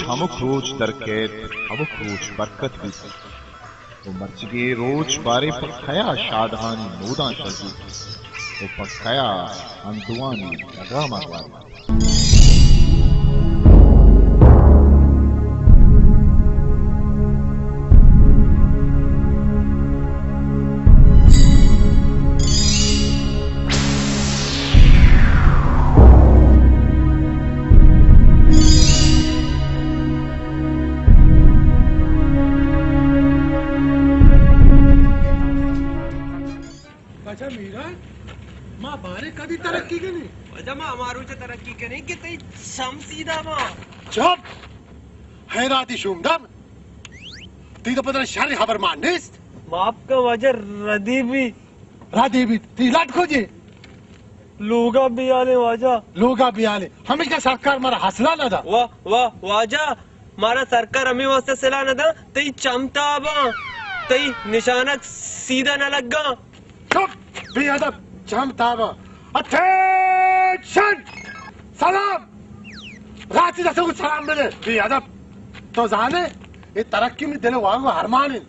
ہمک روچ در کیت، ہمک روچ برکت بیت۔ و مرچگیں روچ باریں پہ کیا شادہانی نوداں شر بیت و پہ کیا اندوہانی لگاماں گواریت۔ واجہ میران، ما باریں کدی ترقی کنیں؟ واجہ ما ہما روچ ترقی کنیں کہ تئی چم سیدھا باں۔ چپ! حیراتی شومدار! تئی تو پتہ شر خبر مان نیست۔ معاف کن واجہ، ردی بی۔ ردی بی؟ تئی لٹ کجے؟ لوگا بیالے واجہ۔ لوگا بیالے؟ ہمیشکا سرکار مارا حاصلہ نہ دا۔ واہ، واہ، واجہ، مارا سرکار ہمے واسطہ سلاہ نہ دا، تئی چم تاباں، تئی نشانک سیدھا نہ لگاں۔ چپ! بے ادب! چم تاباں۔ اٹینشن! سلام! راچی دسو سلام بدے۔ بے ادب! تو زانے، اے ترقی می دل واگ و ارمان انت۔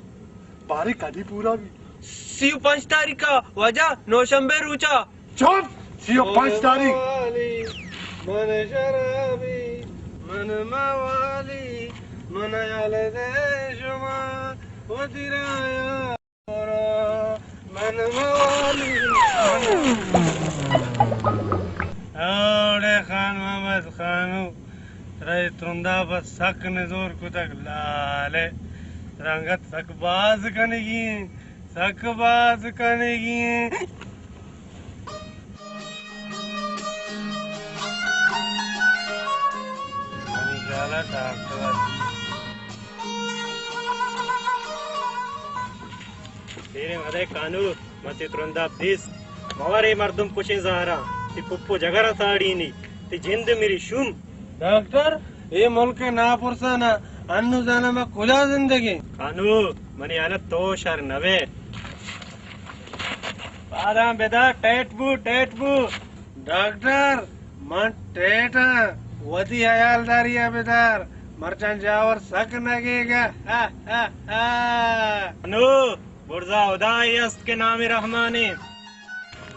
باریں کدی پورا بی؟ سی و پنچ تاریخ ءَ واجہ، نوشنبے روچا۔ چپ! سی و پنچ تاریخ۔ من شرابی، من موالی، من یال دے شما وتی رایا۔ من موالی۔ اوڑے خان محمد خانو، ترا اے ترنداپ ءَ سک نزور کتگ لالے۔ ترا انگت سک باز کنگی ایں، سک باز کنگی ایں۔ منی خیال ءَ ڈاکٹر ءَ۔ شیریں مدئے کانو، من تئی ترنداپ دیست۔ مورے مردم کشیں زہراں، تئی پپ و جگر ءَ ساڑینی، تئی جند مری شوم۔ ڈاکٹر، اے ملک ءِ ناپرسان ءَ انوں زاناں ما کجا زندگیں؟ کانو، منی حالت تو شر نہ بئے۔ پاداں بدار، ٹیٹ بو، ٹیٹ بو۔ ڈاکٹر، من ٹیٹ آں، وتی حیالداری ءَ بدار، مرچاں جاور سک نگیگ ءَ۔ ہا، ہا، ہا۔ انو، برزا ہدائے است کہ نام رحمانے۔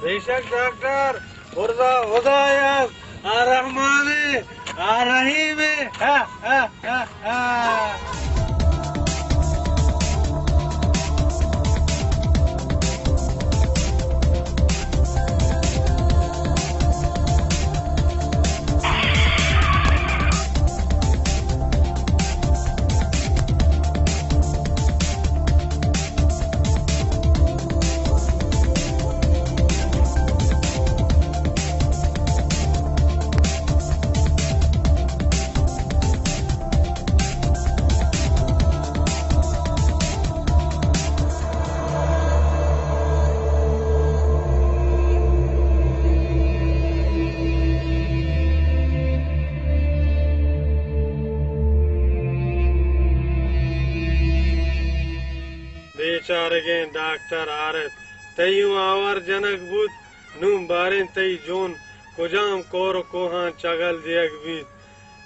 بے شک ڈاکٹر، برزا ہدائے است، آ رحمانے، آ رحیمے۔ ہا، ہا، ہا، ہا۔ بیچارگیں ڈاکٹر آرت، تئی اوں آوار جنگ بوت، نوں باریں تئی جون کجام کور و کوہاں چگل دیگ بیت؟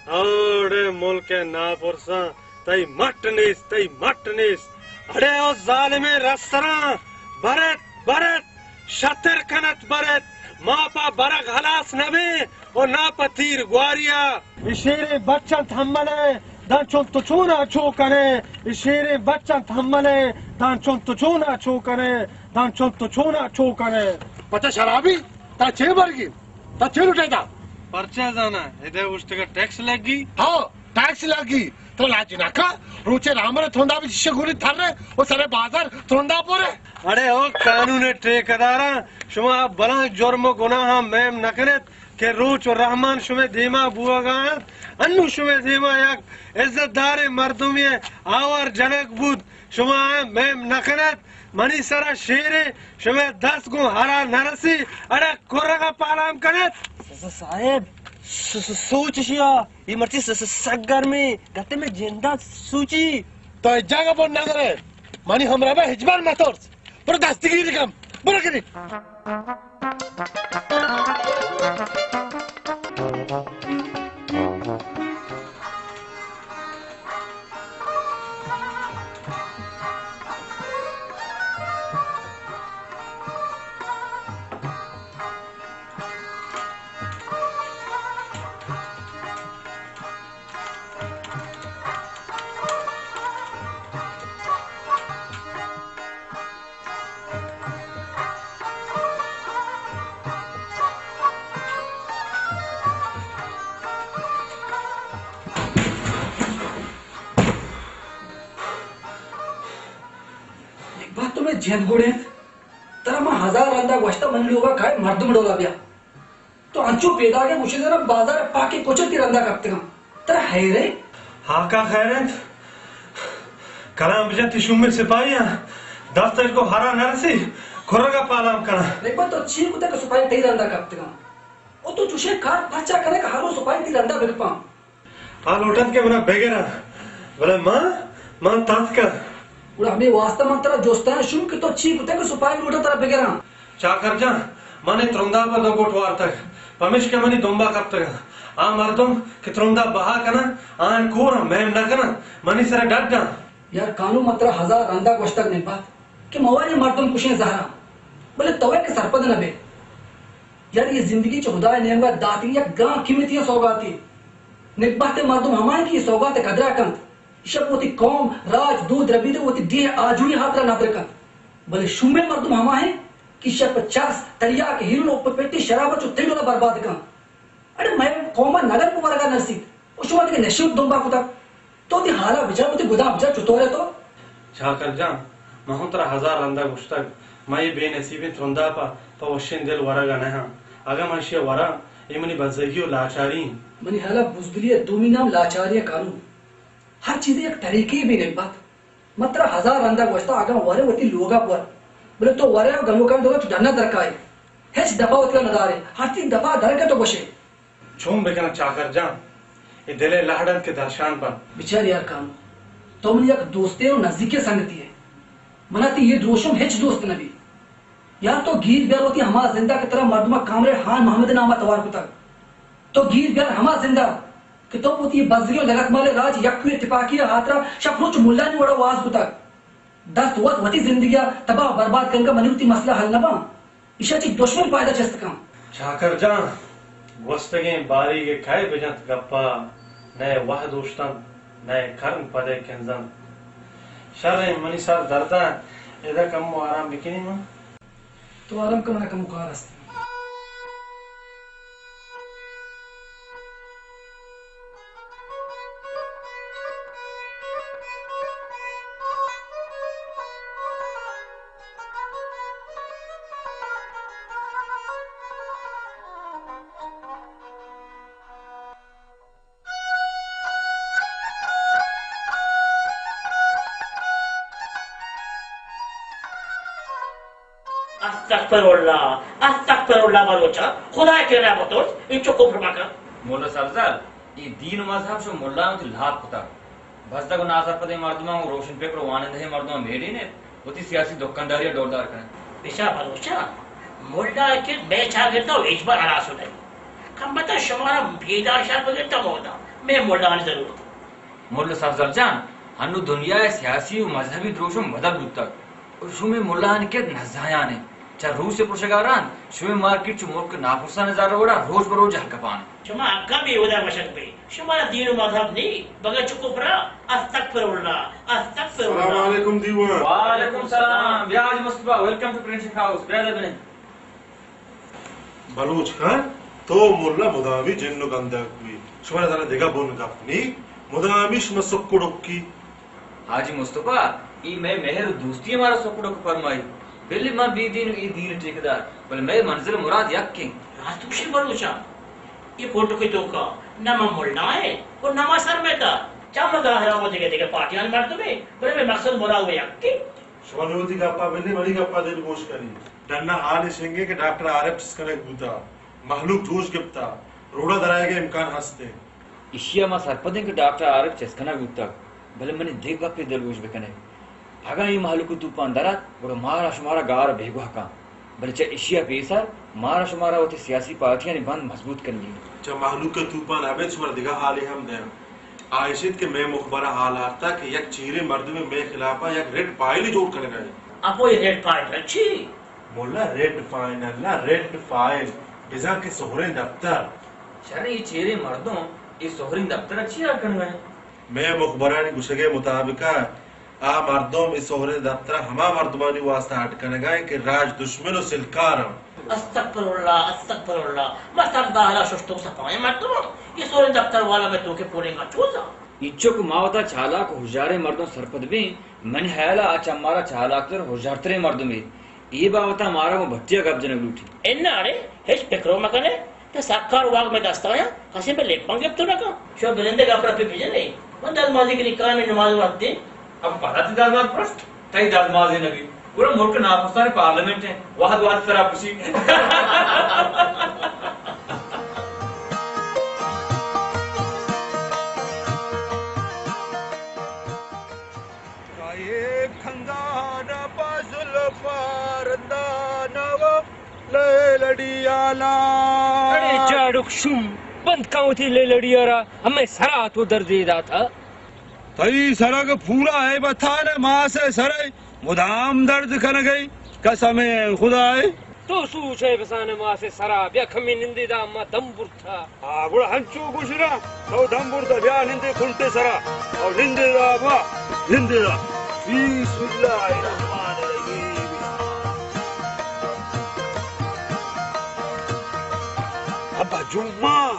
اوڑے ملک ءِ ناپرساں، تئی مٹ نیست، تئی مٹ نیست۔ اڑے او ظالمیں رستراں، برت، برت، شتر کنت برت، ما پہ برگ ہلاس نہ بیں و نا پہ تیر گواریا۔ اے شیریں بچ انت ہمل ءَ، داں چون تو چون ءَ چو کن ئے؟ اے شیریں بچ انت ہمل ءَ، داں چون تو چون ءَ چو کن ئے؟ داں چون تو چون ءَ چو کن ئے؟ پچا شرابی، تا چے برگی؟ تا چے لوٹے تا؟ پرچا زانا، ادے اوشتگا ٹیکس لگی؟ ہاں، ٹیکس لگی۔ تو لاج نہ کا، روچے رامر ترندا بھی چشے گولی تھر رہے، او سرے بازار ترندا پورے۔ اڑے او قانون ٹھیکیداراں، شما بلاں جرم و گناہاں میم نہ کنت کہ روچ و رحمان شمے دیما بوگا انت، انو شمے دیما یک عزت داریں مردمے آوار جنگ بود، شما آیاں میم نہ کنت۔ منی سرا شیرے، شمئے دست گوں ہرا نہ رسی، اڑے کرغا پالام کنت۔ س-، س-، صاحب، س-، س-، سوچ شیا، اے مرچی س-، س-، سک گرمی، گتے میں جندا سوچی۔ تو اے جاگہ بن نہ کرے، منی ہمراہ بہ ہچبر مہ ترس۔ برو دستگیر کم، برو کری۔ جند گڑ انت۔ ترا من ہزار رندا گوشتہ منی لوگا کائے مردم ڈولا بیا۔ تو انچو پیداگے گوشے زنا بازار پاکے کچ تی رندا کپتگاں۔ ترا حیرے؟ ہاکا خیر انت۔ کلام بجن تی شومیں سپاہیاں دست اش گو ہرا نرسی، کھرگا پالام کناں۔ نگبت تو چی کتا کہ سپاہی تئی رندا کپتگاں؟ او تو چوشیں کار پرچا کنے کہ ہر روز سپاہی تی رندا بکپاں؟ آ لوٹنت کہ منا بگراں، بلے من، من تتکاں۔ گڑا ہمے واسطہ من ترا جستاں شوم کہ تو چی کتگ کہ سپاہی لوٹاں ترا بگراں؟ چاکر جان، من اے ترنداپ ء دو گٹ وارتگ، پمیشکہ منی دمب ء کپتگ انت۔ آ مردم کہ ترنداپ بہا کناں، آیاں کوراں، میم نہ کناں، منی سر ء ڈڈاں۔ یار کانو، من ترا ہزار رندا گوشتگ نبات کہ موارے مردم کشیں زہراں، بلے تو ء کہ سرپد نہ بئے۔ یار، اے زندگی چہ ہدائے نیمگا داتگیں یک گران قیمتی سوگاتے۔ نگبہتیں مردم ہما انت کہ اے سوگات ء قدرا کنت۔ ایشاں پہ وتی قوم، راج، دود، ربیدگ، وتی ڈیھ آجوئی ہاترا ندر کنت۔ بلے شومیں مردم ہما انت کہ ایشاں پہ چرس، تریاک، ہیرون و پہ پٹی شراب ء چو تئی ڈولا برباد کنت۔ اڑے مئے قوم ء نگر پہ ورگا نرسیت و شما دگہ نشے وت دمبا کتگ۔ تو وتی حالا بچار، وتی گداں بچار، چطور ئے تو؟ چاکر جان، من ہوں ترا ہزار رندا گوشتگ، من اے بے نصیبیں ترنداپا پہ وشیں دل ورگا نہ آں۔ اگاں من اشیا وراں، اے منی بزگی و لاچاری انت۔ منی حالا بزدلی ء دومی نام لاچاری ء کانو۔ ہر چیزے یک طریقے بی نبات۔ من ترا ہزار رندا گوشتہ، اگاں ورے وتی لوگا بور، بلے تو ورے و گنوکانی لوگا چو ڈنا درکائے۔ ہچ دپا وتیگا ندارے، ہرچی دپا درکئے تو گوشے۔ چون بکناں چاکر جان؟ اے دل ء لہڑ انت کہ درشان بنت۔ بچار یار کانو، تو منی یک دوستیں و نزیکیں سنگتی ئے۔ منا تئی اے دروشم ہچ دوست نہ بیت۔ یار تو گیر بیار وتی ہما زندا کہ ترا مردماں کامریڈ ہان محمد ء نام ء توار کتگ۔ تو گیر بیار ہما زندا کہ تو وتی بزگیں و لگتمالیں راج یک کوئے تپاکی ء ہاترا شپ روچ ملانی وڑا واز کتگ۔ دست وت وتی زندگی ء تباہ و برباد کنگ ء منی وتی مسئلہ حل نہ باں۔ ایشاں چہ دشمن پائدہ چست کن۔ چاکر جان، گوستگیں باریگ ء کئے بجنت گپا، نئے وہد اوشتنت، نئے کرن پدئے کنزنت۔ شریں، منی سر درداں، ادا کمو آرام بکنیں ما۔ تو آرام کن، منا کمو کار است۔ استغفر اللہ، استغفر اللہ بلوچا، خدا کرا بترس، انچو کفر مکن۔ مولا سرزل، اے دین و مذہب شو ملا وتی لاپ کتگ۔ بزدگ و ناسرپدیں مردماں و روشن پکر و وانندہیں مردماں میڑینیت، وتی سیاسی دکانداری ء ڈولدار کنیت۔ بچار بلوچاں، ملا ء کرد مئے چاگرد ء ہچبر ہلاس نہ بیت۔ کمبخت ء شمارا بیدار شر بگرتہ مودا، مئے ملانی ضرورت۔ ملا سرزل جان، ہنو دنیا ء سیاسی و مذہبی دروشم بدل بوتگ و شومیں ملانی کرد نزایان انت۔ چہ روس ء پرشگا رند، شومیں مارکیٹ چو ملک ء ناپرسانیں زر ء وڑا روچ بہ روچ جہل کپان انت۔ شما اگاں بے ہدا گوشگ بے، شمارا دین و مذہب نی، بگا چو کفرا، استغفر اللہ، استغفر اللہ۔ السلام علیکم دیوان۔ وعلیکم السلام۔ بیا حاجی مصطفی، welcome to Friendship House۔ بیا در بنند۔ بلوچ خان، تو ملا مدامی جن و گندگ بوئی۔ شمارا زاناں دگہ بن گپ نی، مدامی شما سک و ڈکی۔ حاجی مصطفی، اے مئے مہر و دوستی ء مارا سک و ڈک فرمائی۔ بلے ما بے دین و اے دین ء ٹیکدار، بلے مئے منزل و مراد یک انت۔ راست گوشے بلوچاں، اے پوٹک ء توکا نہ ما ملا ایں و نہ ما سرمایہ دار۔ چم ظاہرا ما دگہ دگہ پارٹیانی مردم ایں، بلے مئے مقصد مراد و یک انت۔ شما نوں وتی گپا بندے، منی گپا دل گوش کنی۔ ڈنا حال اش انگے کہ ڈاکٹر عارف چست کنگ بوتا، مہلوک جوش گپتا، روڈا درآیگ ء امکان ہست انت۔ ایشی ء ما سرپد ایں کہ ڈاکٹر عارف چست کنگ بوتگ، بلے منی دگہ گپے دلگوش بہ کن ئے۔ اگاں اے مہلوک ء توپان در ات، گڑا مارا شمارا گار ء بیگواہ کن، بلے چہ ایشی ء پیسر مارا شمارا وتی سیاسی پارٹیانی بند مضبوط کنگی انت۔ چہ مہلوک ء توپان ء ابید شمارا دگہ حالے ہم دیاں۔ آ اش انت کہ مئے مخبر ء حال آرتگ کہ یک چیریں مردمے مئے خلاف ء یک ریڈ فائلے جوڑ کنگ ء انت۔ اپو اے ریڈ فائل چی؟ ملا، ریڈ فائل نہ، ریڈ فائل، بزاں کہ سہریں دپتر۔ شریں، اے چیریں مردم اے سہریں دپتر ء چی حال کنگ ء انت؟ مئے مخبرانی گوشگ ء مطابق ء آ مردم اے سہریں دپتر ء ہما مردمانی واستا اڈ کنگ ء انت کہ راج دشمن و سلکار انت۔ استغفر اللہ، استغفر اللہ۔ ما سر داہرا ششتو صفائیں مردم، اے سہریں دپتر والا مئے توکے پولنگ ء چوزا۔ اینچو کہ ما وتا چالاک و ہژاریں مردم سرپد بیں، منی ہیال ء آ چہ مارا چالاکتر و ہژارتریں مردمے۔ اے بابت ء مارا گوں بھٹی ء گپ جنگ لوٹیت۔ اناں اڑے، ہچ پکر ء مکن ئے، تئی سرکار واک مئے دست ء انت، کسے مئے لپاں گپت نہ کنت۔ شما بلند ء گپ رپے بجن ئے، من دزمازی کنی کائیں، نماز وقت انت۔ اب پدا تئی دزماز پرشت، تئی دزمازی نہ بیت۔ گڑا ملک ناپسانی پارلیمنٹ انت، وہد وہد سرا پشی۔ اے خندان پہ زلفاں رندان و لیلڑی آلان۔ اڑے جاڑک شوم، بند کن وتی لیلڑی ء را، ہمے سرا تو دردے داتا۔ تئی سرگ پورا ہے بتان ماس سرے مدام درد کنگئی، قسم خدائے۔ تو سوچ ہے بسان ماس سرا، بیا کمی نندے دا ما دم برتا۔ آ، گڑا ہنچو گوشنا، تو دم برتا، بیا نندے کنٹے سرا۔ او نندے دا، با، نندے دا۔ بسم اللہ الرحمن الرحیم۔ ابا جمعہ۔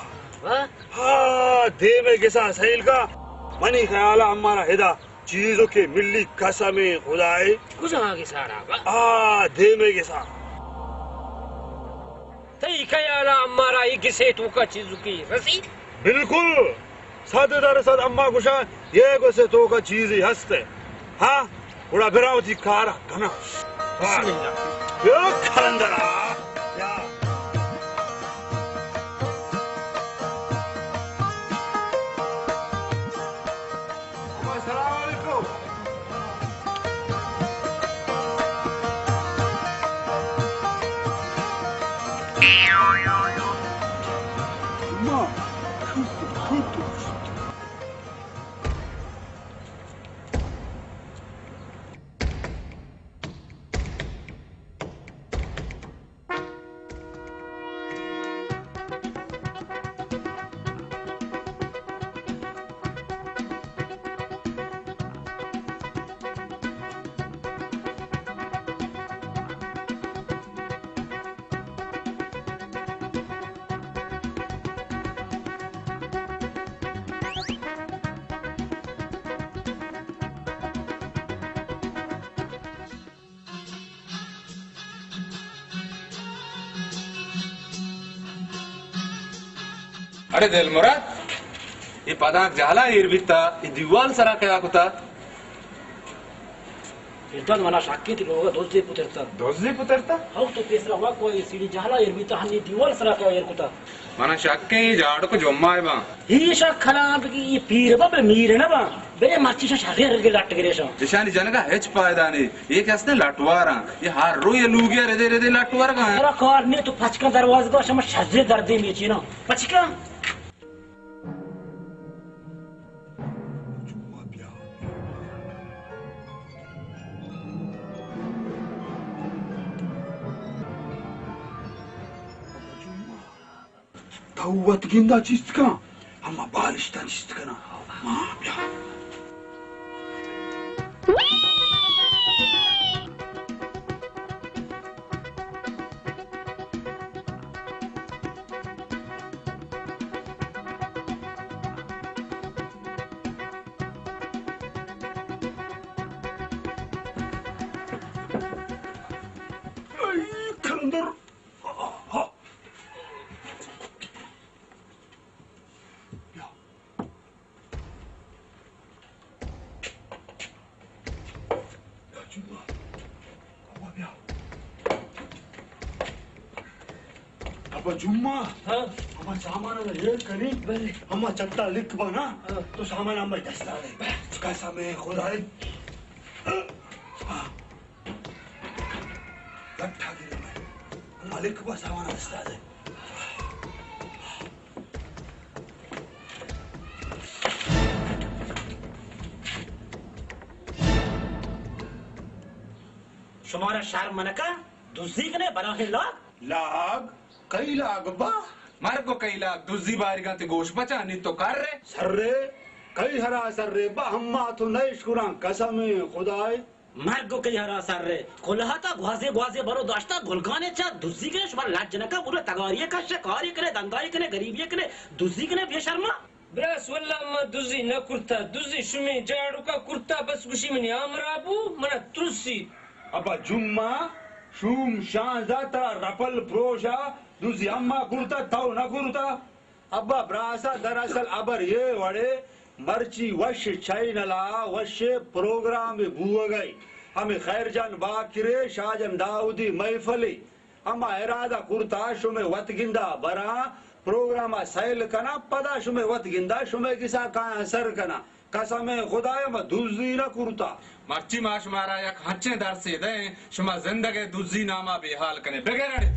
ہاں؟ ہاں، دیمے گسا سیل کا۔ منی خیالا ہمارا ہدا چیزو کے ملی قسم خدائے۔ کجا گسا را با؟ آ، دیمے گسا۔ تئی خیالا ہمارا ای گسے توکا چیزو کی رسی؟ بالکل۔ صد درصد اما گوشاں، یہ گسے توکا چیزی ہست ہے۔ ہاں؟ گڑا برا وتی کار ء کناں۔ بسم اللہ۔ بیا کلندر ء۔ بیا۔ السلام علیکم۔ اڑے دل مراد، اے پدانک جہلا ایر بیتا، اے دیوال سرا کیا کتا؟ ارداد، منا شک انت لوگا دزے پترتا۔ دزے پترتا؟ ہو، تو پیسرا وا کوئی سیڑھی جہلا ایر بیتا، ہنی دیوال سرا کیا ایر کتا؟ منا شک انت اے جاڑک جمعہ ء باں۔ ایشا کلام بگی، اے پیر بابے میر نہ باں۔ برے مرچی شا شرے رگے لٹ گریشاں۔ اشانی جنگا ہچ فائدہ نہیں۔ اے کہ استیں لٹ واراں۔ اے ہر رو اے لوگیا ردے ردے لٹ ورگا۔ ترا کار نہیں، تو پچکاں دروازگا شما شرے دردے میچینا۔ پچکاں۔ تو وت گندا چست کن، ہما بالشتاں چست کناں۔ ہاں، بیا۔ اے کلندر۔ ہاں، ہاں۔ بیا۔ بیا جمعہ۔ ابا بیا۔ ابا جمعہ۔ ہاں۔ ہما سامان اگر ایر کنی، بلے۔ ہما چٹا لکھ بنا، ہاں۔ تو سامان ہمے دستا دے۔ بس۔ قسم خدائے۔ ہاں۔ لٹا گرے میں۔ ملک بس آوانا استاد ہے۔ شمارا شرم نکا؟ دزی کنے بلاہیں لاگ؟ لاگ؟ کئی لاگ با؟ مرگ و کئی لاگ، دزی باریگاں تے گوش بچا، نی تو کر رے۔ سر رے؟ کئی ہرا سر رے با، ہما تو نہ اشکراں، قسم خدائے۔ مرگ و کئی ہرا سر رے۔ کلہتا گوازے گوازے برو داشتا، گلگانے چا دزی کنے، شما لج نکا، پورا تگاری کش، کاری کنے، دندائی کنے، غریبی کنے، دزی کنے، بے شرما۔ براس، واللہ ما دزی نہ کرتا، دزی شمے جاڑکا کرتا، بس گوشی منی ہمراہ بو، منا ترسی۔ ابا جمعہ، شوم شانزدہ ترا رپل پروشا، دزی اما کرتا، تو نہ کرتا؟ ابا براسا، دراصل ہبر اے وڑے، مرچی وش چینلا وش پروگرام بوگئی، ہمے خیر جان باکرے، شاہ جان داؤدی محفلے۔ اما ارادہ کرتا شمے وت گندا براں، پروگرام ء سیل کناں، پدا شمے وت گندا شمے کسا کایاں سر کناں۔ قسم خدایا ما دزی نہ کرتا۔ مرچی ما شمارا یک ہنچیں درسے دئیں، شما زندگ ء دزی ناما بے حال کنے۔ بگر اڑے۔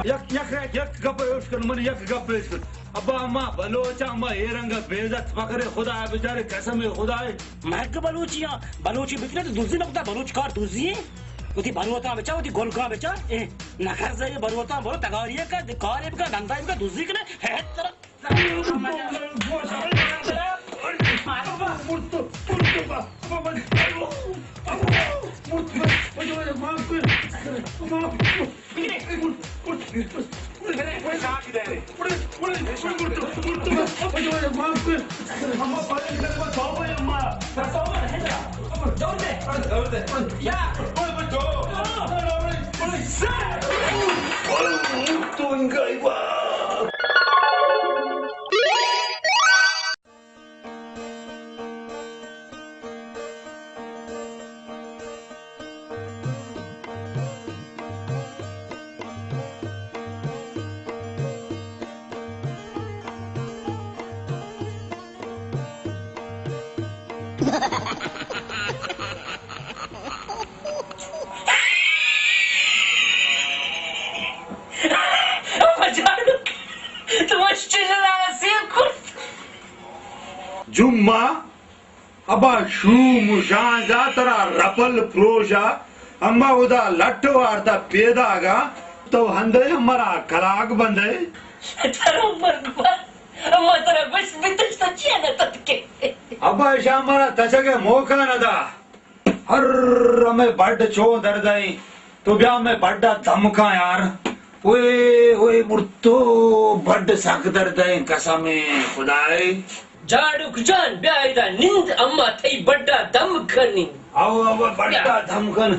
یک، یک، یک گپ ایش کن، من یک گپ ایش کن۔ ابا، ما بلوچاں، ما اے رنگ بے عزت فقر خدا بیچارے، قسم خدا۔ مرگ بلوچیاں، بلوچی بکنے تو دزی نہ کتا، بلوچ کار دزی ہے۔ وتی بروتاں بچا، وتی گلگاں بچا، اے نہ کرزے بروتاں برو، تگاری کا، کارے بکا، دندائی بکا، دزی کنے، ہے ترا۔ جمعہ، ابا شوم شانزا ترا رپل پروشا، اما ادا لٹ وارتا پیداگا، تو ہندے ہمرا کلاگ بندے۔ ترا مرگ بات، اما ترا بس بتش تو چیا نہ تتکے۔ ابا ایشا ہمرا تچگ موقع نہ دا۔ ہر ہمے بڈ چو درد ایں۔ تو بیا ہمے بڈ ء دم کن یار۔ اوئے، اوئے مرتو، بڈ سک درد ایں قسم خدائے۔ جاڑک جان، بیا ادا نند، اما تئی بڈ ء دم کنیں۔ او، او، بڈ ء دم کن۔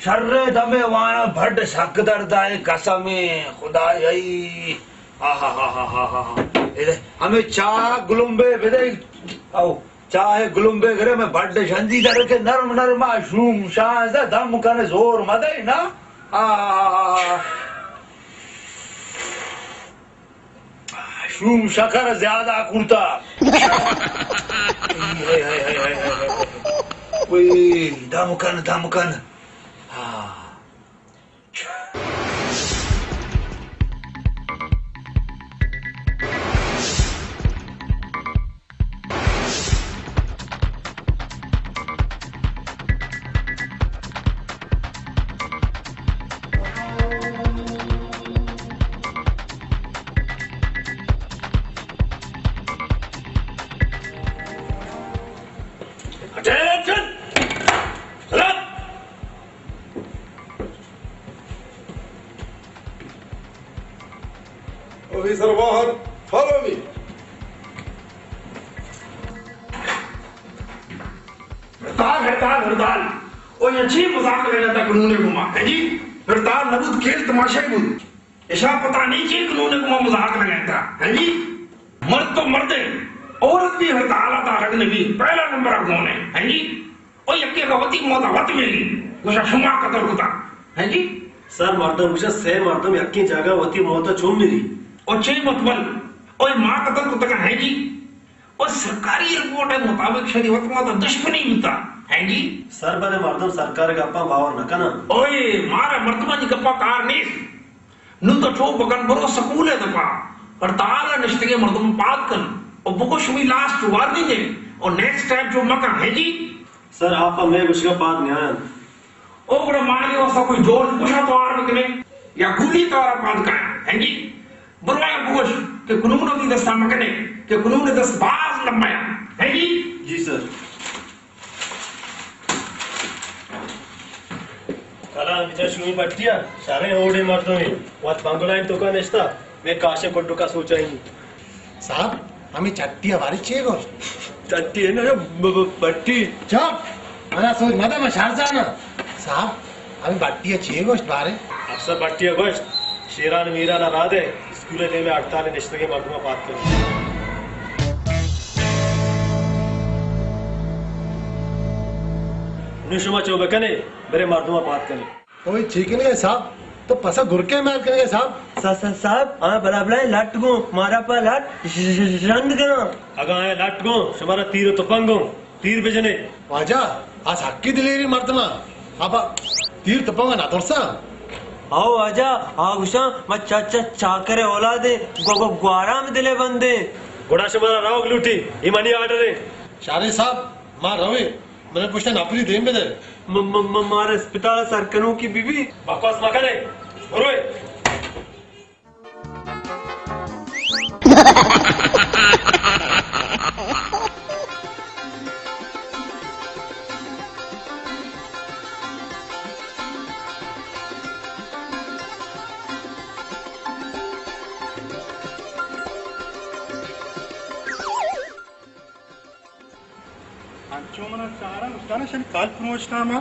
شر دمے وانا بڈ سک درد ایں قسم خدائے۔ آہا ہا ہا ہا ہا۔ ہمے چاہ گلمبے بدے۔ او۔ چاہ گلمبے گرے، میں بڈ شندی در کے نرم نرم آ شوم شاہ دم کنے، زور مدے نا۔ آ، شوم شکر زیادہ کرتا۔ اوئے، دم کن، دم کن۔ آ۔ اٹینشن! سلام! آفیسر واحد، فالو می۔ ہڑتال، ہڑتال، ہڑتال۔ او یہ چی مذاق لینا تھا قانون گما، ہے جی؟ ہڑتال نہ بود، کھیل تماشا ہی بود۔ اشا پتہ نہیں چی قانون گما مذاق لگائے تھا، ہے جی؟ مرد تو مرد ہے، عورت بھی ہڑتال آتا حق نہیں، پہلا نمبر کون ہے، ہے جی؟ او یکے کا وتی موت وت ملی، گوشا شما قتل کتا، ہیں جی؟ سر، مردم گوشا سے مردم یکیں جاگہ وتی موت چون ملی۔ او چے متبل؟ او ما قتل کتا، ہیں جی؟ او سرکاری رپورٹ مطابق شری وت موت دشمنی بوتا، ہیں جی؟ سر، بلے مردم سرکار گپا باور نہ کنا۔ اوئے، مارا مردمانی گپا کار نیست۔ نوں تو چو بکن، برو سکول ء دپا ہڑتال ء نشتگیں مردم پاد کن و بگو شمی لاسٹ وارننگ ء و نیکسٹ ٹائم چو مکن، ہیں جی؟ سر، آپ ء مئے گوشگ ء پاد نیاینت۔ او گڑا مانے واسطہ کوئی جورج بشا توار بکنے یا گولی توار بند کنے۔ ہنگی برو بگوش کہ قانون وتی دستا مکنے کہ قانون دست باز لمبا ہے۔ ہنگی؟ جی سر۔ کلا بچار شومی بٹیا، شریں اوڑے مردمے، وت بنگلہ توکا نشتا، میں کاشے کڈو کا سوچائی۔ صاحب، ہمیں چٹی ہماری چے گوشت؟ چٹی ہے نا، ب-، ب-، بٹی۔ چپ! منا سوچ مدہ میں شر زانا۔ صاحب، ہمیں بٹی چے گوشت بارے؟ افسر بٹی گوشت، شیران میران را دے، اسکول دے میں ہڑتال نشتگے مردم پات کر۔ نو شما چو بکنے، برے مردم پات کنے۔ اوئے چی کنگے صاحب؟ تو پسا گرکے مار کنگے صاحب؟ سا-، سا-، صاحب، آ بلا بلا لٹ گوں، مارا پا لٹ ژ-، ژ-، ژند کناں۔ اگاں آ لٹ گوں، شمارا تیر و تپنگ گوں، تیر بجنے۔ واجہ، آ سکی دلیری مردماں۔ ابا، تیر تپنگ نہ ترساں؟ او واجہ، آ گوشاں، ما چا-، چا-، چاکر اولادے، گو-، گو-، گوارام دلے بندے۔ گڑا شمارا راوگ لوٹی، ای منی آرڈر ہے۔ شاری صاحب، ما روے۔ منا پشتا نپری دیم بدے۔ م-، م-، م-، مارا اسپتال سر کنوکی بی بی۔ بکواس مکنے۔ بروئے۔ انچو منا چاراں، استاد شن کال پروشتا ما۔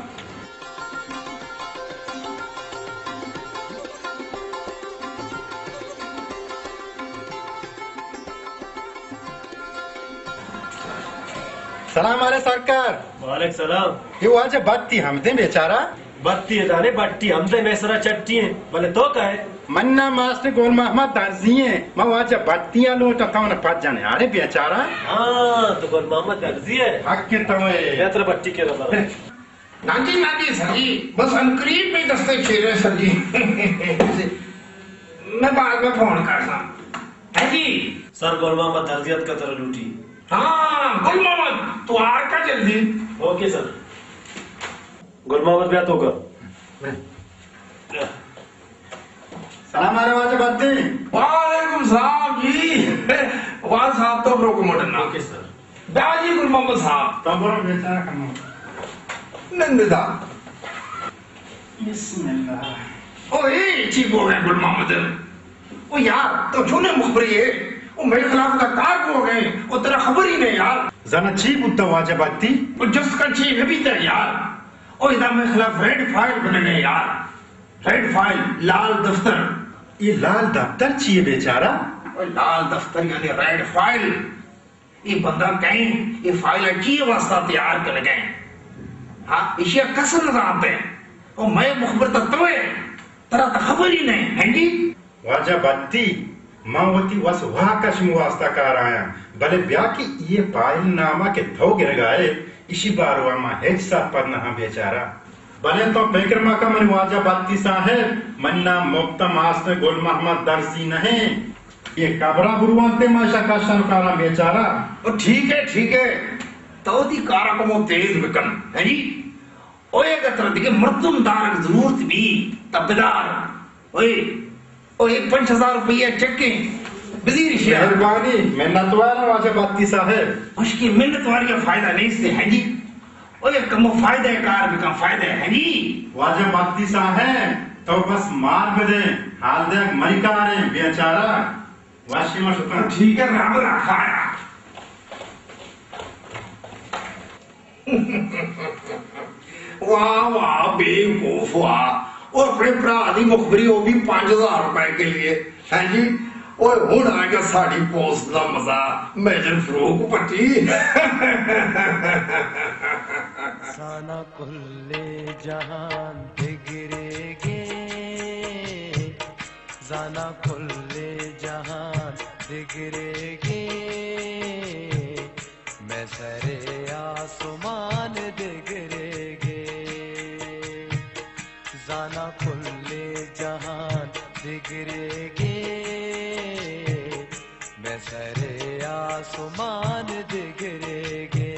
سلام علیکم سرکار۔ وعلیکم سلام۔ یہ واجہ بتی ہمدیں بیچارہ۔ بتی ء دانے بٹی ہمدے مئے سرا چٹی ایں، بلے تو کئے؟ من نام ماسٹر گل محمد درزی ایں، من واجہ بتی ء لوٹاں، تو من پد جنے۔ ارے بیچارہ۔ ہاں، تو گل محمد درزی ہے۔ حق تو ہے۔ بیا ترا بٹی کے ربا۔ ناجی، ناجی سر جی، بس عنقریب میں دستے چیرے سر جی۔ میں بعد میں فون کرتا۔ ہے جی۔ سر گل محمد درزی ات کا ترا لوٹی۔ ہاں، گل محمد، تو آ کا جلدی۔ Okay sir. گل محمد بیا تو کا۔ سلام علیکم واجہ بتی۔ وعلیکم سلام جی۔ واجہ صاحب تو برو کو موٹر نا۔ Okay sir. بیا جی گل محمد صاحب۔ تو برو بیچارہ کمو۔ نند دا۔ بسم اللہ۔ او اے چی بول رہے گل محمد؟ او یار، تو چونے مخبری ہے؟ او میرے خلاف کا کار بول رہے ہیں؟ او ترا خبر ہی نہیں یار۔ زانا چی بوتا واجہ بتی؟ او جس کا چی نبی تا یار۔ او ادا مئے خلاف ریڈ فائل بننے یار۔ ریڈ فائل، لال دفتر۔ یہ لال دفتر چیئے بیچارہ؟ او لال دفتر یعنی ریڈ فائل۔ یہ بندہ کہیں، یہ فائل چیئے واسطہ تیار کر گئے؟ ہاں، اشیا کس نہ زانتے۔ او مئے مخبر تا توئے، ترا تا خبر ہی نہیں، ہیں جی؟ واجہ بتی، من وتی وس واک ء شمئے واستا کار آیاں، بلے بیا کہ اے پائل نامہ کہ تو گرگ ء ئے، ایشی باروا من ہچ سرپد نہ آں بیچارہ۔ بلے تو پکر مکن منی واجہ بتی صاحب، منی نام مپت ء ماسٹر گل محمد درزی نہ انت۔ اے قبر ء برو انت، من اشاں کشاں کاراں بیچارہ۔ او ٹھیک ہے، ٹھیک ہے، تو وتی کار ء کمو تیز بکن، ہیں جی؟ اوئے اگہ ترا دگہ مردم دارگ ضرورت بی، تہ بدار۔ اوئے، اوئے پنچ ہزار روپیہ چیک ایں، بزیر اشیا۔ مہربانی، منتوار آں واجہ بتی صاحب۔ ہشکی منتواری ء فائدہ نیست ہے جی۔ اوئے کمو فائدہ ء کار بکن، فائدہ ہے جی۔ واجہ بتی صاحب، تو بس مار بدے، حال دیگ منی کار ایں، بیچارہ۔ واشی ما شکر۔ ٹھیک ہے، رب رکھایا۔ واہ واہ، بیوقوف واہ۔ اور اپنے برا دی مخبری ہو بھی پانچ ہزار روپے کے لیے۔ ہاں جی، اور ہن آ گیا ساڑی پوسٹ دا مزہ، میجر فروغ پٹی۔ زانا کل جہان دگرے گے، زانا کل جہان دگرے گے۔ مئے سر ء آسمان دگرے گے، زانا کل جہان دگرے گے، مئے سر ء آسمان دگرے گے۔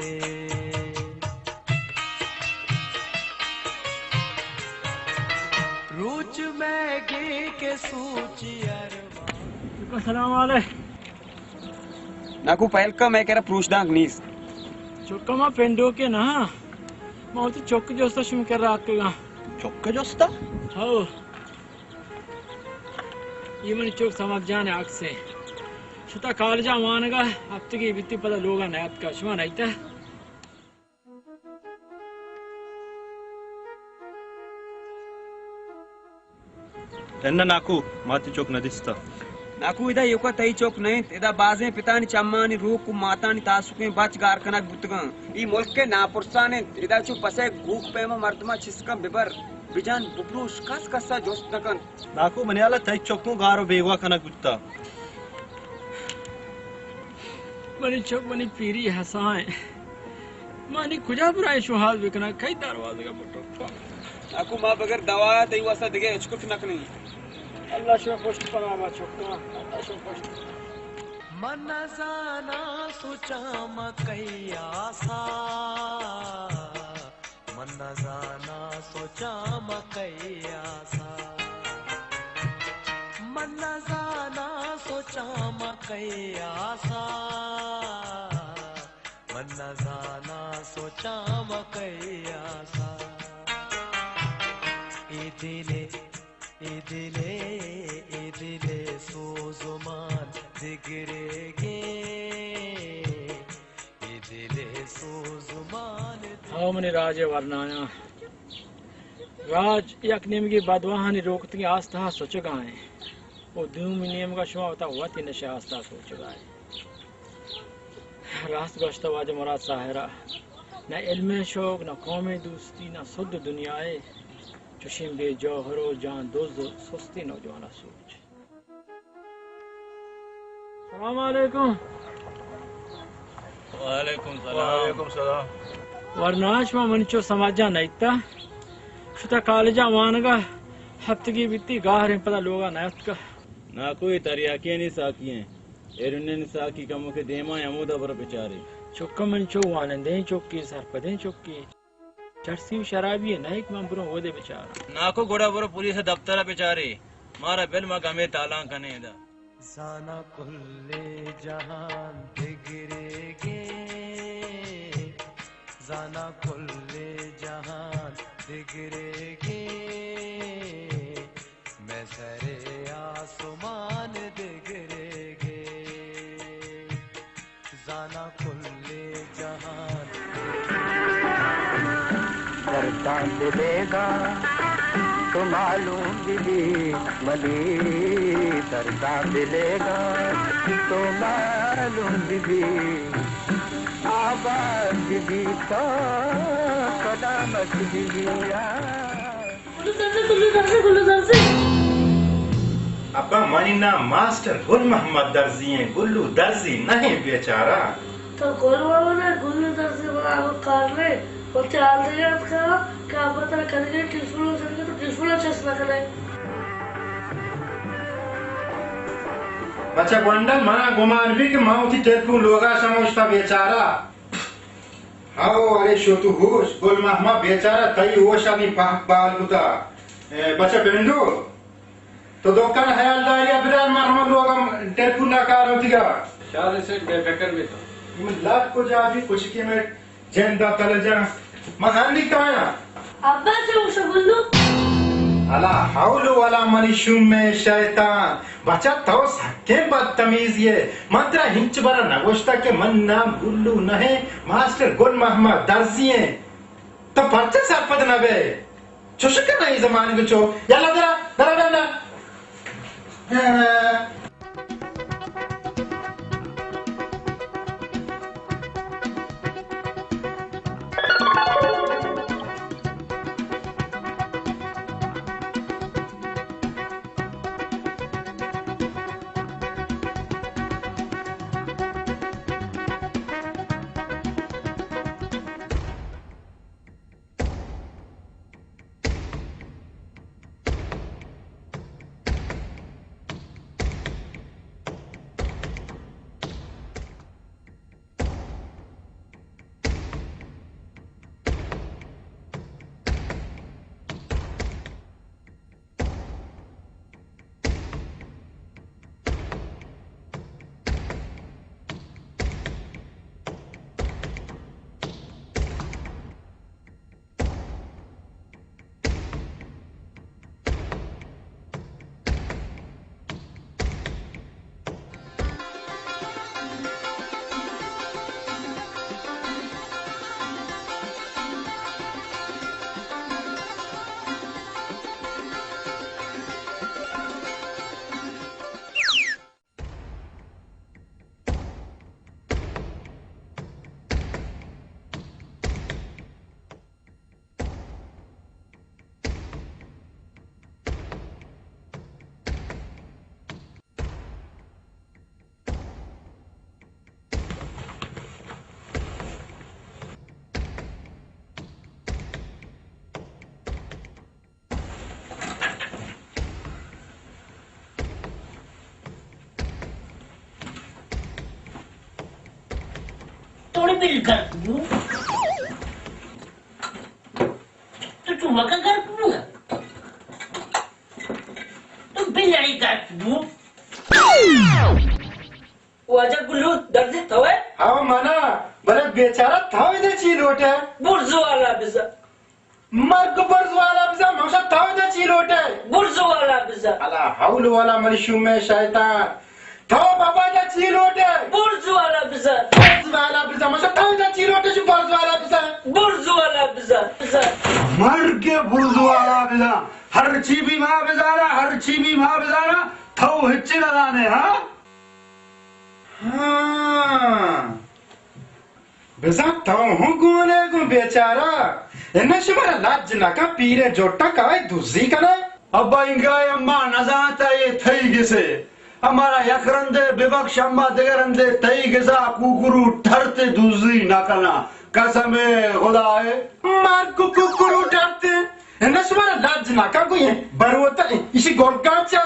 السلام علیکم۔ ناکو، پہل کا، مئے کرا پروش دانک نیست۔ چکا، ما پنڈوکے نہ، ما وتی چک جستا شمئے کرا آتکگاں۔ چک جستا؟ ہو۔ اے منی چک سمک جان ءِ عکس ایں۔ شتا کالجا وانگا، ہفتگے بیتی پدا لوگا نیاتکا۔ شما نئیتا؟ اناں ناکو، ما تئی چک نہ دیستہ۔ ناکو، ادا ایوکا تئی چک نہ انت، ادا بازیں پتانی چمانی روک و ماتانی تاسکیں بچ گار کنگ بوتگاں۔ اے ملک ءِ ناپرسان انت، ادا چو پسئے گوک پیما مردماں چست کن ببر، بجن بپروش، کس کسا جست نہ کنت۔ ناکو، منی ہیالا تئی چک اوں گار و بیگواہ کنگ بوتہ۔ منی چک منی پیری ہسا انت۔ ما نی کجا برائیں شوہاز بکناں، کئی دروازگا پٹو۔ ناکو، ما بغیر دوایا تئی واسطہ دگہ ہچ کت نکنیں۔ اللہ شما پشت پناہ ما چکاں، اللہ شما پشت۔ من نزاناں سوچاں ما کئی آسا۔ من نزاناں سوچاں ما کئی آسا۔ من نزاناں سوچاں ما کئی آسا۔ من نزاناں سوچاں ما کئی آسا۔ اے دل ءِ، اے دل ءِ، اے دل ءِ سوزمان دگرے گے۔ ہاو منی راج ءِ ورنایاں۔ راج یک نیمگے بدواہانی روکتگیں آس تہا سچگا ایں و دومی نیمگا شما وتا وتی نشہ آستا سوچگا ایں۔ راست گوشتہ واجہ مراد ساحرا، نہ علم ءِ شوق، نہ قوم ءِ دوستی، نہ سد دنیا ءِ، چشیں بے جوہر و جان دز و سستیں نوجوانا سوچ۔ سلام علیکم۔ وعلیکم سلام۔ وعلیکم سلام۔ ورنا شما منی چو سماجا نیتا؟ شتا کالجا وانگا، ہفتگی بیتی گاہریں پدا لوگا نیاتکا۔ ناکو، اے تریاکیانی ساکی ایں۔ ایرنیانی ساکی کمو کہ دیما ایں، ہمودا برو بچارے۔ چکا منی چو وانندیں چکی، سرپدیں چکی۔ چرسی و شرابی ء نہ کہ من بروں اودے بچاراں۔ ناکو، گڑا برو پولیس ء دپتر ء بچارے، مارا بل، ما گمے تالان کنیں ادا۔ زاناں کل جہان دگرے گے، زاناں کل جہان دگرے گے، مئے سر ء آسمان دگرے گے۔ زاناں کل جہان۔ درداں دلیگاں تو معلوم بی بی، منی درداں دلیگاں تو معلوم بی بی، آباد بی بی تو سلامت بی بی۔ گلو درزی، گلو درزی، گلو درزی۔ ابا، منی نام ماسٹر گل محمد درزی ایں، گلو درزی نہ ایں بیچارہ۔ تو گل محمد ء گلو درزی بنا، ہمے کار نہ ایں۔ وتی حال دگہ ات کنا کہ ابا ترا کدی کدی ٹیلیفون ء جنگ ء تو ٹیلیفون ء چست نہ کنئے۔ بچہ گونڈل، منا گمان بی کہ من وتی ٹیلیفون لوگا شموشتا بیچارہ۔ ہاو، ارے شو تو ہوش، گل مہما بیچارہ تئی ہوش ء نی پہک بال کتا۔ اے، بچہ پنڈو، تو دکان حیال داری ء بدار، من ہمے لوگ ء ٹیلیفون ء کار ہوتیگا۔ شاد سیٹ بے فکر بیتا۔ من لٹ کجا بی کچکی میں جندا تلجا، من ہنی کایا۔ ابا چے گوشہ گلو؟ الا حول ولا منی شومیں شیطان۔ بچا تو سکیں بدتمیزی ئے۔ من ترا ہنچ برا نہ گوشتا کہ من نام گلو نہ ایں، ماسٹر گل محمد درزی ایں۔ تو پرچا سرپد نہ بئے؟ چوش کناں اے زمانگ چو۔ یلا درا، درا ڈنڈا۔ بل گرک بو۔ تو چو مکہ گرک بو۔ تو بل اڑی گرک بو۔ واجہ گلو، درد تو ہے؟ ہاں منا، بلے بیچارہ تو ادا چی لوٹے؟ برز والا بزاں۔ مرگ برز والا بزاں، مشا تو ادا چی لوٹے؟ برز والا بزاں۔ الا حول ولا منی شومیں شیطان۔ تو بابا ادا چی لوٹے؟ برز والا بزاں۔ برز والا بزاں، مشا تو ادا چی لوٹے؟ شو برز والا بزاں۔ برز والا بزاں، بزاں۔ مرگ برز والا بزاں۔ ہر چی بھی ما بزانا، ہر چی بھی ما بزانا، تو ہچ نہ زانے، ہاں؟ ہاں۔ بزاں تو ہوں گونے گوں بیچارہ۔ انہ شمارا لج نہ کن، پیریں جوٹاں کائے دزی کنے۔ ابا انگا اما نزانتا اے تئی گسے۔ امارا یک رندے ببخش اما، دگہ رندے تئی گسا کوکرو ٹرتے دزی نہ کناں۔ قسم خدا اے۔ مار کو کوکرو ٹرتے۔ انہ شمارا لج نہ کن، کوئی بروتا ایشی گرگاں چا۔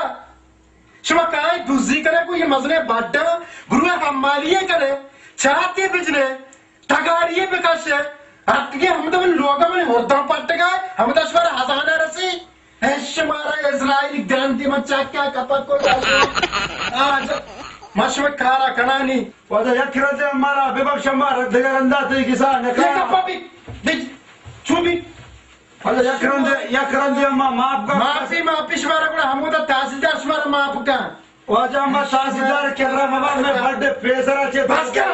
شما کائے دزی کنے، گوں یہ مزنیں بڈاں، بروے حمالی کنے، چاتے بجنے، تگاری بکشے، اتکے ہمدا من لوگا من ہرداں پٹگا، ہمدا شمارا ہزانہ رسی۔ اے شمارا اسرائیل گرندی من چکا کپک کو۔ آج ما شما کارا کنانی۔ واجہ یک رندے مارا ببخش، مارا دگہ رندا تئی گسا نہ یہ کپا بھی، دیکھ، چو بھی۔ واجہ یک رندے، یک رندے اما معاف کن۔ معافی، معافی شمارا گڑا ہمودا تحصیلدار شمارا معاف کن۔ واجہ اما تحصیلدار کرا مبا، میں بڈ پیسرا چے۔ بس کن۔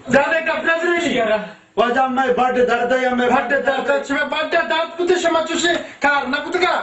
زیادہ گپ نہ زنی۔ واجہ میں بڈ درد ہے، میں بڈ درد ہے، شما بڈ درد کتے، شما چوشے کار نہ کتگا۔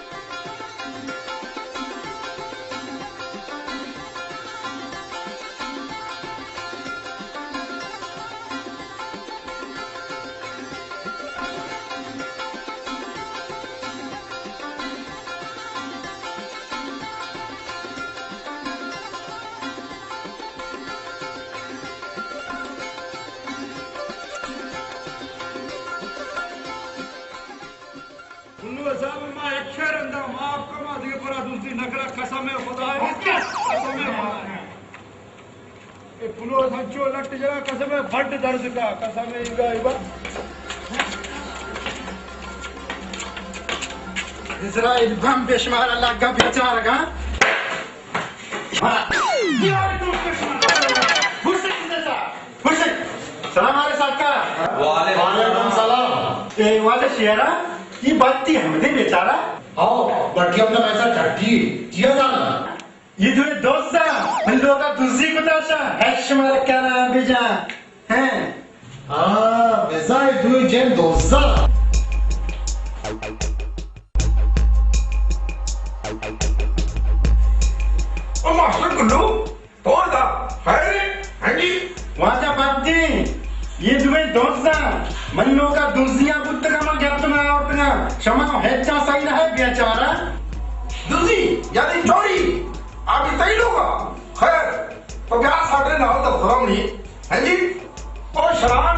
انو حساب ما یک شعر اندا معاف کما، دیگہ برا دوستی نکرا، قسم خدا ہے، قسم خدا ہے۔ اے پلوز ہنچو لٹ جگہ قسم بڈ درد کا، قسم انگا ایبا۔ اسرائیل بم بشمار لگا بیچارگا۔ ہاں۔ دیوار ٹوٹ کے شمار۔ حسین دسا۔ حسین۔ سلام علیکم سرکار۔ وعلیکم وعلیکم سلام۔ سلام۔ اے واجہ شیرا، یہ بات تھی ہم دے بیچارہ۔ آؤ، بٹی ہم تو ایسا ٹھٹی۔ کیا جانا؟ یہ دوئیں دوزاں من لوگا دزی کتا شاں، ہیچ شمارا کنا بجاں۔ ہیں؟ ہاں، بزاں یہ دوئیں جن دوزاں۔ او ماسٹر گلو، تو ادا خیر ہے؟ ہاں جی۔ واجہ بادی، یہ دوئیں دوزاں من لوگا دزیاں بوتگا، من گپتگا آورتگا، شما ہیچا صحیح نہ ہے بیچارہ۔ دزی یعنی چوری؟ آ بھی تئی لوگا؟ خیر، تو بیا ساڈے نال دفتر ء منی۔ ہاں جی، او شران،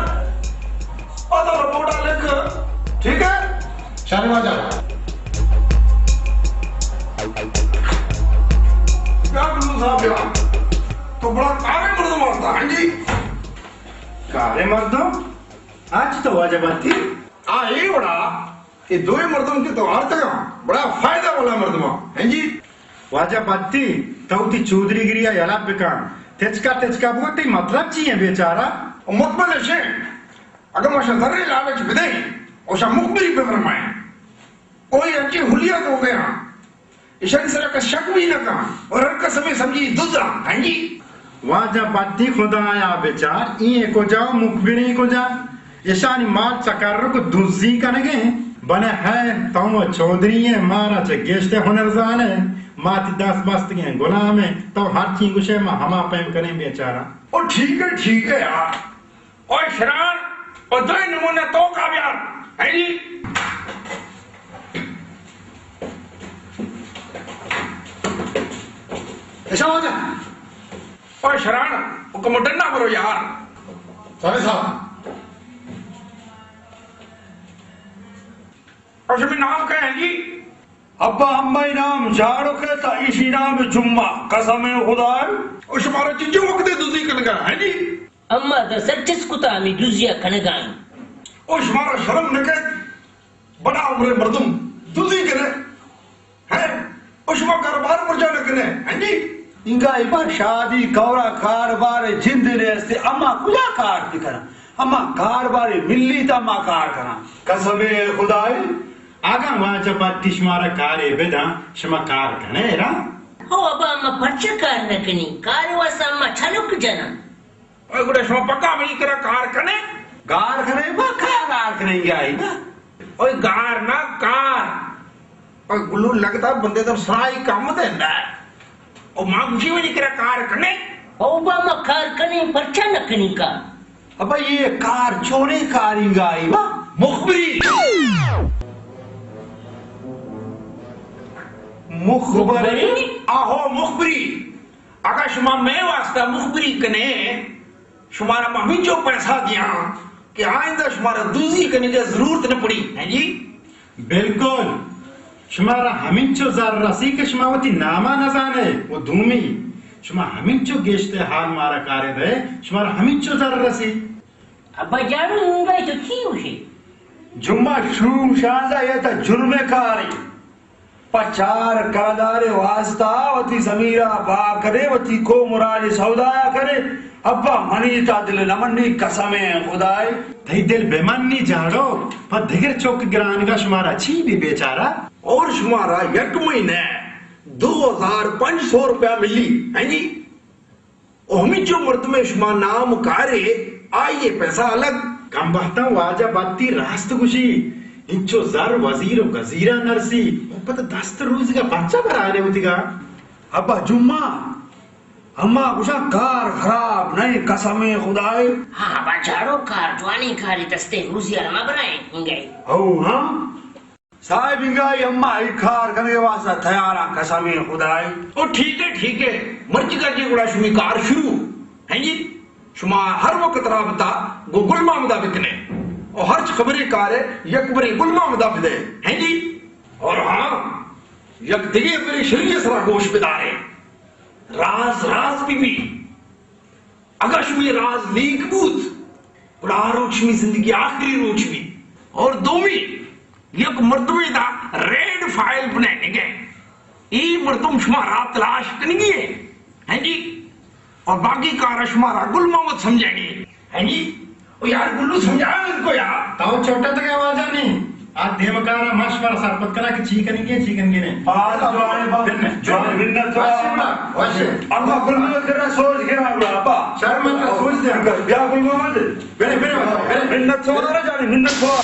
او تو رپورٹ ء لکھ، ٹھیک ہے؟ شر واجہ۔ کیا گلو صاحب یار، تو بڑا کارے مردم آتا، ہاں جی۔ کارے مردم؟ آج تو واجہ بنتی۔ آ، اے وڑا، اے دوئیں مردم کہ تو آرتگاں، بڑا فائدہ والا مردماں۔ ہیں جی؟ واجہ پتی، تو وتی چودری گری ء یلہ بکن۔ تچکا تچکا بگو، تئی مطلب چی ایں بیچارہ؟ مطمئن اش ایں، اگاں ما شہ زرے لالچ بدئیں، او شہ مخبری بہ فرمائیں۔ کوئی انچیں حلیہ تو گیا۔ ایشانی سرا کس شک بھی نہ کن اور ہر کس ہمیں سمجھی دزا، ہاں جی۔ واجہ پتی خدایا بچار، ایں کجا و مخبریں کجا؟ ایشانی مال چکرک و دزی کنگے۔ بلے ہے تو و چودری ئے، مارا چہ گیشتر ہنر زانے۔ ما تی دست بستگیں غلامیں، تو ہرچی گوشے ما ہما پیم کنیں بیچارہ۔ او ٹھیک ہے، ٹھیک ہے یار۔ اوئے شران، او دوئیں نمونہ توکا بیار۔ ہیں جی؟ ایشاں واجہ۔ اوئے شران، او کمو ڈنا برو یار۔ سارے صاحب۔ او شمی نام کئے ہیں جی؟ ابا، امئی نام جاڑک ات، ایشی نام جمعہ۔ قسم خدا ہے۔ او شمارا چنچو وقت دزی کنگا، ہیں جی؟ اما در سر چست کتا ہمے دزیا کنگا انت۔ او شمارا شرم نہ کئیت؟ بڑا عمرے مردم دزی کنے؟ ہیں؟ او شما کاروبار پرچا نہ کنے؟ ہیں جی؟ انگا اے بار شادی کورا کاروبار جند نے استے، اما کجا کار بکناں؟ اما کاروبار ملی تا اما کار کناں۔ قسم خدائے، اگاں واجہ بٹی شمارا کارے بداں، شما کار کنے را؟ ہو ابا، اما پرچا کار نہ کنی؟ کارے واسطہ اما چلک جناں۔ اوئے گڑا شما پکا منی کرا کار کنے؟ گار کنے با، کار گار کنے گیا ہی نا۔ اوئے گار نا، کار۔ اوئے گلو لگتا بندے تم سرائی کم دے نا۔ او ما گوشی منی کرا کار کنے؟ او با ما کار کنے، پرچا نہ کنی کار؟ ابا یہ کار چونے کارینگا ہی با؟ مخبری۔ مخبری؟ مخبری؟ آہو مخبری۔ اگاں شما مئے واسطہ مخبری کنے، شمارا ما ہمینچو پیسہ دیاں کہ آئندہ شمارا دزی کنگے ضرورت نہ پڑی، ہیں جی؟ بالکل۔ شمارا ہمینچو زر رسی کہ شما وتی ناما نزانے و دومی شما ہمینچو گیشتے حال مارا کارے دے، شمارا ہمینچو زر رسی۔ ابا جانو، انگا تو چی گوشے؟ جمعہ شوم شانزدہ یہ تا جرم کاری۔ پہ چار کلدار واسطہ وتی زمیرا با کنے، وتی قوم راج سودا کنے۔ ابا منی تا دل نہ منی، قسم خدائے۔ تئی دل بہ منی جاڑو، پہ دگر چک گرانگا شمارا چی بی بیچارہ؟ اور شمارا یک مہینہ دو ہزار پنچ سو روپیہ ملی، ہیں جی؟ او ہمینچو مردمے شما نام کارے، آئی ء پیسہ الگ۔ کم بختاں واجہ بتی راست گوشی، انچو زر وزیر و گزیرا نرسی، او پتہ دست روزگا پرچا برائنے بوتگا؟ ابا جمعہ، اما گوشاں کار خراب نہیں، قسم خدائے۔ ہاں، ابا جاڑو کار جوانی کاری دستے روزی ارما برائیں، انگے۔ او ہاں۔ صاحب انگائی اما ای کار کنگے واسطہ تیاراں، قسم خدائے۔ او ٹھیک ہے، ٹھیک ہے، مرچی کر جی گڑا شمی کار شروع۔ ہیں جی، شما ہر وقت رابطہ گو گل محمد بکنے۔ او ہرچ خبرے کارے یک برے گل محمد بدے۔ ہیں جی، اور ہاں، یک دگے برے شریع سرا گوش بدارے۔ راز راز بی بی۔ اگاں شمئے راز لیک بوت، گڑا آ روچ شمئے زندگی آخری روچ بیت۔ اور دومی، یک مردمے دا ریڈ فائل بنائینگے۔ اے مردم شمارا تلاش کنگی ہے۔ ہیں جی؟ اور باقی کارا شمارا گل محمد سمجھائینی ہے۔ ہیں جی؟ او یار گلو سمجھا ان کو یار۔ تو چھوٹا تک آواز نہیں۔ آ دیمکارا مش پر سرپد کرا کہ چی کنگی ہے، چی کنگی نہیں۔ آ، جوان با-، بن-، جوان۔ منت وار۔ وش۔ اللہ گل کرا سوچ کرا با۔ شرم مت سوچ دے۔ بیا گل محمد۔ بنے، بنے، بنے۔ منت وار جانی، منت وار۔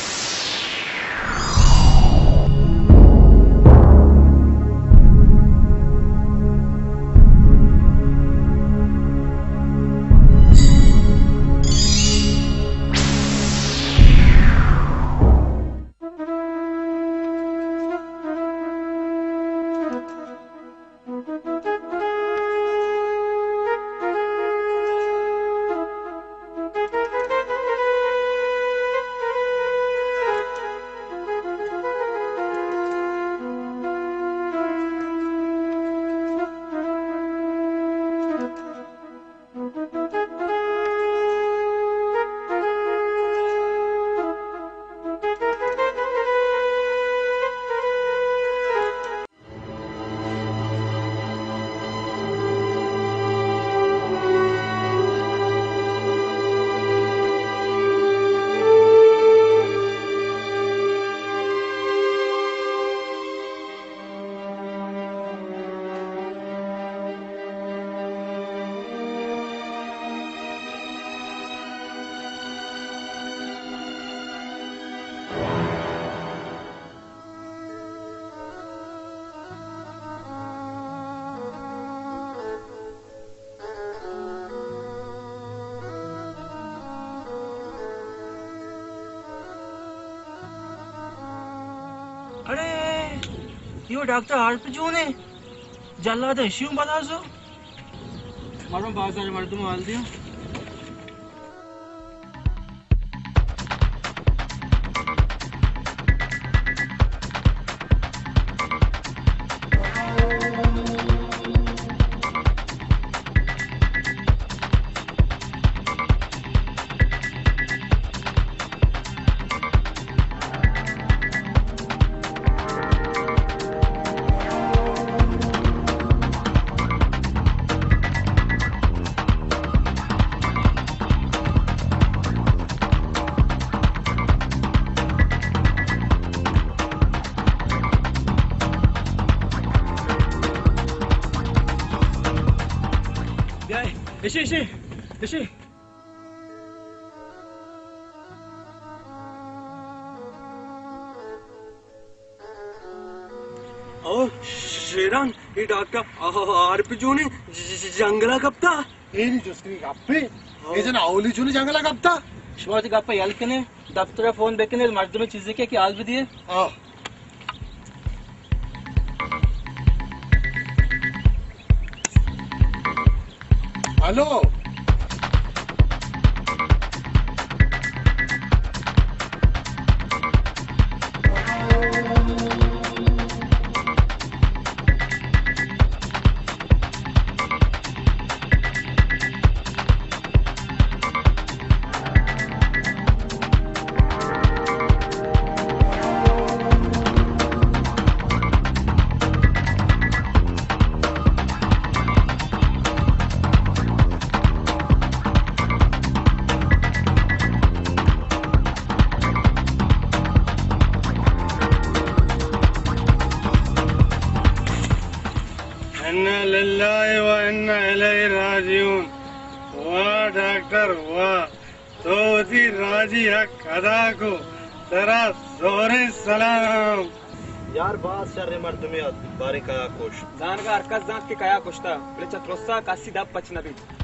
اڑے، یو ڈاکٹر عارف جون ہے۔ جلاد شیوں بلازو۔ مردم بازار مردم حال دیو۔ اشی، اشی، اشی۔ او شیران، اے ڈاکٹر عارف جون ج-، ج-، جنگل ءَ کپتا۔ اے نی جست کنی گپے۔ ہاں۔ اے جن اولی جون جنگل ءَ کپتا۔ شما وتی گپ ءَ یل کنے، دفتر ءَ فون بکنے، مردم چیزے کہ، کہ حال بدیے۔ ہاں۔ ہلو۔ انا للہ و انا الیہ راجعون۔ واہ ڈاکٹر واہ، تو وتی راجی حق ادا کو، ترا زوریں سلام۔ یار باز شریں مردمے ات، باریں کیا کشت۔ زانگا ہر کس زانت کہ کیا کشتا، بلے چہ ترسا کسی دپ پچ نہ بیت۔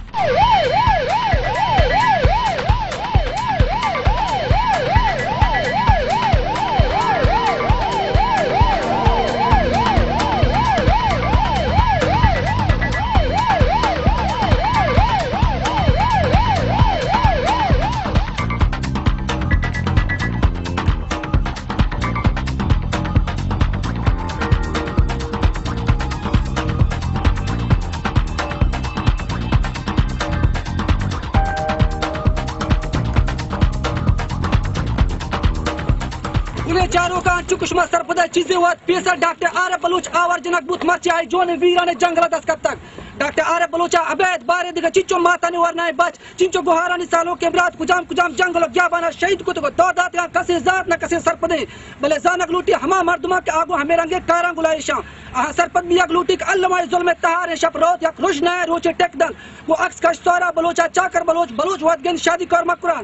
گلیں چاروکاں، انچو کہ شما سرپد ات، چیزے وھد پیسر ڈاکٹر عارف بلوچ آوار جنگ بوت، مرچی آئی جون ویرانیں جنگل ءَ دست کپتگ۔ ڈاکٹر عارف بلوچ ءَ ابید بارے دگہ چنچو ماتانی ورنائیں بچ، چنچو گوھارانی سالونکیں برات کجام کجام جنگل ءُ گیابان ءَ شہید کتگ ءُ دور داتگاں، کسے زانت نہ کسے سرپدیں۔ بلے زانگ لوٹی ہما مردماں کہ آ گوں ہمے رنگیں کاراں گلائیشاں۔ آہاں سرپد بیگ لوٹی کہ الم ءَ ظلم ءِ تہاریں شپ روت یک رژنائیں روچے ٹک دنت۔ گوں عکس کش سہراب بلوچ ءَ چاکر بلوچ، بلوچ وھد گند شادی کور مکران۔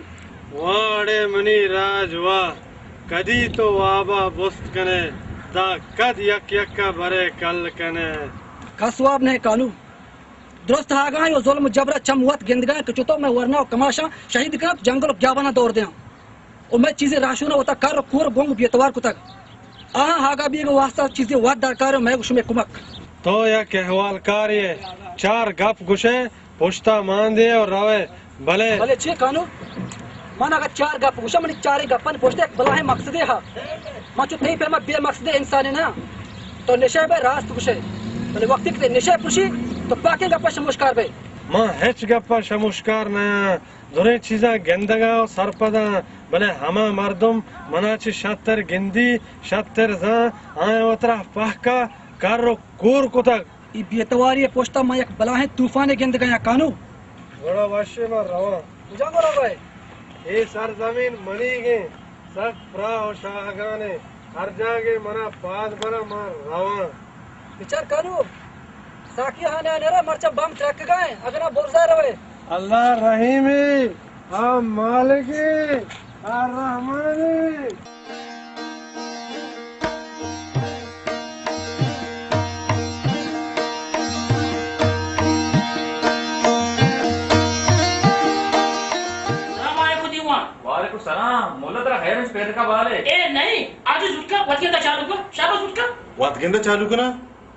واہ اڑے منی راج واہ، کدی تو وابا بست کنے، داں کد یک یک ءَ برے کل کنے۔ کس واب نہ کانو۔ درست آگاہیں و ظلم و جبر ءَ چم وت گندگاں کہ چتو مئے ورنا و کماشاں شہید کناں، جنگل و گیاباناں دور دیاں۔ و مئے چیزے راہشوناں وتا کر و کور گنگ و بیتوار کتگ۔ آہاں آگاہ بیگ ءِ واستا چیزے وت درکار و مئے گوں شمئے کمک۔ تو یک احوالکارے ئے، چار گپ گوشئے، پشتا مان دئے و روئے، بلے۔ بلے چے کانو؟ من اگاں چار گپ گوشاں، منی چاریں گپانی پشتا یک بلاہیں مقصدے ہا۔ من چو تئی پیما بے مقصدیں انسانے نہ آں۔ تو نشہ بئے راست گوشئے، بلے وقتی کہ تئی نشہ پرشی تو پاکیں گپا شموشکار بئے۔ من ہچ گپا شموشکار نہ آں۔ دریں چیزاں گندگاں و سرپداں، بلے ہما مردم منا چہ شتر گندی، شتر زان، آیاں وترا پہکا کر و کور کتگ۔ اے بیتواری ءِ پشتا من یک بلاہیں طوفانے گندگاں یا کانو۔ گڑا وشے من رواں۔ کجا گڑا روئے؟ اے سرزمین منیگیں، سک پراہ و شاہگانیں، ہر جاگے منا پاد براں من رواں۔ بچار کانو، ساقی ہانے آنے را مرچا بم ترکگائیں، اگنا برزا روئے۔ اللہ رحیمے، آ مالکے، آ رحمانے۔ السلام علیکم دیوان۔ وعلیکم السلام۔ مولا ترا خیر انت، پیدکا بال ئے؟ اے نہیں، آج زوتکا وتگندا چالو کن، شاباش زوتکا۔ وتگندا چالو کنا؟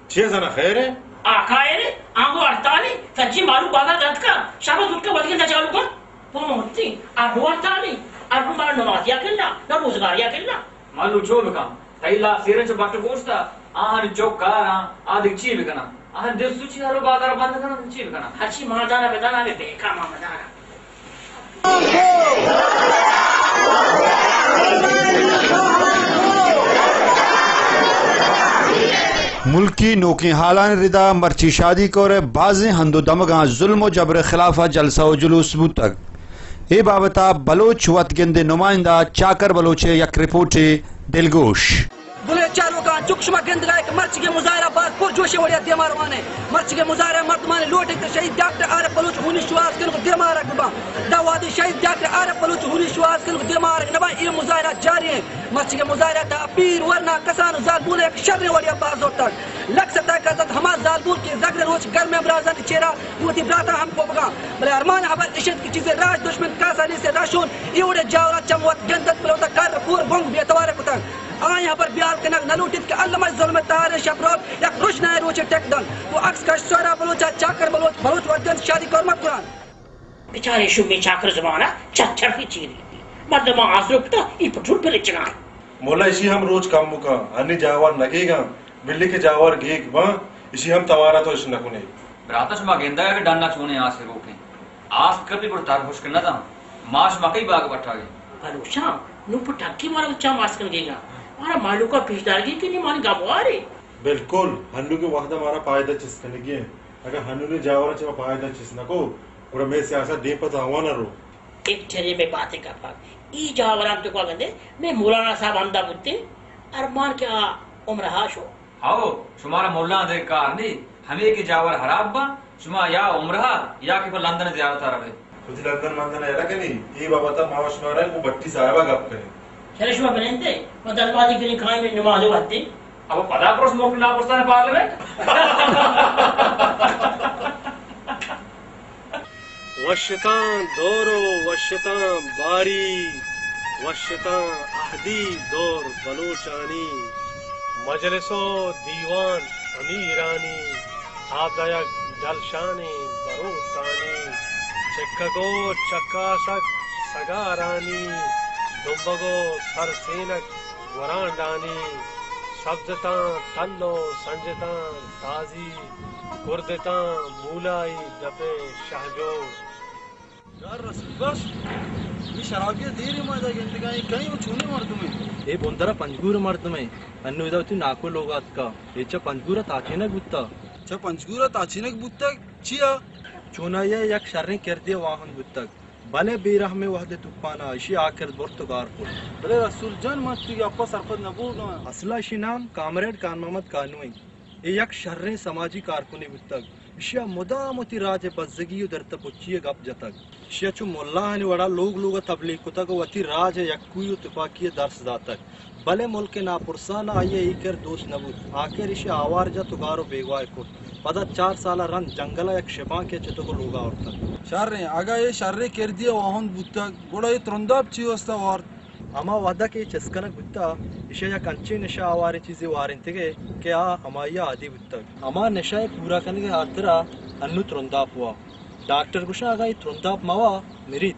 چے زانا خیر ئے؟ آ خیر ئے، آنگو ہڑتالے، سجی مارو بازار داتکا، شاباش زوتکا وتگندا چالو کن۔ پونتی، ارو ہڑتالے، ارو مارا نمازیا کلا، نہ روزگاریا کلا۔ مالو چو بکن، تئی لا سیرن چو بٹ گوشتا، آہانی چوک کاراں، آ دگہ چی بکناں؟ آہانی دل سوچی ہر رو بازار بند کناں، چی بکناں؟ ہرچی ماندانا بدانا، ہمے بیکا ما مدانا۔ ملکی نوکیں حالانی ردا مرچی شادی کور ءِ بازیں ہند و دمگاں ظلم و جبر ءِ خلاف ءَ جلسہ و جلوس بوتگ۔ اے بابت ءَ بلوچ وت گند ءِ نمائندہ چاکر بلوچ ءِ یک رپورٹے دلگوش۔ بلے چاروکاں، چک شما گندگا کہ مرچیگیں مظاہرہ باز پر جوشیں وڑیا دیما روان ایں۔ مرچیگیں مظاہرہ مردمانی لوٹ ایں کہ شہید ڈاکٹر عارف بلوچ ہونی شوہاز کنگ ءُ دیما آرگ بہ باں۔ داں وہدی شہید ڈاکٹر عارف بلوچ ہونی شوہاز کنگ ءُ دیما آرگ نہ باں، اے مظاہرہ جاری ایں۔ مرچیگیں مظاہرہ تہا پیر، ورنا، کسان ءُ زالبول یک شریں وڑیا بہر زرتگ۔ لک ستک ءَ زرت ہما زالبول کہ زگریں روچ گرمیں امرازانی چیرا گوں وتی براتاں ہمکو بکاں۔ بلے ارمان ءِ ہبر اش انت کہ چیزے راج دشمن کاسانی سے راشون اے وڑیں جاوراں چم وت گندت، بلے وتا کر ءُ کور گنگ بے توار کتگ۔ آئی ءِ ہبر بیال کنگ نہ لوٹیت کہ الم ءِ ظلم ءِ تہاریں شپ روگ یک رژنائیں روچے ٹک دنت۔ گوں عکس کش سہراب بلوچ ءَ چاکر بلوچ، بلوچ ورد انت شادی کور مکران۔ بچارے شومیں چاکر زبان ءَ چہ چرپی چیر بیت۔ مردماں آزرو کتہ، اے پٹرول پلچگاں۔ مولا، اشی ہم روچ کم بکاں، ہنی جاور نہ گیگاں، بلی کہ جاور گیگ باں، اشی ہم توارا تو اش نہ کنے۔ براتا، شما گندہ کہ ڈنا چونیں آس روکیں۔ آس کپی گڑ تر ہشک نہ داں۔ ما شما کئی باگ پٹاگیں۔ بلوچاں، نوں پہ ٹکی مارا چم آس کن گیگاں۔ مارا مہلوکا پیش دارگی کہ نی مانی گموارے۔ بالکل، ہنوکیں وہدا مارا پائدہ چست کنگی انت۔ اگاں ہنونیں جاوراں چہ ما پائدہ چست نہ کو، گڑا مئے سیاست دیم پہ تاوان ءَ رو۔ ایک ٹھرے میں باتیں گپا۔ ای جاوراں تو کو گندے، میں مولانا صاحب ہمدا بوتے، ارمان کہ آ عمرہا شو۔ ہو، شمارا ملاں دگہ کار نی، ہمے کہ جاور ہراب باں، شما یا عمرہا یا کہ پہ لندن زیارتا روے۔ وتی لندن مندن ءَ یلہ کنی، اے بابت ءَ ما و شمارا گوں بٹی صاحب ءَ گپ کنیں۔ چرے شما بنندے، ما دلمانی کنیں کائیں میں نماز وقتی۔ ابا پدا پرس مفت ناپرسان پارلیمنٹ۔ وشتاں دور و وشتاں باری، وشتاں اہدی دور بلوچانی۔ مجلس و دیوان امیرانی، تاب دئیگ ڈلشانیں بروتانی۔ چکگ و چکاسگ سگارانی، دمبگ و سرسینگ گورانڈانی۔ سبزتاں تل و سنجتاں تازی، کردتاں مولائی دپ شہجو۔ یار رسول بخش، اے شرابی ءَ دیرے ما ادا گندگا ایں، کئے و چونیں مردمے؟ اے بندر ءِ پنجگور ءِ مردمے، انوں ادا وتی ناکو لوگ ءَ اتکا، اے چہ پنجگور ءَ تاچینگ بوتا۔ چہ پنجگور ءَ تاچینگ بوتگ؟ چیا؟ چونائی ءَ یک شریں کردے ءِ واہند بوتگ، بلے بے رحمیں وہد ءِ توپان ءَ اشی آ کرد برت و گار کت۔ بلے رسول جان، من تئی گپ ءَ سرپد نہ بوگ ءَ آں۔ اصل ءَ اشی نام کامریڈ کان محمد کانو انت۔ اے یک شریں سماجی کارکنے بوتگ۔ ایشی ءَ مدام وتی راج ءِ بزگی و درتہ پچی ءِ گپ جتگ۔ ایشی ءَ چو ملاہانی وڑا لوگ لوگ ءَ تبلیغ کتگ و وتی راج ءِ یکوئی و تپاکی ءِ درس داتگ۔ بلے ملک ءِ ناپرسان ءَ آئی ءَ اے کر دوست نہ بوت۔ آکر ایشی ءَ آوار جت و گار و بیگواہ کت۔ پدا چار سال ءَ رند جنگل ءَ یک شپانکے ءَ چتگ و لوگ ءَ آورتگ۔ شریں، اگاں اے شریں کردی ءِ واہند بوتگ، گڑا اے ترنداپ چی واستا وارت؟ ہما وہدا کہ اے چست کنگ بوتا، ایشی ءَ یک انچیں نشہ آواریں چیزے وارینتگے کہ آ ہمائی ءَ عادی بوتگ۔ ہما نشہ ءِ پورا کنگ ءِ ہاترا انوں ترنداپ وا۔ ڈاکٹر گوشاں اگاں اے ترنداپ موا، مریت۔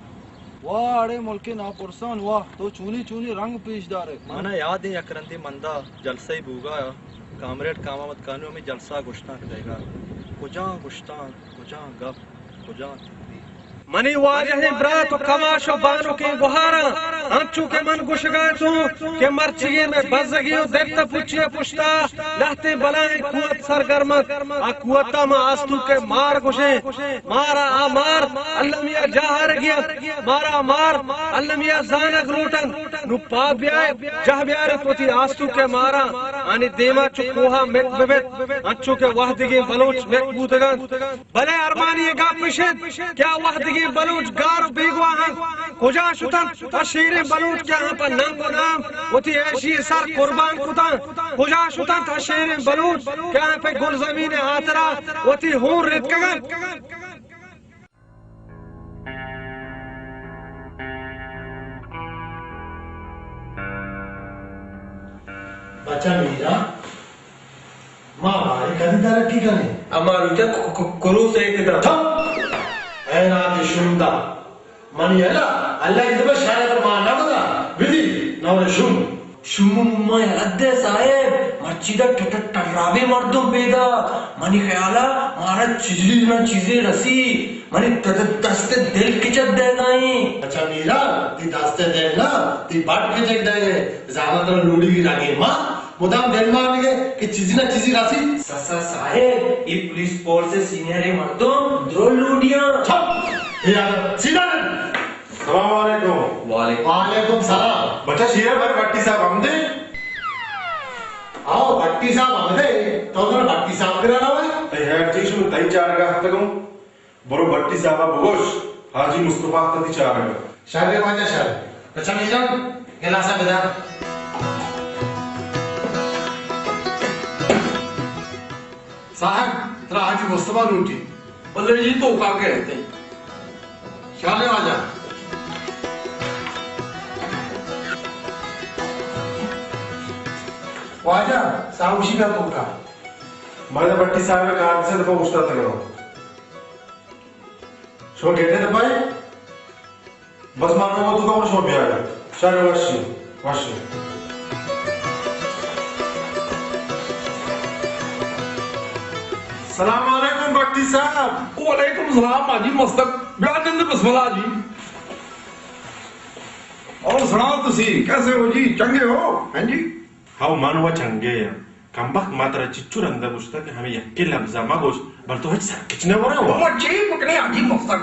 واہ، اڑے ملک ءِ ناپرسان، واہ، تو چونی چونی رنگ پیش دارئے۔ مانا یاد ایں یک رندے مندا جلسہ ئے بوگا، کامریڈ کام احمد کانو ہمے جلسہ ءَ گوشتانک دئیگا۔ کجا گوشتانک، کجا گپ، کجا تقریر۔ منی واجہیں برات و کماش و بانکیں گہاراں، انچو کہ من گوشگا اتوں کہ مرچیگیں مئے بزگی و درتہ پچی ءِ پشتا لہتیں بلاہیں قوت سرگرم انت۔ آ قوت ءَ ما آستونک ءِ مار گوشیں۔ مارا آ مار المی ءَ جاہارگی انت۔ مارا آ مار المی ءَ زانگ لوٹ انت۔ نوں پاد بیائیت، جاہ بیاریت وتی آستونک ءِ ماراں، آنی دیما چو کوہ ءَ مت بہ بیت، انچو کہ وہدیگیں بلوچ مت بوتگ انت۔ بلے ارمانی ءِ گپ اش انت کہ آ وہدیگیں بلوچ گار و بیگواہ انت۔ کجا شت انت آ شیریں بلوچ کہ آہاں پہ ننگ و نام وتی عیشی ءِ سر قربان کت انت؟ کجا شت انت آ شیریں بلوچ کہ آہاں پہ گلزمین ءِ ہاترا وتی ہون رتکگ انت؟ بچہ میرا، ما بارے کدی ترقی کنیں؟ اما روچا ک-، ک-، کروس ایک دا۔ تھپ! اے رات شوندا۔ منی اللہ، اللہ ءِ عزت ءَ شاید ما نہ بدا۔ بدی، نور شوم۔ شوم ما یلہ دے صاحب، مرچی دا ٹ-، ٹ-، ٹرابے مردم پیدا۔ منی خیال ءَ مارا چیزی نہ چیزے رسی۔ منی ت-، ت-، دست دل کچک دے دائیں۔ اچھا میرا، تی دست دل نہ، تی بٹ کچک دے۔ زاناں ترا لوڑی گی رگے ما۔ مدام دل مانگے کہ چیزی نہ چیزی رسی۔ سسا صاحب، اے پولیس فورس ءِ سینئر ءِ مردم درو لوڈیاں۔ چپ! اے یار، سیدھا نہ۔ السلام علیکم۔ وعلیکم۔ وعلیکم سلام۔ بچہ شیر بھائی بھٹی صاحب ہم دے۔ آؤ، بھٹی صاحب آمدے، تو ذرا بھٹی صاحب کرا نہ ہوئے؟ اے ہیر چیز من تئی چارگا ہتگوں۔ برو بھٹی صاحب بگوش، حاجی مصطفی تئی چارگا۔ شر واجہ شر۔ اچھا میجان، گلاسا بدار۔ صاحب، ترا حاجی مصطفی لوٹی۔ بلے جی تو کا کہتے؟ شر واجہ۔ واجہ، ساوشی کا تو کا؟ مانا بھٹی صاحب کار سے تو پوچھتا تھا۔ شما گیٹے دپائی؟ بس مارو تو کم شما بیارے۔ شر وشی، وشی۔ سلام علیکم بھٹی صاحب۔ وعلیکم السلام حاجی مستک۔ بیا نند بسم اللہ جی۔ اور سناؤ تسی، کیسے ہو جی؟ چنگے ہو؟ ہیں جی؟ ہاؤ من و چنگے آں۔ کمبخت ما ترا چچو رندا گوشتا کہ ہمے یکے لبزا مگوش، بل تو ہچ سرکچ نہ ورے وا۔ او چے بکنے حاجی مستک؟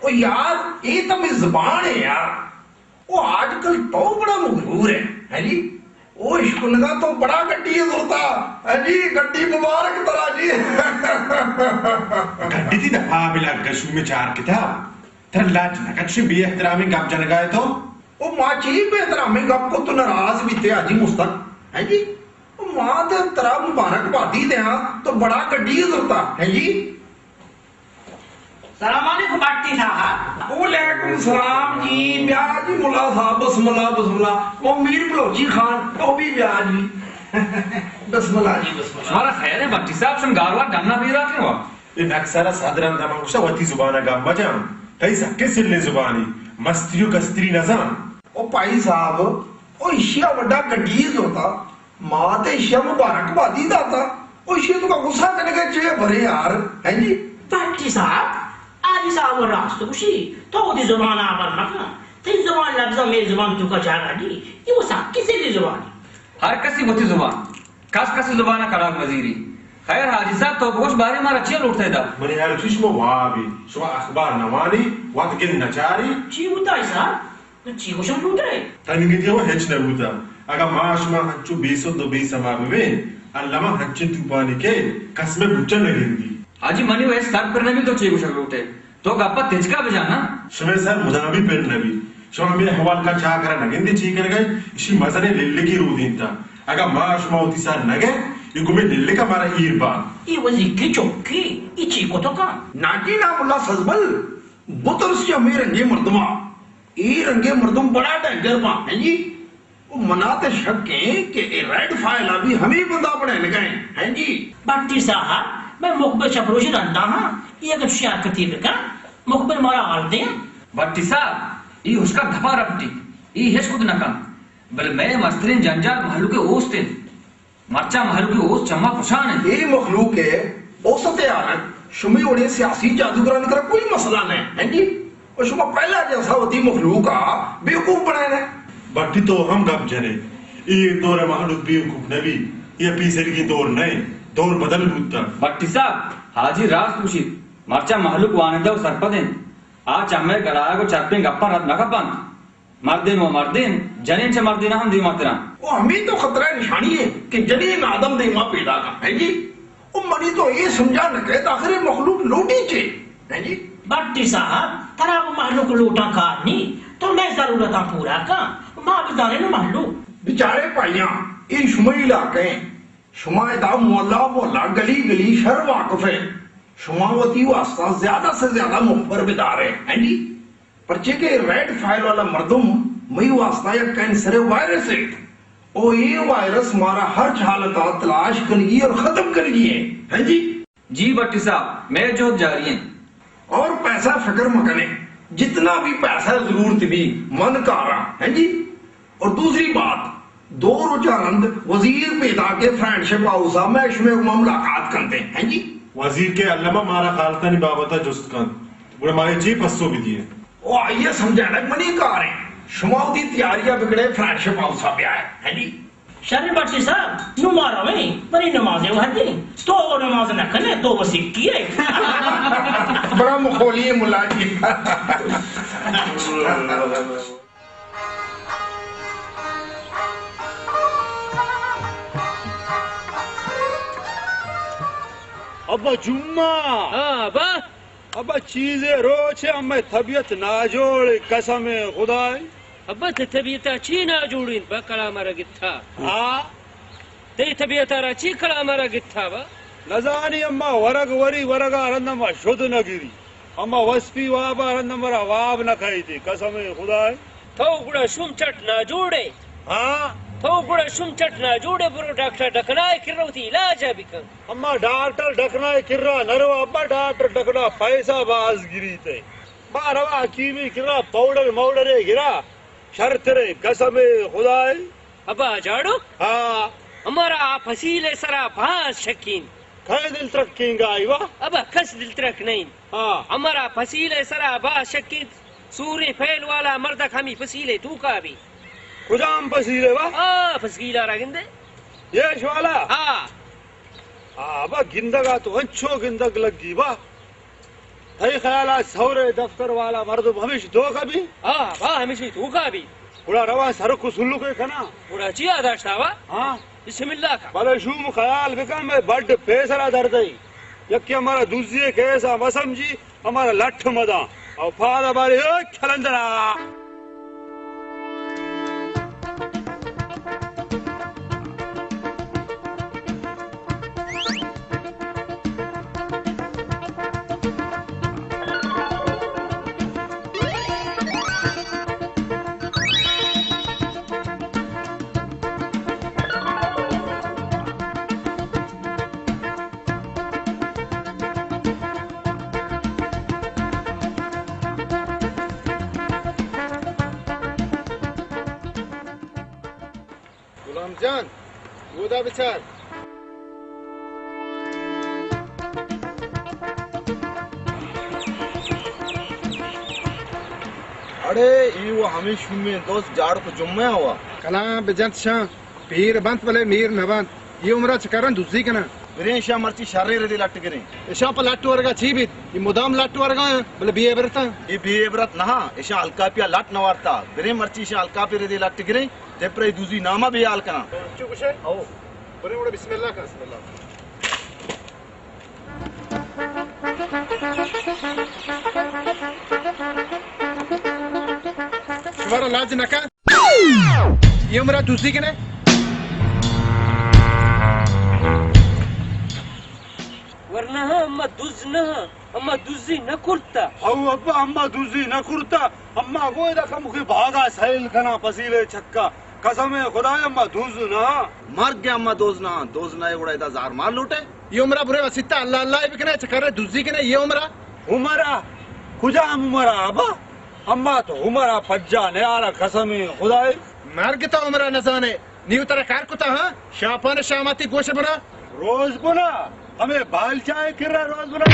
او یار، اے تو ہمے زبان ہے یار۔ او آج کل تو بڑا مغرور ہے، ہیں جی؟ او اشکنگا تو بڑا گڈی زرتا، ہیں جی؟ گڈی مبارک ترا جی۔ گڈی تئی دپا بلا گشو میں چار کتاب۔ ترا لاج نہ کچھ بے احترامیں گپ جنگا ہے تو۔ او ما چی بے احترامیں گپ کو تو ناراض بیتے حاجی مستک، ہیں جی؟ او ما تے ترا مبارک بادی دیاں، تو بڑا گڈی زرتا، ہیں جی؟ سلام علیکم بھٹی صاحب۔ وعلیکم السلام جی، بیا جی ملا صاحب، بسم اللہ، بسم اللہ۔ او میر بلوچی خان، تو بھی بیا جی۔ بسم اللہ جی، بسم اللہ۔ شمارا خیر ہے بھٹی صاحب، شم گاروا ڈنا پیدا کیوں؟ اے نکسر ء صد رند ء من گوشتہ وتی زبان ء گپ مجن، تئی سکیں سلیں زبانے، مستری و کستری نزان۔ او پائی صاحب، او ایشی ء وڈا گڈی زرتا، ما تے ایشی ء مبارک بادی داتا، او ایشی ء توکا غصہ کنگ ء چے برے یار، ہیں جی؟ بھٹی صاحب، حاجی صاحب راست گوشی، تو وتی زبان ء ہبر مکن، تئی زبان لبزاں مئے زبان توکا جاگہ نی، اے و سکیں سلیں زبانے۔ ہر کسی وتی زبان۔ کس کسی زبان ء کڑاگ مزیری۔ خیر حاجی صاحب، تو بگوش باریں مارا چیا لوٹتہ ادا؟ منی ہیال ء چوش شما وابی، شما اخبار نہ وانی، وت گند نہ چاری۔ چی بوتا حاجی صاحب؟ تو چی گوشن لوٹئے؟ تنیگتی و ہچ نہ بوتا۔ اگاں ما شما ہنچو بے سد و بے سما ببیں، الما ہنچیں توپانے کئیت، کس مئے بوٹا نہ گندی۔ حاجی منی و ہچ سر پر نہ بی تو چی گوشگ لوٹئے۔ تو گپ ء تچک ء بجن نا۔ شمئے سر مدامی پر نہ بیت۔ شما ہمے احوال کا چاکر ء نہ گندے چی کنگ ء، ایشی مزنیں للکے رودینتہ۔ اگاں ما شما وتی سر نہ گئے، اے گمے للک ء مارا ایر بات۔ اے وزیکیں چکے، اے چی کتو کن؟ ناجی نا ملا سزبل، بترس چہ ہمے رنگیں مردماں۔ اے رنگیں مردم بڑا ڈینجر باں، ہیں جی؟ و منا تہ شک ایں کہ اے ریڈ فائل ء بھی ہمے بندا بنائینگا ایں، ہیں جی؟ بھٹی صاحب، مئے مخبر چپروشی رندا ہاں، اے اگہ چشیں حرکتے بکن، مخبر مارا حال دیں۔ بھٹی صاحب، اے ہشکا دپا رپٹی، اے ہچ کت نہ کنت، بلے مئے مستریں جنجال مہلوک ء اوست انت۔ مرچاں مہلوک ء اوست چما پشان انت۔ اے مخلوق ء اوست ء حالت شمے وڑیں سیاسی جادوگرانی کرا کوئی مسئلہ نہ انت، ہیں جی؟ و شما پہلا جیسا وتی مخلوق ء بیوقوف بنائینے۔ بھٹی تو ہم گپ جنے۔ اے دور ء مہلوک بیوقوف نہ بی۔ اے پیسریگیں دور نہ انت۔ دور بدل بوتگ۔ بھٹی صاحب، حاجی راست گوشیت۔ مرچاں مہلوک وانندہ و سرپد انت۔ آ چہ مئے گرایگ و چرپیں گپاں رد نہ کپنت۔ مردین و مردین، جنین چہ مردین ہم دیما تران۔ و ہمے تو خطرہ نشانی ہے کہ جنین آدم دیما پیدا کن، ہیں جی؟ او منی تو اے سمجھا نہ کئیت، آخر اے مخلوق لوٹی چے؟ ہیں جی؟ بھٹی صاحب، ترا و مہلوک لوٹاں کار نی، تو مئے ضرورتاں پورا کن، ما بزانیں نو مہلوک۔ بیچارے پائیاں، اے شمئے علاقہ ایں، شما ادا محلہ محلہ، گلی گلی شر واقف ایں، شما وتی واسطہ زیادہ سے زیادہ مخبر بدارے، ہیں جی؟ پرچے کہ ریڈ فائل والا مردم مئی واسطہ یک کینسر وائرس ہے۔ او اے وائرس مارا ہرچ حالت ء تلاش کنگی اور ختم کنگی ہے۔ ہیں جی؟ جی بھٹی صاحب، مئے جہد جاری ہیں۔ اور پیسہ فکر مکنے، جتنا بھی پیسہ ضرورت بھی من کاراں، ہیں جی؟ اور دوسری بات، دو روچہ رند وزیر پیداک ء فرینڈشپ ہاؤس ء مئے شمئے گوما ملاقات کنت، ہیں جی؟ وزیر کہ الما مارا حالتانی بابت ء جست کنت، گڑا ما اے چے پسو بدییں؟ او آئی ء سمجھائینگ منی کار انت۔ شما وتی تیاری ء بگڑے فرینڈشپ ہاؤس ء بیائے، ہیں جی؟ شر بھٹی صاحب، نوں ما رویں، منی نماز ء وھد انت، تو نماز نہ کنے، تو وسیکی ئے۔ بڑا مخولی ملا جی۔ ابا جمعہ۔ ہاں، ابا۔ ابا چیزے روچے، امئے طبیعت ناجوڑ اے، قسم خدائے۔ ابا تئی طبیعت چی ناجوڑ انت؟ با کلام را گتا۔ ہاں۔ تئی طبیعت را چی کلام را گتا با؟ نزانی اما ورگ وری، ورگا رند اما شد نگری۔ اما وسپی وابا رند مرا واب نہ کئیتی، قسم خدائے۔ تو گڑا شوم چٹ ناجوڑے۔ ہاں۔ تو گڑا شوم چٹ ناجوڑے، برو ڈاکٹر ڈکنائے کرا وتی علاج بکن۔ اما ڈاکٹر ڈکنا ء کرا نہ رو ابا، ڈاکٹر ڈکنا پیسہ باز گریت۔ ما روا حکیمی کرا پاؤڈر ماؤڈر ء گرا، شرتریں قسم خدائے۔ ابا جاڑو؟ ہاں۔ ہمارا آ پسیل ء سرا باز شکین۔ کئے دل ترکینگا ایوا؟ ابا کس دل ترک نہیں۔ ہاں۔ ہمارا پسیل ء سرا باز شکین۔ سوریں پھیل والا مردک ہمی پسیل ء توکا بی۔ کجام پسیل ء وا؟ آ پسیل ء را گندے۔ یش والا؟ ہاں۔ آ، ابا گندگ ء تو انچو گندگ لگی با۔ تئی خیال ء سورے دفتر والا مردم ہمیش توکا بی؟ آ، با ہمیشی توکا بی۔ گڑا رواں سرک و سلوکے کناں۔ گڑا چیا داشتا با؟ ہاں۔ بسم اللہ کن۔ بلے شوم خیال بکن، مئے بڈ پیسرا دردئی۔ یکے ہمارا دزی کیسا مسمجی، ہمارا لٹ مداں۔ او پادا بارے، اے کلندرا۔ غلام جان، اودا بچار۔ اڑے، ای و ہمے شومیں دوست جاڑ کو جمعہ ہوا۔ کلاں بجنت شاں، پیر بنت بلے میر نہ بنت۔ ای عمرا چکرن دزی کنن۔ بریں شاں مرچی شریں ردی لٹ گریں۔ اشاں پہ لٹ ورگا چی بیت؟ ای مدام لٹ ورگا ہیں، بلے بے عبرتاں۔ ای بے عبرت نہ، اشاں الکاپیا لٹ نہ وارتا۔ بریں مرچی اشاں الکاپی ردی لٹ گریں۔ تپرے دوزی نامہ بے حال کناں۔ چو گوشے؟ او۔ برے وڑا بسم اللہ کن۔ بسم اللہ۔ شمارا لاج نہ کن۔ یہ عمرا دوزی کنے۔ ورنہ اما دز نہ۔ اما دزی نہ کرتا۔ او ابا، اما دزی نہ کرتا۔ اما گو ادا کمکے باگا سیل کنا پسیلے چکا۔ قسم خدا اما دز نہ۔ مرگ اما دز نہ، دز نہ گڑا ادا زار مال لوٹے۔ یہ عمرا برے وسیتا اللہ اللہ بکنے، چکرے دزی کنے یہ عمرا۔ عمرا؟ کجام عمرا ابا؟ اما تو عمرا پجا نیارا قسم خدائے۔ مرگ تو عمرا نزانے۔ نیو ترا کار کتا، ہاں؟ شاپان شاماتی گوش بنا۔ روز بنا؟ ہمیں بالچائے کرا روز بنا۔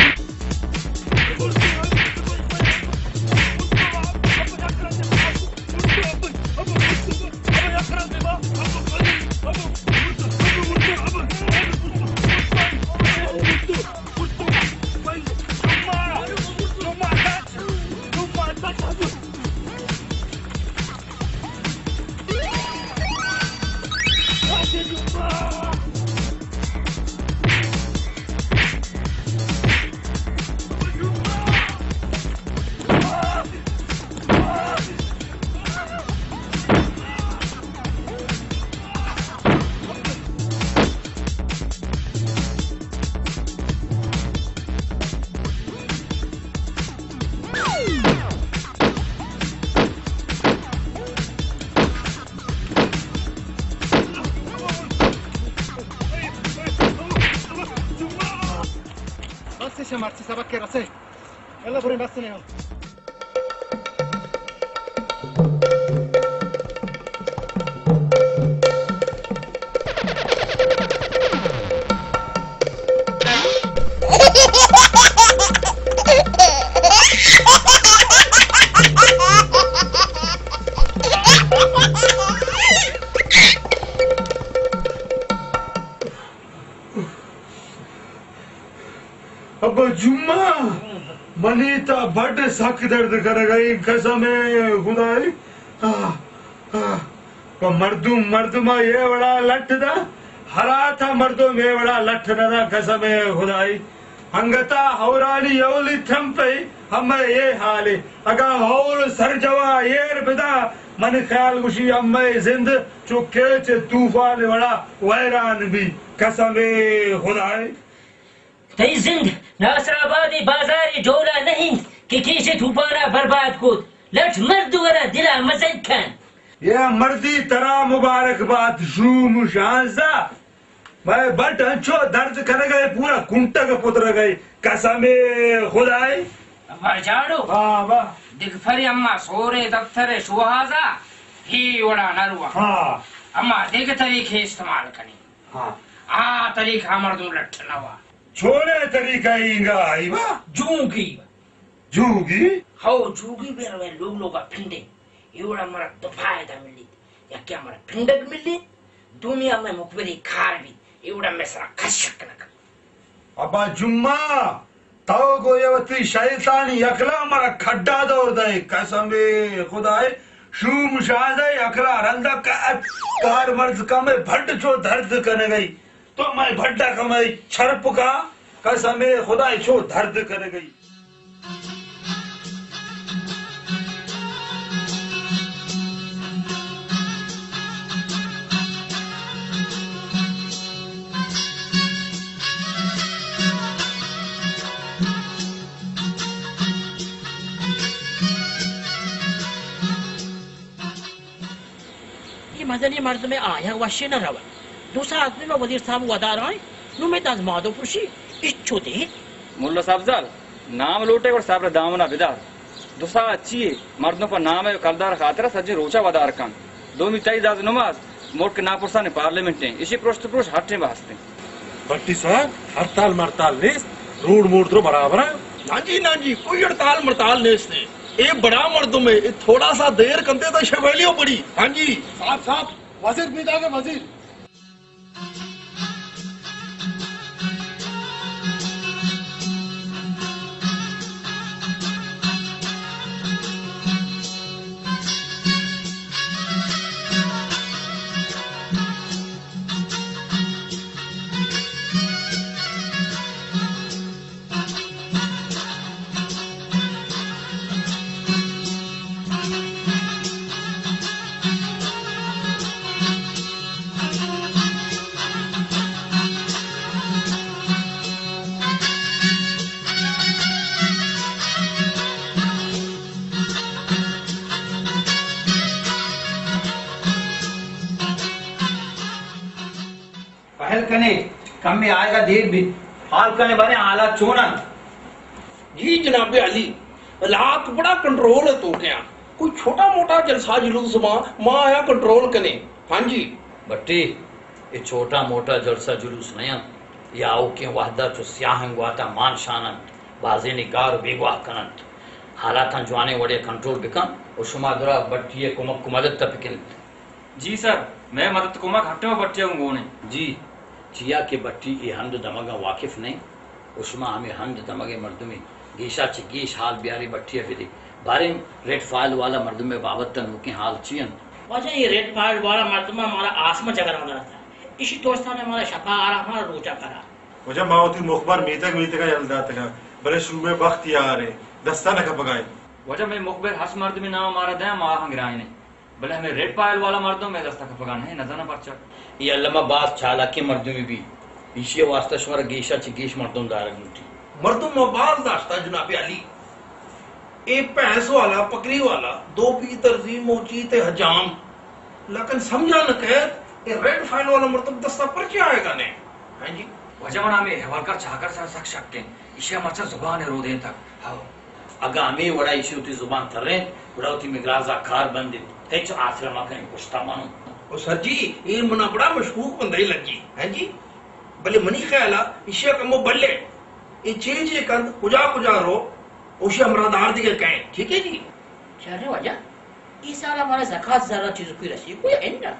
بس، شما مرچی سبق کے رسے۔ یلا بریں، بس نہیں ہو۔ ابا جمعہ، منی تا بڈ سک درد کنگائی، قسم خدائی۔ آہ، آہ۔ پہ مردم، مردم یہ وڑا لٹ دا، ہرا تا مردم یہ وڑا لٹ نہ دا، قسم خدائی۔ انگتا ہورانی اولی تھمپے ہمے اے حالے۔ اگاں ہور سرجوا ایر بدا، من خیال گوشی ہمے زند چو کیچ طوفان وڑا ویران بی۔ قسم خدائے۔ تئی زند ناصر آبادی بازاری جولا نہ انت کہ کیچ طوفانا برباد کت۔ لٹ مرد ورا دلا مزن کن۔ یا مردی ترا مبارک بات شوم شانزدہ۔ مئے بڈ انچو درد کنگ ء پورا کنٹگ پترگ ء۔ قسم خدائے۔ ابا جاڑو۔ ہاں، ابا۔ دگہ پرے اما سورے دفتر شوہازا ہی وڑا نہ روا۔ ہاں۔ اما دگہ طریقے استعمال کنی۔ ہاں۔ آ طریقہ مردم لٹ نہ وا۔ چونے طریقہ اینگا آئی با؟ جوگی۔ جوگی؟ ہو، جوگی بے روے لوگ لوگا پنڈے۔ اے وڑا مارا دو فائدہ ملیت۔ یکے مارا پنڈگ ملیت، دومی ہمے مخبری کار بیت۔ اے وڑا مئے سرا کس شک نہ کن۔ ابا جمعہ، تو گویا وتی شیطانی عقلا مارا کھڈا دور دئے۔ قسم خدائے، شوم شاہدے عقلا رندا کار مرد کمے بھڈ چو درد کنگئی۔ تو مئے بھڈا کمے چرپ کا، قسم خدائے چو درد کنگئی۔ اے مزنیں مردمے آیگ وشے نہ رود۔ دو ساعت نی ما وزیر صاحب ودار آئیں، نوں مئے دزمادو پرشی، اچو دے۔ ملا سبزل، نام لوٹے گڑا صبر دامنا بدار۔ دو ساعت چیے؟ مردم پہ نام ء کلدار خاطر سجیں روچا ودار کن۔ دومی تئی دز نماز ملک ناپرسانی پارلیمنٹ ہیں، اشی پرشت پروش ہٹیں بہستیں۔ بٹی صاحب، ہڑتال مرتال نیست، روڈ موڈ درو برابر ہیں۔ ناں جی، ناں جی، کوئی ہڑتال مرتال نیست ہے۔ اے بڑا مردم ہے، اے تھوڑا سا دیر کنتے تو شویلیو پڑی۔ ہاں جی۔ صاحب، صاحب، وزیر پیدا کے وزیر۔ پہل کنے، کمے آئیگا دیر بیت۔ حال کنے باریں حالات چون انت؟ جی جناب عالی، حالات بڑا کنٹرول ء توکیں آں۔ کوئی چھوٹا موٹا جلسہ جلوس ما، ما آیا کنٹرول کنیں۔ ہاں جی۔ بٹی، اے چھوٹا موٹا جلسہ جلوس نہ انت۔ اے آؤکیں وہدا چو سیاہیں گواتا مان شان انت، بازینے گار و بیگواہ کن انت۔ حالاتاں جوانیں وڑے کنٹرول بکن و شما درا بٹی ء کمک و مدد ء بکنت۔ جی سر، مئے مدد کمک ہٹیں و بٹی ء گوں گون انت۔ جی، چیا کہ بٹی اے ہند و دمگاں واقف نہ انت و شما ہمے ہند و دمگ ء مردمے گیشا چہ گیش حال بیارے بٹی ء بدے۔ باریں ریڈ فائل والا مردم ء بابت ء نوکیں حال چی انت؟ واجہ، اے ریڈ فائل والا مردم ء مارا آسم ء جگران داتگ۔ ایشی توستان ء مارا شپا آرام ء روچا قرار۔ واجہ، ما وتی مخبر میتگ میتگ ء یل داتگاں، بلے شوم ء بخت یار انت، دستا نہ کپگا انت۔ واجہ، مئے مخبر ہرچ مردمے نام مارا دیاں، ما آہاں گرائینیں۔ بلے ہمے ریڈ پائل والا مردم مئے دستا کپگا نہ انت، نزاناں پرچا۔ اے الما باز چالاکیں مردمے بی، ایشی ء واسطہ شمارا گیشا چہ گیش مردم دارگ لوٹی۔ مردم ما باز داشتا جناب عالی۔ اے پینس والا، پکری والا، دو پی ترزی، موچی تے حجام۔ لیکن سمجھا نہ کئیت، اے ریڈ فائل والا مردم دستا پرچے آئیگا نے؟ ہاں جی۔ واجہ، منا ہمے احوالکار چاکر سرا سک شک انت۔ ایشی ء مرچاں زبان ء رودینتگ۔ ہو۔ اگاں ہمے وڑا ایشی وتی زبان ترینت، گڑا وتی مگرازا کار بند انت۔ ہچ آسرا مہ کنیں، پشتا من انت۔ او سر جی، اے منا بڑا مشکوک بندے لگی۔ ہاں جی۔ بلے منی خیالا ایشی ء کمو بلے۔ اے چینج اے کنت، کجا کجا رو، اوشی ہمراہ دار دگہ کئے۔ ٹھیک ہے جی۔ چارے واجہ، اے سال ء مارا زکات زر ء چیزکے رسی کو یا اناں؟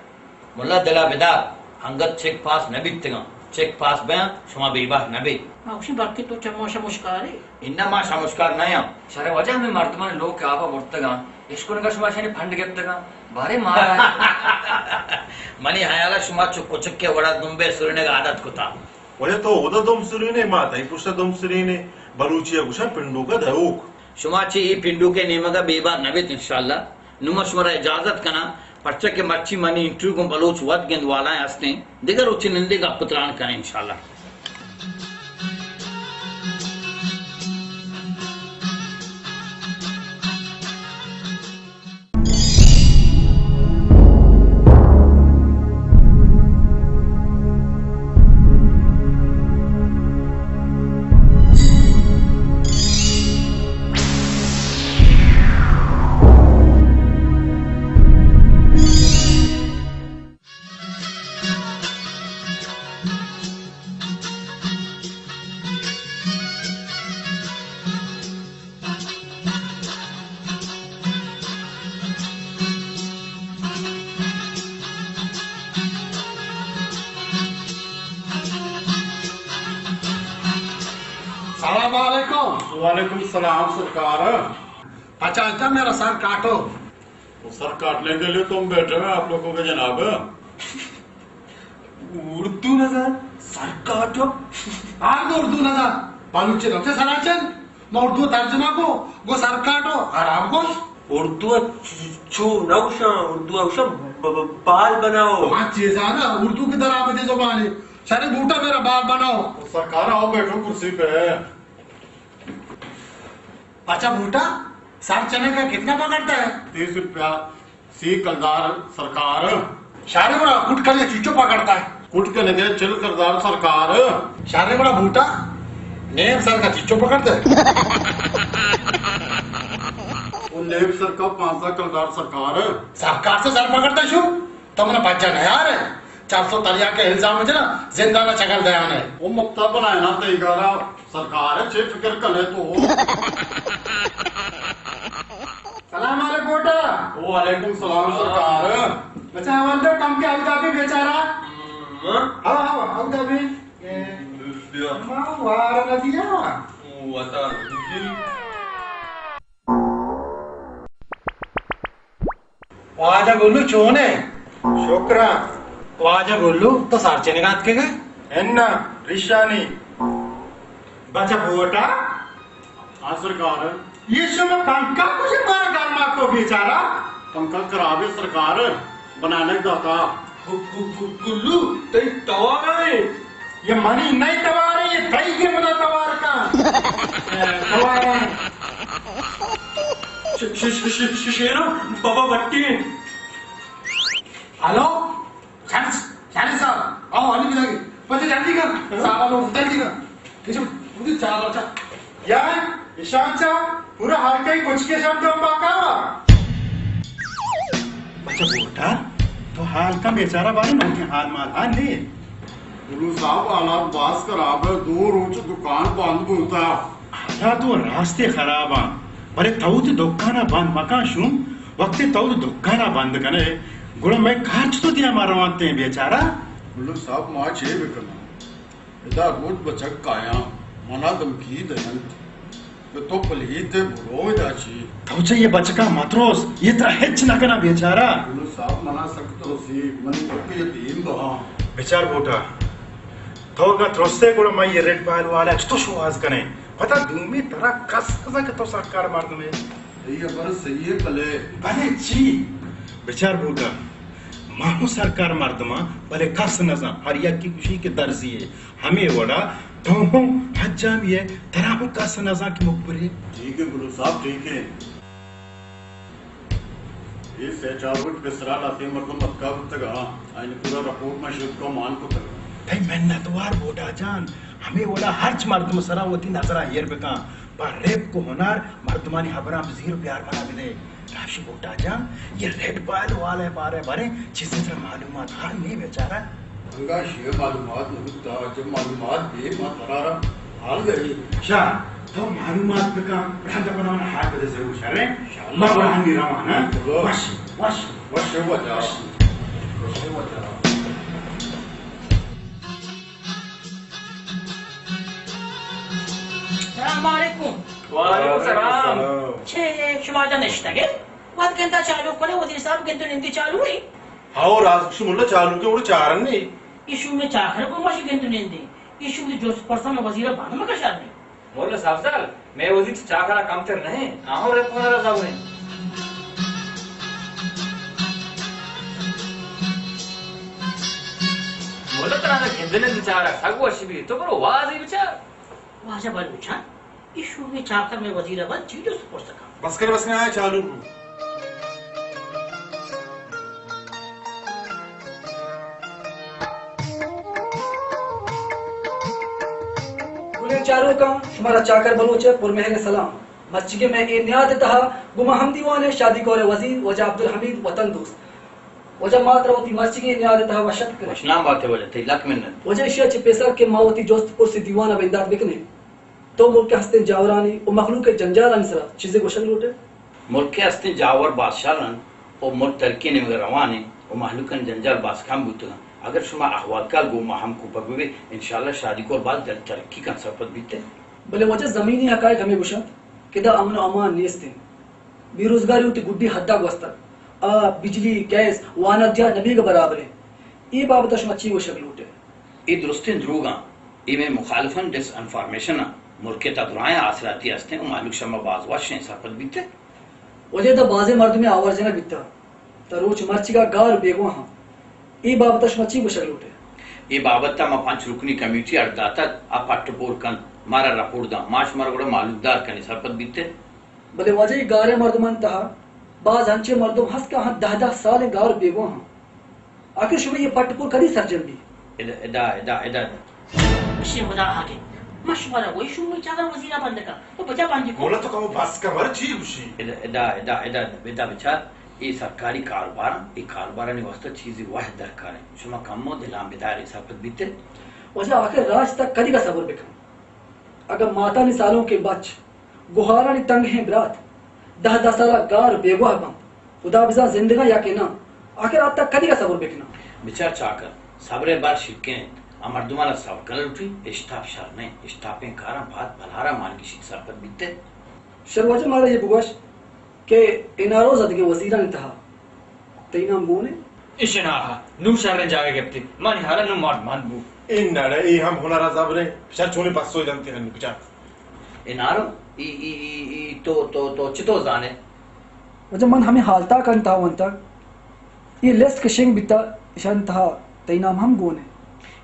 ملا دل ء بدار، انگت چیک پاس نہ بیتگاں، چیک پاس بیاں، شما بے بہر نہ بے۔ ما گوشی بلکہ تو چہ ما شموشکارے۔ اناں ما شموشکار نہ آں۔ شر واجہ ہمے مردمانی لوگ کہ آپا برتگاں، اشکنگا شما اشانی پنڈ گپتگاں، بارے مارا۔ منی حیالا شما چو کچکے وڑا دمبے سرینگ عادت کتا۔ واجہ تو اودا دم سرینے، ما تئی پشتا دم سرینے۔ بلوچی ء گوشاں پنڈوک ء دئوک۔ شما چہ اے پنڈوک ء نیمگ ء بے بار نہ بیت انشاءاللہ۔ نوں ما شمارا اجازت کناں، پرچا کہ مرچی منی انٹرویو گوں بلوچ وت گند والائیں ہستیں۔ دگہ روچے نندے گپ ء تران کنیں انشاءاللہ۔ سلام علیکم۔ وعلیکم السلام سرکار۔ اچھا، اچھا، میرا سر کاٹو۔ وہ سر کاٹنے کے لیے تو ہم بیٹھے ہیں آپ لوگوں کے جناب۔ اردو نہ زان، سر کاٹو۔ آ تو اردو نہ زان، بلوچی نہ چے سرا چن۔ ما اردو ترجمہ کو، گو سر کاٹو، حرام گوش۔ اردو چ-، چو نہ گوشاں، اردو گوشاں ب-، ب-، بال بناؤ۔ ہاں، چیزا نا، اردو کی طرح بدی زبانی۔ شرے بوٹا میرا بال بناؤ۔ سرکار آؤ بیٹھو کرسی پہ۔ اچھا بوٹا، سر چنے کا کتنا پکڑتا ہے؟ تیس روپیہ۔ سی کلدار سرکار۔ شارے بڑا کٹ کنے چیچو پکڑتا ہے۔ کٹ کنے کے چل کلدار سرکار۔ شارے بڑا بوٹا، نیم سر کا چیچو پکڑتا ہے۔ وہ نیم سر کا پانزدہ کلدار سرکار۔ سرکار سے سر پکڑتا شو، تو منا بچہ نہ یار ہے۔ چار سو تریا کے الزام ہے نا، زندہ نہ چکل دیانے۔ وہ مفتا بنائے نا تئی گارا۔ سرکار، چے فکر کنے تو؟ سلام علیکم بوٹا۔ وعلیکم سلام سرکار۔ بچہ، حوال دے، کم کے ابو دھابی بیچارہ۔ ہاں؟ ہاں، ہاں، ابو دھابی۔ اے، بیا۔ ماں وار نہ دیا۔ وتا۔ واجہ گلو چون ئے؟ شکر آں۔ واجہ گلو، تو سر چنگا اتکگ ئے؟ اناں، ریشانی۔ بچہ بوٹا؟ ہاں سرکار۔ یہ شما پنکھا کجا مارا گرما کو بیچارہ؟ پنکھا خراب ہے سرکار، بنانے داتا۔ گلو، تئی توار ئے؟ یہ منی نئے توار ئے، یہ تئی کے منا توار کا۔ توار۔ ش-، ش-، ش-، ش-، ش-، شیرو، بابا بٹی۔ ہلو، شانی، شانی صاحب، آؤ، علی بلائیے۔ بچے جلدی کر، صاحب آؤ، جلدی کر۔ یہ جو، مجھے چار بچہ۔ یا، ایشان چا، پورا ہر کئی کچھ کے شب دم پاکا۔ بچہ بوٹا، تو حال کن بیچارہ بارے نوکیں حال مال ہاں نے۔ گلو صاحب، حالات باز خراب ہے، دو روچ دکان بند بوتا۔ حالات تو راستے خراب آں، بلے تو وتی دکانا بند مکن شوم، وقتے تو وتی دکانا بند کنے، گڑا مئے کار چطور دیا ما روانتے بیچارہ؟ گلو صاحب، ما چے بکناں؟ ادا گڈ بچک کایاں، منا دھمکی دینت کہ تو پلیت ئے، برو ادا چی۔ تو چہ یہ بچکاں متروس، یہ ترا ہچ نہ کناں بیچارہ۔ گلو صاحب، منا سک ترسی، منی پت یتیم بہاں۔ بچار بوٹا، تو اگاں ترستے گڑا ما یہ ریڈ پائل والا چتو شوہاز کنے؟ پدا دومی ترا کس نزاں کہ تو سرکار مردمے۔ تئی ہبر صحیح ہے بلے۔ بلے چی؟ بچار بوٹا، ما ہوں سرکار مردماں، بلے کس نزاں، ہر یکی گوشی کہ درزی ہے۔ ہمے وڑا تو ہوں حجامی ئے، ترا ہوں کس نزاں کہ مخبرے۔ ٹھیک ہے گلو صاحب، ٹھیک ہے۔ یہ سے چار روچ پیسرا لہتیں مردم اتکا بوتگا، آئین پورا رپورٹ ما شد کو مان کتگا۔ تئی منتوار بوٹا جان، ہمے وڑا ہرچ مردم سرا وتی نظرا ایر بکن، پہ رپک و ہنر مردمانی ہبراں بزیر و بیار منا بدے۔ راشی بوٹا جان، یہ ریڈ پائل والے بارے بارے چیزے ترا معلومات ہاں نے بیچارہ؟ انگا شے معلومات نہ بوتا، جب معلومات بے ما ترارا حال گئی۔ شاہ، تو معلومات بکا، رند پدا من حال بدے ضرور شرے۔ انشاءاللہ۔ ما وہنگی روان، ہاں؟ چلو۔ وش، وش۔ وش ہو جا۔ وش۔ وش ہو جا۔ السلام علیکم۔ وعلیکم السلام۔ چے شما جا نشتگے؟ وت گندا چالو کنے، وزیر صاحب گندو نندی چالو ہے۔ ہاو، راز کشی ملا چالو کے اوڑ چارن نے۔ ایشو میں چاکر کو ماشی گندو نندی۔ ایشی وتی جست پرساں مئے وزیر ءَ بند مکن شر نہ اِنت۔ ملا سبزل، مئے وزیر چہ چاکر ءَ کمتر نہ اِنت، آ ہم رپورٹر ءَ زبر اِنت۔ ملا ترا گندن ءَ بچار ءَ سک وش بیت، تو برو وازے بچار۔ واجہ بلوچان، اے شومیں چاکر مئے وزیر ءَ بند چی جست پرس کنت؟ بس کن، بس کن، آ چالو بو۔ گلیں چاروکاں، شمارا چاکر بلوچ ءِ پرمہریں سلام۔ مرچیگیں مئے اے نیاد ءِ تہا گوں ما ہمدیوان ایں شادی کور ءِ وزیر واجہ عبدالحمید وطن دوست۔ واجہ ما ترا وتی مرچیگیں نیاد ءِ تہا وش اتک کنیں۔ وشنام بات ئے واجہ، تئی لک منت۔ واجہ ایشی ءَ چہ پیسر کہ ما وتی جست پرس ءِ دیوان ءَ بندات بکنیں، تو ملک ءِ ہستیں جاورانی و مخلوق ءِ جنجالانی سرا چیزے گوشگ لوٹ ئے؟ ملک ءِ ہستیں جاور باز شر انت و ملک ترقی ءِ نیمگ ءَ روان انت و مہلوکانی جنجال باز کم بوتگ انت۔ اگر شما احوال کار گوں ما ہم کوپگ بہ بئے، انشاءاللہ شادی کور باز جلد ترقی کنت، سرپد بیت ئے۔ بلے واجہ زمینی حقائق ہمے گوش انت کہ ادا امن و امان نیست انت۔ بے روزگاری وتی گڈی حد ءَ گوستگ۔ آپ، بجلی، گیس، وانگجاہ نہ بیگ ءَ برابر انت۔ اے بابت ءَ شما چی گوشگ لوٹ ئے؟ اے درستیں دروگ انت۔ اے مئے مخالفانی ڈس انفارمیشن انت۔ ملک ءِ تہا درائیں آسراتی ہست انت و مہلوک شما باز وش انت، سرپد بیت ئے۔ واجہ ادا بازیں مردمے آوار جنگ بیتگ، تاں روچ مرچیگ ءَ گار و بیگواہ انت۔ اے بابت ءَ شما چی گوشگ لوٹ ئے؟ اے بابت ءَ ما پنچ رکنی کمیٹی اڈ داتگ، آ پٹ و پول کنت، مارا رپورٹ دنت، ما شمارا گڑا مہلوکدار کنیں، سرپد بیت ئے۔ بلے واجہ، اے گاریں مردمانی تہا باز انچیں مردم ہست کہ آہاں دہ دہ سال انت گار و بیگواہ انت۔ آخر شمئے اے پٹ پول کدی سرجم بیت؟ ادا، ادا، ادا، ادا۔ بشے ہدا آگے۔ ما شمارا گوئی شومیں چاکر وزیر ءَ بند کن۔ تو بجا بندی کو۔ مولا تو کمو بس کن، ور چی گوشی؟ ادا، ادا، ادا، ادا، ادا بچار، اے سرکاری کاروبار انت، اے کاروبارانی واسطہ چیزے وہد درکار انت۔ شما کمو دلان بدار ئے، سرپد بیت ئے۔ واجہ، آخر راج تک کدی کا صبر بکن؟ اگاں ماتانی سالونکیں بچ، گہارانی تنگہیں برات دہ دہ سال ءَ گار بیگواہ بنت، خدا بزان زندگ انت یا کہ ناں، آخر آ تک کدی ءَ صبر بکناں؟ بچار چاکر، صبر ءِ بار شیرکین انت، آ مردمان ءَ صبر کنگ لوٹیت، اشتاپ شر نہ انت، اشتاپیں کاراں پاد بلہار ءَ مان گیشیت، سرپد بیت ئے۔ شر واجہ، مارا اے بگوش کہ این آر او زدگیں وزیرانی تہا تئی نام گون انت؟ اش ناں، نوں شریں جاگہ گپتی، منی ہیال ءَ نوں مرد مند بو۔ اے نڑے، اے ہم ہنر ءَ زبریں، بچار چونیں پسوے دنت انت، بچار۔ این آر او، ای، ای، ای، ای، تو، تو، تو چتو زانے؟ واجہ من ہمے حالتاکانی تہا ونتگ، اے لسٹ کہ شنگ بیتگ، اشانی تہا تئی نام ہم گون انت۔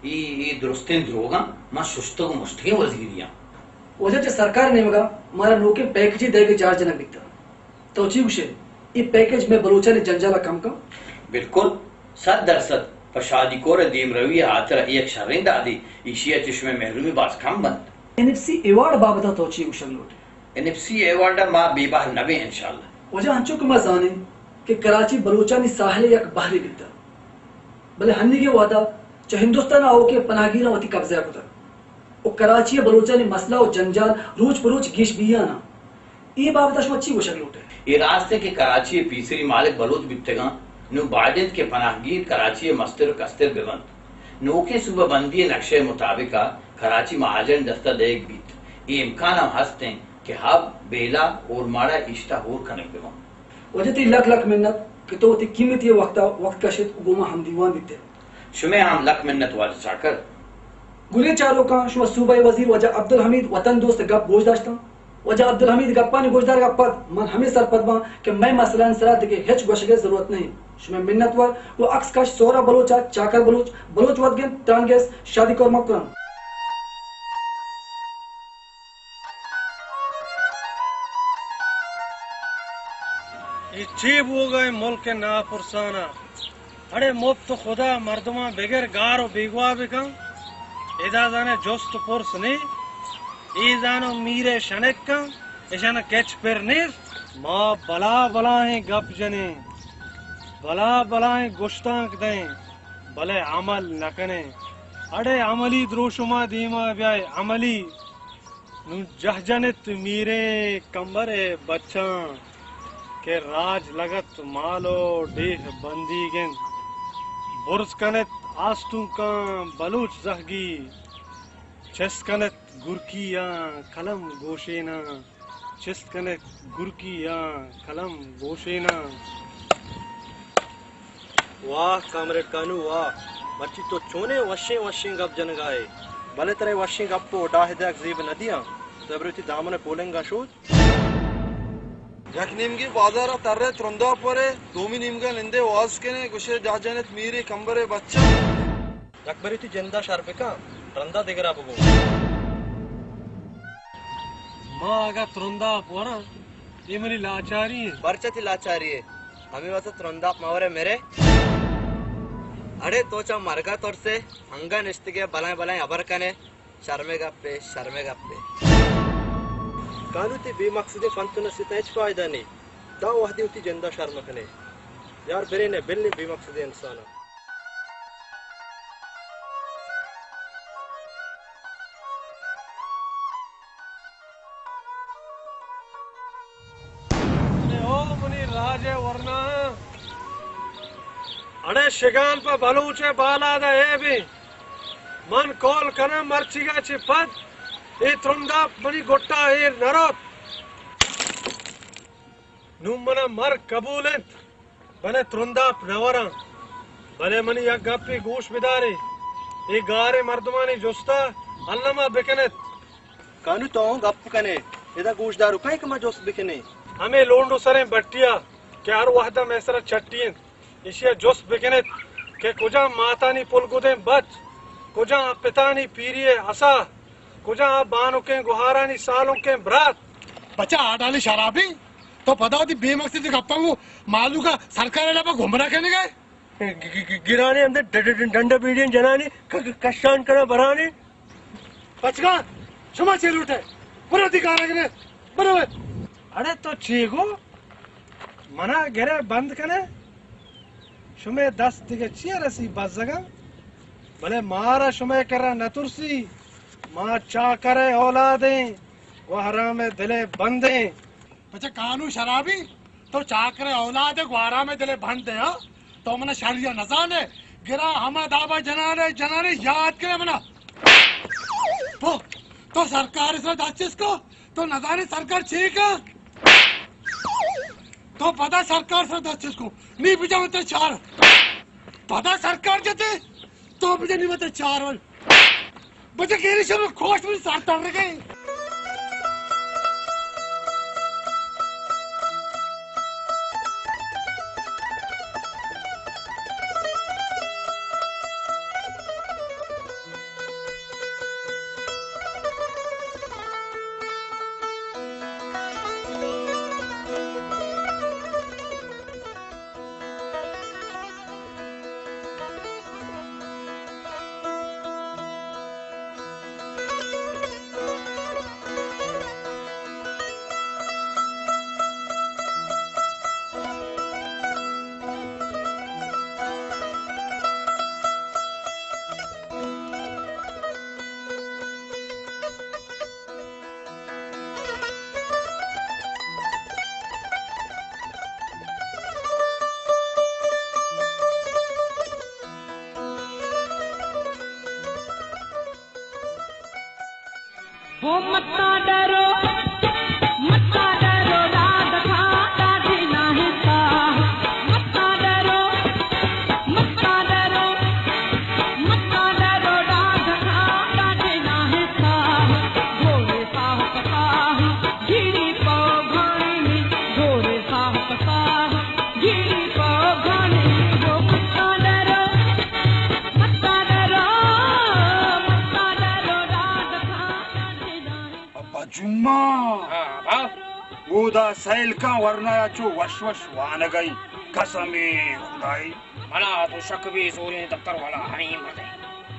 ای، ای درستیں دروگاں، من ششتگ و مشتگیں وزیرے آں۔ واجہ چہ سرکار ءِ نیمگ ءَ مارا نوکیں پیکجے دئیگ ءِ جار جنگ بیتگ۔ تو چی گوش ئے؟ اے پیکج مئے بلوچانی جنجال ءَ کم کنت؟ بالکل، صد درصد۔ پہ شادی کور ءِ دیمروی ءِ ہاترا اے یک شریں دادے، ایشی ءَ چہ شمئے محرومی باز کم بنت۔ این ایف سی ایوارڈ ءِ بابت ءَ تو چی گوشگ لوٹ ئے؟ این ایف سی ایوارڈ ءَ ما بے بہر نہ بیں انشاءاللہ۔ واجہ انچو کہ ما زانیں کہ کراچی بلوچانی ساحل ءِ یک بہرے بیتگ، بلے ہنیگیں وہد ءَ چہ ہندوستان ءَ آؤکیں پناہگیراں وتی قبضہ ءَ کتگ۔ و کراچی ءِ بلوچانی مسئلہ و جنجال روچ پہ روچ گیش بیان انت۔ اے بابت ءَ شما چی گوشگ لوٹ ئے؟ اے راست انت کہ کراچی ءِ پیسری مالک بلوچ بیتگاں، نوں باید انت کہ پناہگیر کراچی ءِ مستر و کستر بہ بنت۔ نوکیں صوبہ بندی ءِ نقشہ ءِ مطابق ءَ کراچی مہاجرانی دست ءَ دئیگ بیت۔ اے امکان ہم ہست انت کہ حب، بیلہ، اورماڑہ ایشی ءَ ہور کنگ بہ بنت۔ واجہ تئی لک لک منت کہ تو وتی قیمتی وقت ءَ وقت کشت و گوں ما ہمدیوان بیت ئے۔ شمئے ہم لک منت واجہ چاکر۔ گلیں چاروکاں، شما صوبہ ءِ وزیر واجہ عبدالحمید وطن دوست ءِ گپ گوش داشتاں۔ واجہ عبدالحمید ءِ گپانی گوشدارگ ءَ پد من ہمے سرپد باں کہ مئے مسئلہانی سرا دگہ ہچ گوشگ ءِ ضرورت نہ انت۔ شمئے منت وار۔ و عکس کش سہرا بلوچ ءَ، چاکر بلوچ، بلوچ وت گند، ترانگیس، شادی کور مکران۔ اے چے بوگ ءَ انت ملک ءِ ناپرسان ءَ؟ اڑے مپت خدا مردماں بگر گار و بیگواہ بکن۔ ادا زانے جست و پرس نے، اے زانو میر ءِ شنک کن، اشان کچ پر نیست۔ ما بلا بلاہیں گپ جنیں، بلا بلاہیں گشتانک دئیں، بلے عمل نہ کنیں۔ اڑے عملی دروشما دیما بیائے، عملی۔ نوں جہ جنت میریں کمبر ءِ بچاں کہ راج لگت مال و ڈیھ بندیگ انت۔ برز کنت آستونکاں بلوچ زہگی، چست کنت گرکیاں قلم گوشیناں، چست کنت گرکیاں قلم گوشیناں۔ واہ کامریڈ کانو واہ، مرچی تو چونیں وشیں وشیں گپ جنگا ئے۔ بلے ترا اے وشیں گپ ءُ ڈاہ دئیگ زیب نہ دیاں۔ تو برو وتی دامن ءِ پولنگ ءَ شود۔ یک نیمگے بازار ءَ ترے ترنداپ ورے، دومی نیمگ ءَ نندے واز کنے، گوشے جاہ جنت میرے کمبرے بچہ۔ یک برے وتی جند ءَ شر بکن، رند ءَ دگر ءَ بگو۔ ما اگاں ترنداپ وراں، اے منی لاچاری اِنت۔ پرچا تئی لاچاری اِنت؟ ہمے واسطہ ترنداپ مہ ورے مرے۔ اڑے تو چہ مرگ ءَ ترسے، انگہ نشتگے بلائیں بلائیں ہبر کنے۔ شرمے گپے، شرمے گپے۔ کانو تئی بے مقصدیں پنت ءُ نصیحتاں ہچ فائدہ نی۔ داں وہدے وتی جند ءَ شر مہ کنے۔ یار برے نہ، بل نی بے مقصدیں انسان ءَ۔ اڑے او منی راج ءِ ورناہاں، اڑے شگان پہ بلوچ ءِ بالاد ءَ عیبیں۔ من کول کناں، مرچیگ ءَ چہ پد اے ترنداپ منی گٹ ءَ ایر نہ روت۔ نوں من ءَ مرگ قبول اِنت، بلے ترنداپ نہ وراں۔ بلے منی یک گپے گوش بدارے، اے گاریں مردمانی جست ءَ الم ءَ بکن ات۔ کانو تو اوں گپ کنے، ادا گوشداروکاں کہ ما جست بکنیں۔ ہمے لونڈو سریں بٹیا کہ ہر وہدا مئے سرا چٹی انت، اشیا جست بکنت کہ کجام ماتانی پلگدیں بچ، کجام پتانی پیری ءِ ہسا، کجام بانکیں گہارانی سالونکیں برات۔ بچا آڈالی شرابی، تو پدا وتی بے مقصد گپاں گوں مالوکا سرکار ءِ لاپا گمراہ کنگا ئے۔ گ-، گ-، گ-، گرانے اندر ڈ-، ڈ-، ڈ-، ڈنڈ بیڑی جنانی ک-، ک-، کشان کنا برانی۔ بچگاں، شما چے لوٹے؟ برو وتی کارا کنے، برو۔ اڑے تو چے گو؟ منا گرے بند کنے؟ شمے دست دگہ چیا رسی بزگاں؟ بلے مارا شمے کرا نہ ترسی، ما چاکر ءِ اولادیں، گوہرام ءِ دل ءِ بندیں۔ بچہ کانو شرابی، تو چاکر ءِ اولاد ءِ گوہرام ءِ دل ءِ بند ئے، ہاں؟ تو منا شریا نزانے، گرا ہما دابا جنانے، جنانے یاد کرے منا۔ تو، تو سرکار ءِ سرا دست چست کو، تو نزانے سرکار چے کا؟ تو پدا سرکار ءِ سرا دست چست کو، نی بجا متے چار۔ پدا سرکار جتے، تو بجا نی متے چار ول۔ بچہ گیری شب کوش من سر تر گئے۔ او متا ڈرو، متا ڈرو، ڈاڈ کھا، ڈاڈی ناہیں ساہ۔ متا ڈرو، متا ڈرو، متا ڈرو، ڈاڈ کھا، ڈاڈی ناہیں ساہ۔ گھوڑے ساہ پہ ساہ، گھیڑی پہ گھاڑی، گھوڑے ساہ پہ ساہ، گھیڑی پہ گھاڑی۔ او متا ڈرو، متا ڈرو، متا ڈرو، ڈاڈ کھا، ڈاڈی ناہیں ابا جمعہ! ہاں، ابا۔ اودا سیل کن ورنایا چو وش وش وانگئی۔ قسم خدائی۔ منا تو شک بی سوریں دفتر والا ہمیں مردے۔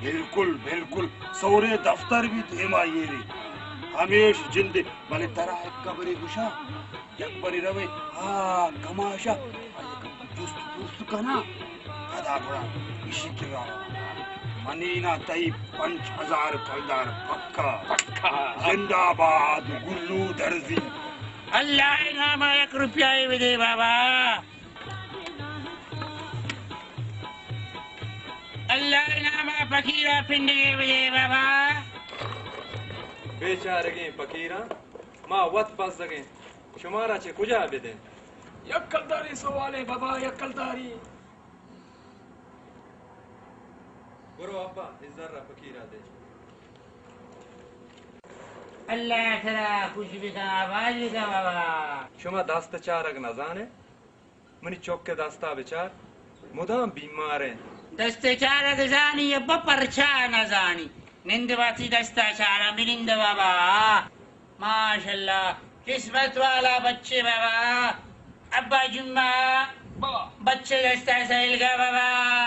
بالکل، بالکل۔ سوریں دفتر بھی دیما ایرے۔ ہمیش جندے، بلے ترا ایک خبرے گوشاں۔ یک برے روے، آ کماشا، آ یک جست پرس کناں، پدا گڑا ایشی کرا رواں۔ منی نا تئی پنچ ہزار کلدار پکا۔ پکا۔ زندہ باد گلو درزی۔ اللہ ءِ نام ءَ یک روپیہ ئے بدے بابا۔ اللہ ءِ نام ءَ فقیر ءَ پنڈگے بدے بابا۔ بیچارگیں فقیراں، ما وت بزگیں۔ شمارا چہ کجا بدیں؟ یک کلداری سوالے بابا، یک کلداری۔ برو ابا، اے زر ءَ فقیر ءَ دے۔ اللہ ترا خوش بکن، آباد بکن بابا۔ شما دست چارگ نزانے؟ منی چک ءِ دستا بچار، مدام بیمار انت۔ دست چارگ زانی ابا، پرچا نزانی؟ نند باتی دستا چارا، بنند بابا۔ ماشاءاللہ، قسمت والا بچے بابا۔ ابا جمعہ، بچے دستا سیل کا بابا۔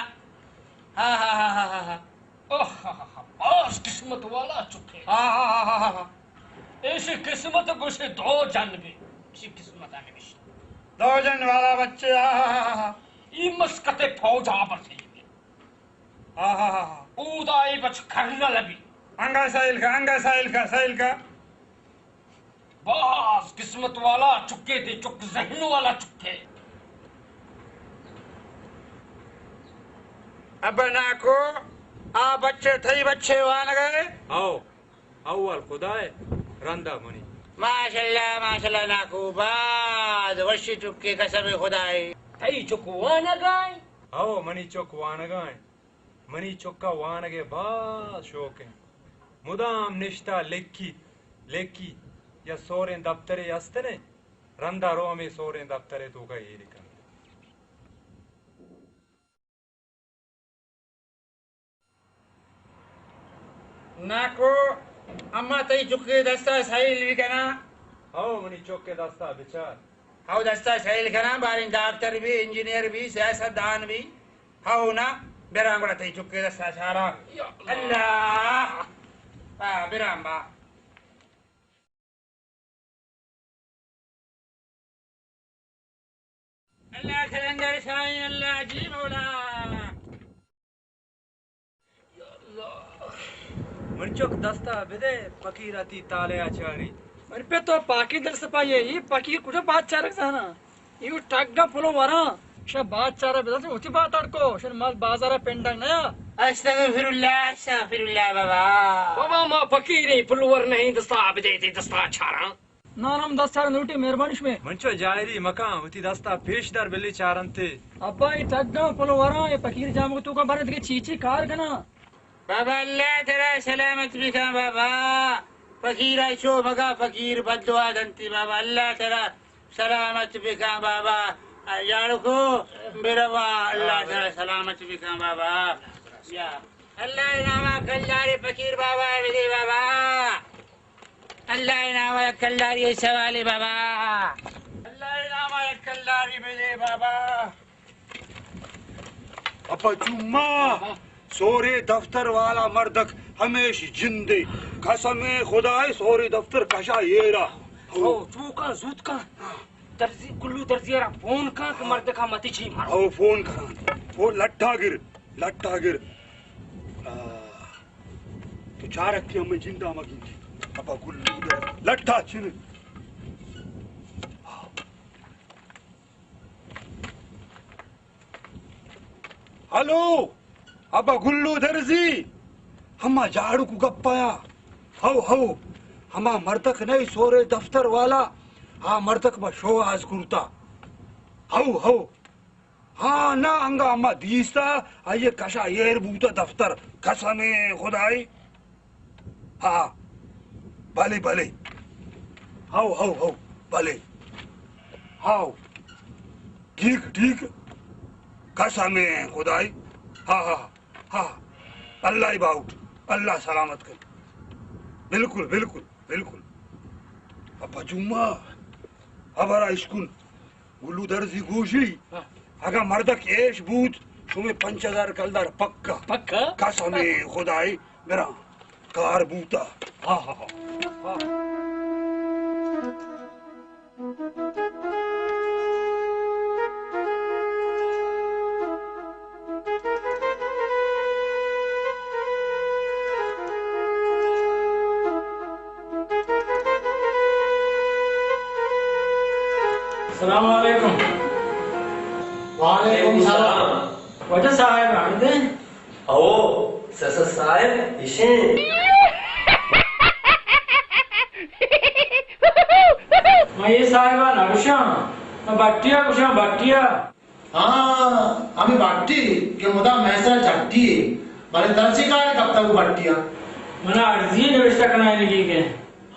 ہا ہا ہا ہا ہا۔ اوہ، باز قسمت والا چکے۔ ہا ہا ہا ہا ہا۔ ایشی قسمت گوشے دو جن بی۔ ایشی قسمت نبشت۔ دو جن والا بچے، ہا ہا ہا ہا۔ ای مسکت فوج آبر تھی۔ ہا ہا ہا ہا۔ اودا ای بچ کرنل بی۔ انگا سیل کا، انگا سیل کا، سیل کا۔ باز قسمت والا چکے تھے، چک ذہن والا چکے۔ ابا ناکو، آ بچے تئی بچے وانگے؟ او، اول خدائے، رندا منی۔ ماشاءاللہ، ماشاءاللہ ناکو، باز وشی چکے قسم خدائے۔ تئی چک وانگائے؟ او، منی چک وانگائے۔ منی چکا وانگ ء باز شوق انت۔ مدام نشتہ لکیت، لکیت۔ یا سوریں دپترے است نے، رندا رو ہمے سوریں دپتر ء توکا ایر کنت۔ ناکو، اما تئی چکے دستا سیل بکناں؟ ہو، منی چکے دستا بچار۔ ہو، دستا سیل کناں، باریں ڈاکٹر بی، انجینئر بی، سیاستدان بی۔ ہو نا، براں گڑا تئی چکے دستا چاراں۔ یا اللہ۔ اللہ۔ آ، براں با۔ اللہ کلندر سائیں، اللہ جی مولا۔ من چک دستا بدے، فقیر اتی تالے آ چاری۔ من پہ تو پاکی دل سپائی ہے، یہ فقیر کجا بات چارک زانا؟ یہ ٹگا پلو وراں، شا بات چارا بدل سے، اتی بات اڑکو، شن مال بازارا پنڈا نیا۔ استغفر اللہ، استغفر اللہ بابا۔ بابا ما فقیریں، پلور نہیں، دستا بدے تی دستا چاراں۔ نان ہم دست چار نوٹی، مہربانی شمے۔ من چو جاہری مکان، وتی دستا پیش دار بلی چارنتے۔ ابا، اے ٹگاں پلو وراں، اے فقیر جامگ توکا برے دگہ چی چی کار کناں؟ بابا، اللہ ترا سلامت بکن بابا۔ فقیرا چو مگا، فقیر بددعا دنتی بابا، اللہ ترا سلامت بکن بابا۔ جاڑکو، بروا، اللہ ترا سلامت بکن بابا۔ یا اللہ ناما کلدارے فقیر بابا بدے بابا۔ اللہ ء نام ء یک کلداری سوالے بابا۔ اللہ ء نام ء یک کلداری بدے بابا۔ اپا جمعہ، سورے دفتر والا مردک ہمیش جندے۔ قسم خدا ء سورے دفتر کشا ایرا۔ ہو، چوکا زوت کا۔ درزی، گلو درزی را فون کا کہ مردکا متی چی مارو۔ ہو، فون کران۔ او لٹا گر، لٹا گر۔ آ۔ تو چارگ کہ ہمے جندا مگندی۔ ابا گلو در لٹا چن۔ ہلو، ابا گلو درزی، ہما جاڑوک گپایا۔ ہو، ہو، ہما مردک نئے سورے دفتر والا، آ مردک ما شوہاز کرتا۔ ہو، ہو۔ ہاں، نہ، انگا ہما دیستا، آئی کشا ایر بوتا دفتر، قسم خدائی۔ ہاں، بلے، بلے۔ ہاؤ، ہاؤ، ہاؤ، بلے۔ ہاؤ۔ ٹھیک، ٹھیک۔ قسم خدائی۔ ہاں، ہاں، ہاں۔ اللہ باؤٹ۔ اللہ سلامت کن۔ بالکل، بالکل، بالکل۔ ابا جمعہ، ہبرا اشکن۔ گلو درزی گوشی، ہاں۔ اگاں مردک ایش بوت، شمے پنچ ہزار کلدار پکا۔ پکا؟ قسم خدائی، برا کار بوتا۔ ہاں، ہاں، ہاں۔ ہاں۔ السلام علیکم۔ وعلیکم السلام۔ واجہ صاحب آمدے؟ او، سسا صاحب، اشیں۔ ما یہ صاحبہ نہ گوشاں، ما بٹیا گوشاں، بٹیا۔ ہاں، ہمے بٹی کہ مدام مئے سرا چٹی اے، بلے ترا چے کار کپتگ او بٹیا؟ منا ارزی نوشتہ کنائینگی کہ۔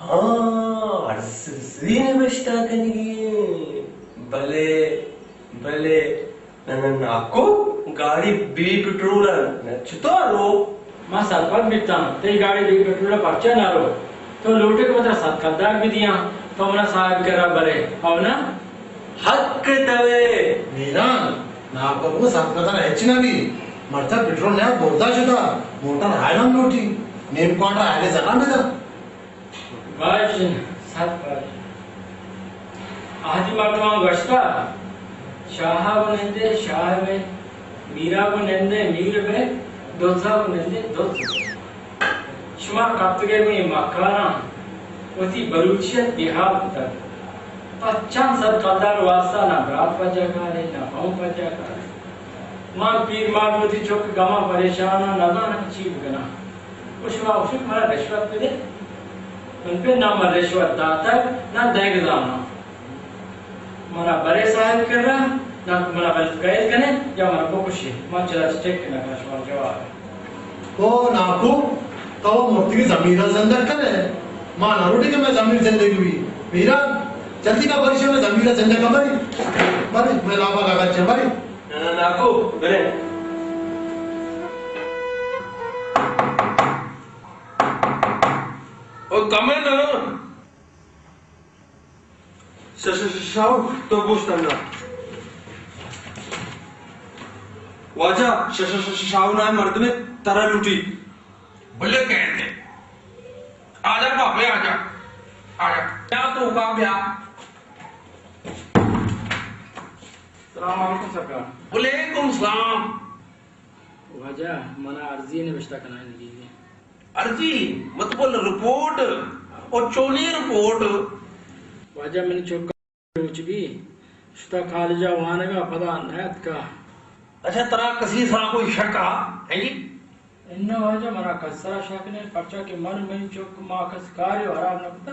ہاں، ارزی نبشتہ کنگی ایں۔ بلے، بلے، نہ، نہ، ناکو، گاڑی بے پٹرول ءَ چطور رو؟ ما سرپد بیتاں، تئی گاڑی بے پٹرول ءَ پرچا نہ رو؟ تو لوٹے کہ ما ترا صد کلدار بدیاں، تو منا صاحب کرا برے، او نا؟ حق توے۔ میران، ناکو گوں سرپد ءَ ہچ نہ بی۔ مرچا پٹرول نیا بردا شتا، موٹر آئل ہم لوٹی، نیم کوارٹر آئل زکاں بدا۔ باش، سک باش۔ آہدی مردماں گوشتہ، شاہ ءَ گوں نندے شاہ بئے، میر ءَ گوں نندے میر بئے، دز ءَ گوں نندے دز بئے۔ شما کپتگ ئے گوں اے مکاراں، وتی بلوچیت بے حال کتگ۔ پہ چند صد کلدار واستا نہ برات پجا کارے، نہ قوم پجا کارے۔ من پیر مرد وتی چک گماں پریشاناں، نزاناں کہ چی بکناں۔ گوشت، ما گوشت، منا رشوت بدے۔ من پہ نہ من رشوت داتگ، نہ دئیگ زاناں۔ منا برے صاحب کرا، نہ منا بلت قید کنے، یا منا بکشے۔ من چدا چک نہ کناں، شما جواب۔ او ناکو، تو مرتگی ضمیر ءَ زندگ کنے۔ ما نہ لوٹی کہ مئے ضمیر زندگ بی۔ میران، جلدی کا برشے مئے ضمیر ءَ زندگ کن، بری۔ بری، مئے لاپا لگا چے، بری۔ نہ، نہ، ناکو، برے۔ او کمے نہ۔ ش-، ش-، ش-، شاہو، تو گوشت نہ۔ واجہ، ش-، ش-، ش-، شاہو نام مردمے ترا لوٹی۔ بلے کہتے۔ آجا بابے، آجا۔ آجا۔ بیا تو کا بیا۔ السلام علیکم سرکار۔ وعلیکم السلام۔ واجہ، منا ارزی نبشتہ کنائینگی۔ ارزی؟ مطلب رپورٹ؟ او چونی رپورٹ؟ واجہ، منی چکا روچ بی، شتا کالج ءَ وانگ ءَ، پدا نیاتکا۔ اچھا، ترا کسی سرا کوئی شک ءَ؟ ہیں جی؟ اناں واجہ، منا کس سرا شک نہ، پرچا کہ من منی چک ما کس کارے ہراب نہ کتا۔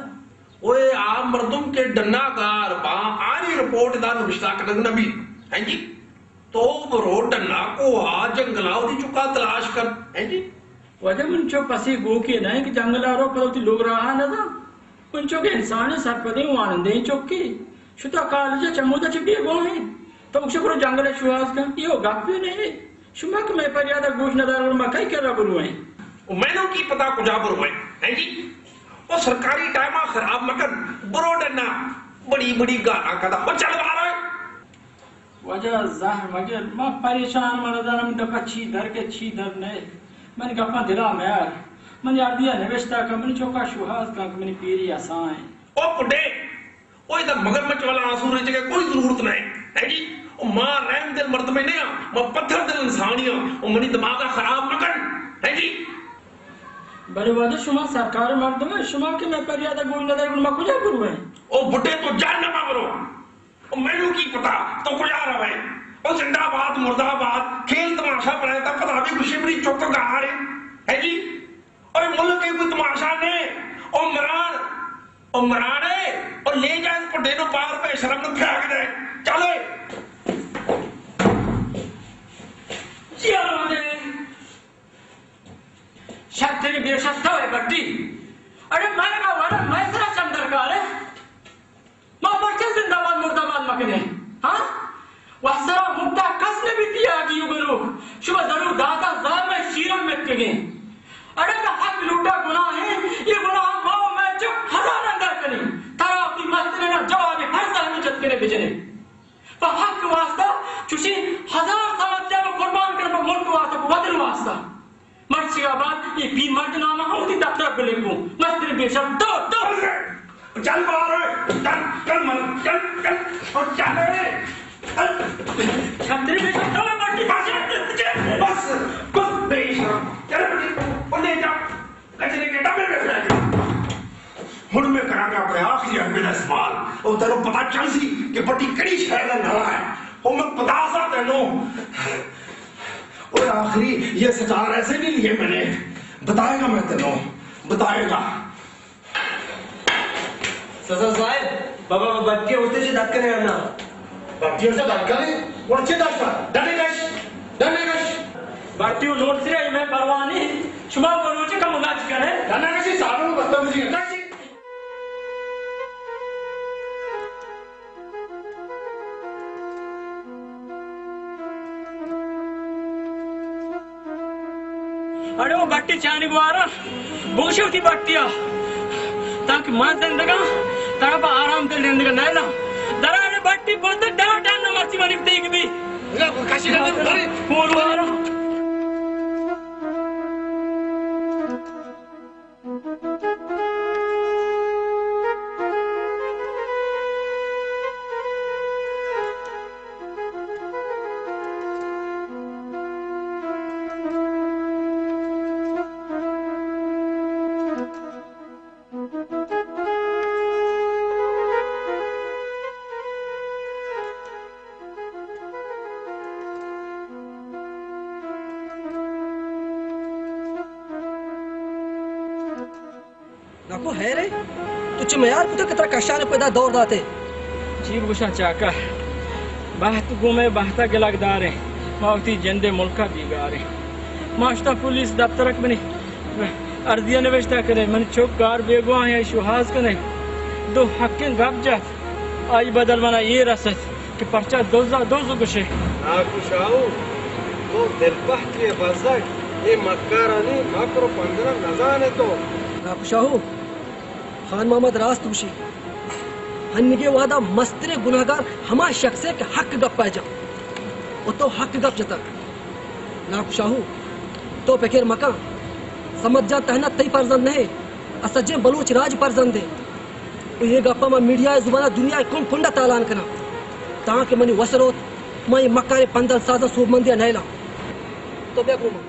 اوئے، آ مردم کہ ڈنا گار باں، آنی رپورٹ دا نبشتہ کنگ نہ بی۔ ہیں جی؟ تو برو ڈنا کوہا جنگلا وتی چکا تلاش کن۔ ہیں جی؟ واجہ، من چو پسی گوکے نہ کہ جنگلا رو پدا وتی لوگ راہا نہ دا۔ انچو کہ انسان سرپدیں وانندیں چکے شتا کالج ءَ، چمودا چہ بیگواہ انت۔ تو گوشے برو جنگل ءَ شوہاز کن، اے و گپے نہ انت۔ شما کہ مئے پریاد ءَ گوش نہ دار، ما کئی کرا برویں؟ و مئے نوں کی پتا کجا برویں؟ ہیں جی؟ او سرکاری ٹائم ءَ خراب مکن، برو ڈنا، بڑی بڑی گالاں کدا، او چل بارے۔ واجہ زہر مگر، ما پریشان، من نزانم دپا چی در کئیت چی در نئیت۔ منی گپاں دلا میار۔ منی اردیا نبشتہ کن، منی چکا شوہاز کن کہ منی پیری اسائیں۔ او پڈے، او ادا مگرمچ والا آنسو ریچگ ءِ کوئی ضرورت نہ انت۔ ہیں جی؟ او ما رحم دل مردمے نہ آں، ما پتھر دل انسانی آں۔ او منی دماغ ءَ خراب مکن۔ ہیں جی؟ بلے واجہ شما سرکار مردم ئے، شما کہ مئے پریاد ءَ گوش ندار، گڑا ما کجا برویں؟ او بڈے تو جہنم ءَ برو۔ او مینوں کی پتا تو کجا روئے؟ او زندہ باد، مردہ باد، کھیل تماشا بنائے تا پدا بھی خوشی بری چک گہارے۔ ہے جی؟ او ملک ءِ کوئی تماشا نہ۔ او مران، او مران ہے، او لے جائے پڈے نو بار پہ شرم نہ پھیاگ دے۔ چلو۔ جی آرام دے۔ شتریں بے شرف تو ئے بٹی۔ اڑے مئے گا وڑا مئے سرا چم درکار ئے۔ ما پرچہ زندہ باد مردہ باد مکنیں؟ ہاں؟ وسرا مکتا کس نہ بیتی آگی و گروک۔ شما ضرور داتا زار مئے شیرم متکگیں۔ اڑے نہ حق لوٹا گناہ ہے، یہ گناہ ما و مئے چک ہزار اندر کنی۔ ترا وتی مسترنا جواب ہر زہمی جت کنے بجنے۔ پہ حق واسطہ چوشیں ہزار سال جان قربان کن، پہ ملک واسطہ، پہ وطن واسطہ۔ مرچی ءَ بعد اے پیر مرد نام ءَ ہم وتی دفتر ءَ بلکوں۔ مستر بے شرف، دو، دو۔ چل بار، چل، چل من، چل، چل، اور چل رے۔ چل۔ مستر بے شرف، دو، مرچی بس، بس، بس، بے شرف۔ چل بڑی، اور لے جا۔ کچرے کے ڈبے میں پھینک۔ ہن میں کراں گا اپنے آخری اگلے سوال۔ او تینوں پتہ چل سی کہ بٹی کڑی شے دا نالا ہے۔ او میں پتا سا تینوں۔ او آخری یہ سچار ایسے نہیں لیے میں نے۔ بتائے گا میں تینوں۔ بتائے گا۔ سزا صاحب، بابا، بابا، بٹی اڑتے چے دکنے آنا۔ بٹی اڑتے دکنے؟ اڑتے دکا؟ ڈنے کش، ڈنے کش۔ بٹی لوٹ سے میں پرواہ نہیں۔ شما بلوچ کم گاچ کرے۔ ڈنے کشی سالوں بدتمیزی کشی۔ اڑے او بٹی چانی گوارا، بوشی وتی بٹیا، تاکہ ما زندگاں، ترا پہ آرام دل زندگا نیلاں۔ درارے بٹی بوت ڈاٹ ڈاٹ نہ مرچی منی تیگ بی۔ پور وارا۔ ناکو، حیرے؟ تو چہ میار کتگ کہ ترا کشان پدا دور داتے؟ چی بگوشاں چاکر؟ بحت گوں مئے بحتا گلگ داریں۔ ما وتی جندے ملکا بیگاریں۔ ما شتاں پولیس دپترک منی ارزیا نوشتہ کنیں۔ منی چک گار بیگواہ ایں، شوہاز کنیں۔ دو حقیں گپ جت، آئی بدل منا اے رست کہ پرچا دزا دز گوشے۔ ناکو شاہو، تو دلپہکی ئے بزگ، اے مکارانی مکر و پندلا نزانے تو۔ ناکو شاہو، خان محمد راست گوشی۔ ہنگے وہدا مستریں گناہگار ہما شخص ایں کہ حق گپا جاں۔ و تو حق گپ جتگ۔ ناکو شاہو، تو پکر مکن۔ صمد جان تہنا تئی فرزند نہ ایں، آ سجیں بلوچ راج فرزند ایں۔ و اے گپا ما میڈیا ءِ زبانا دنیا ءِ کنڈ کنڈا تالان کناں، تانکہ منی وس روت، ما اے مکاریں پندل سازاں سوبمندیا نیلاں۔ تو بیا گوں ما۔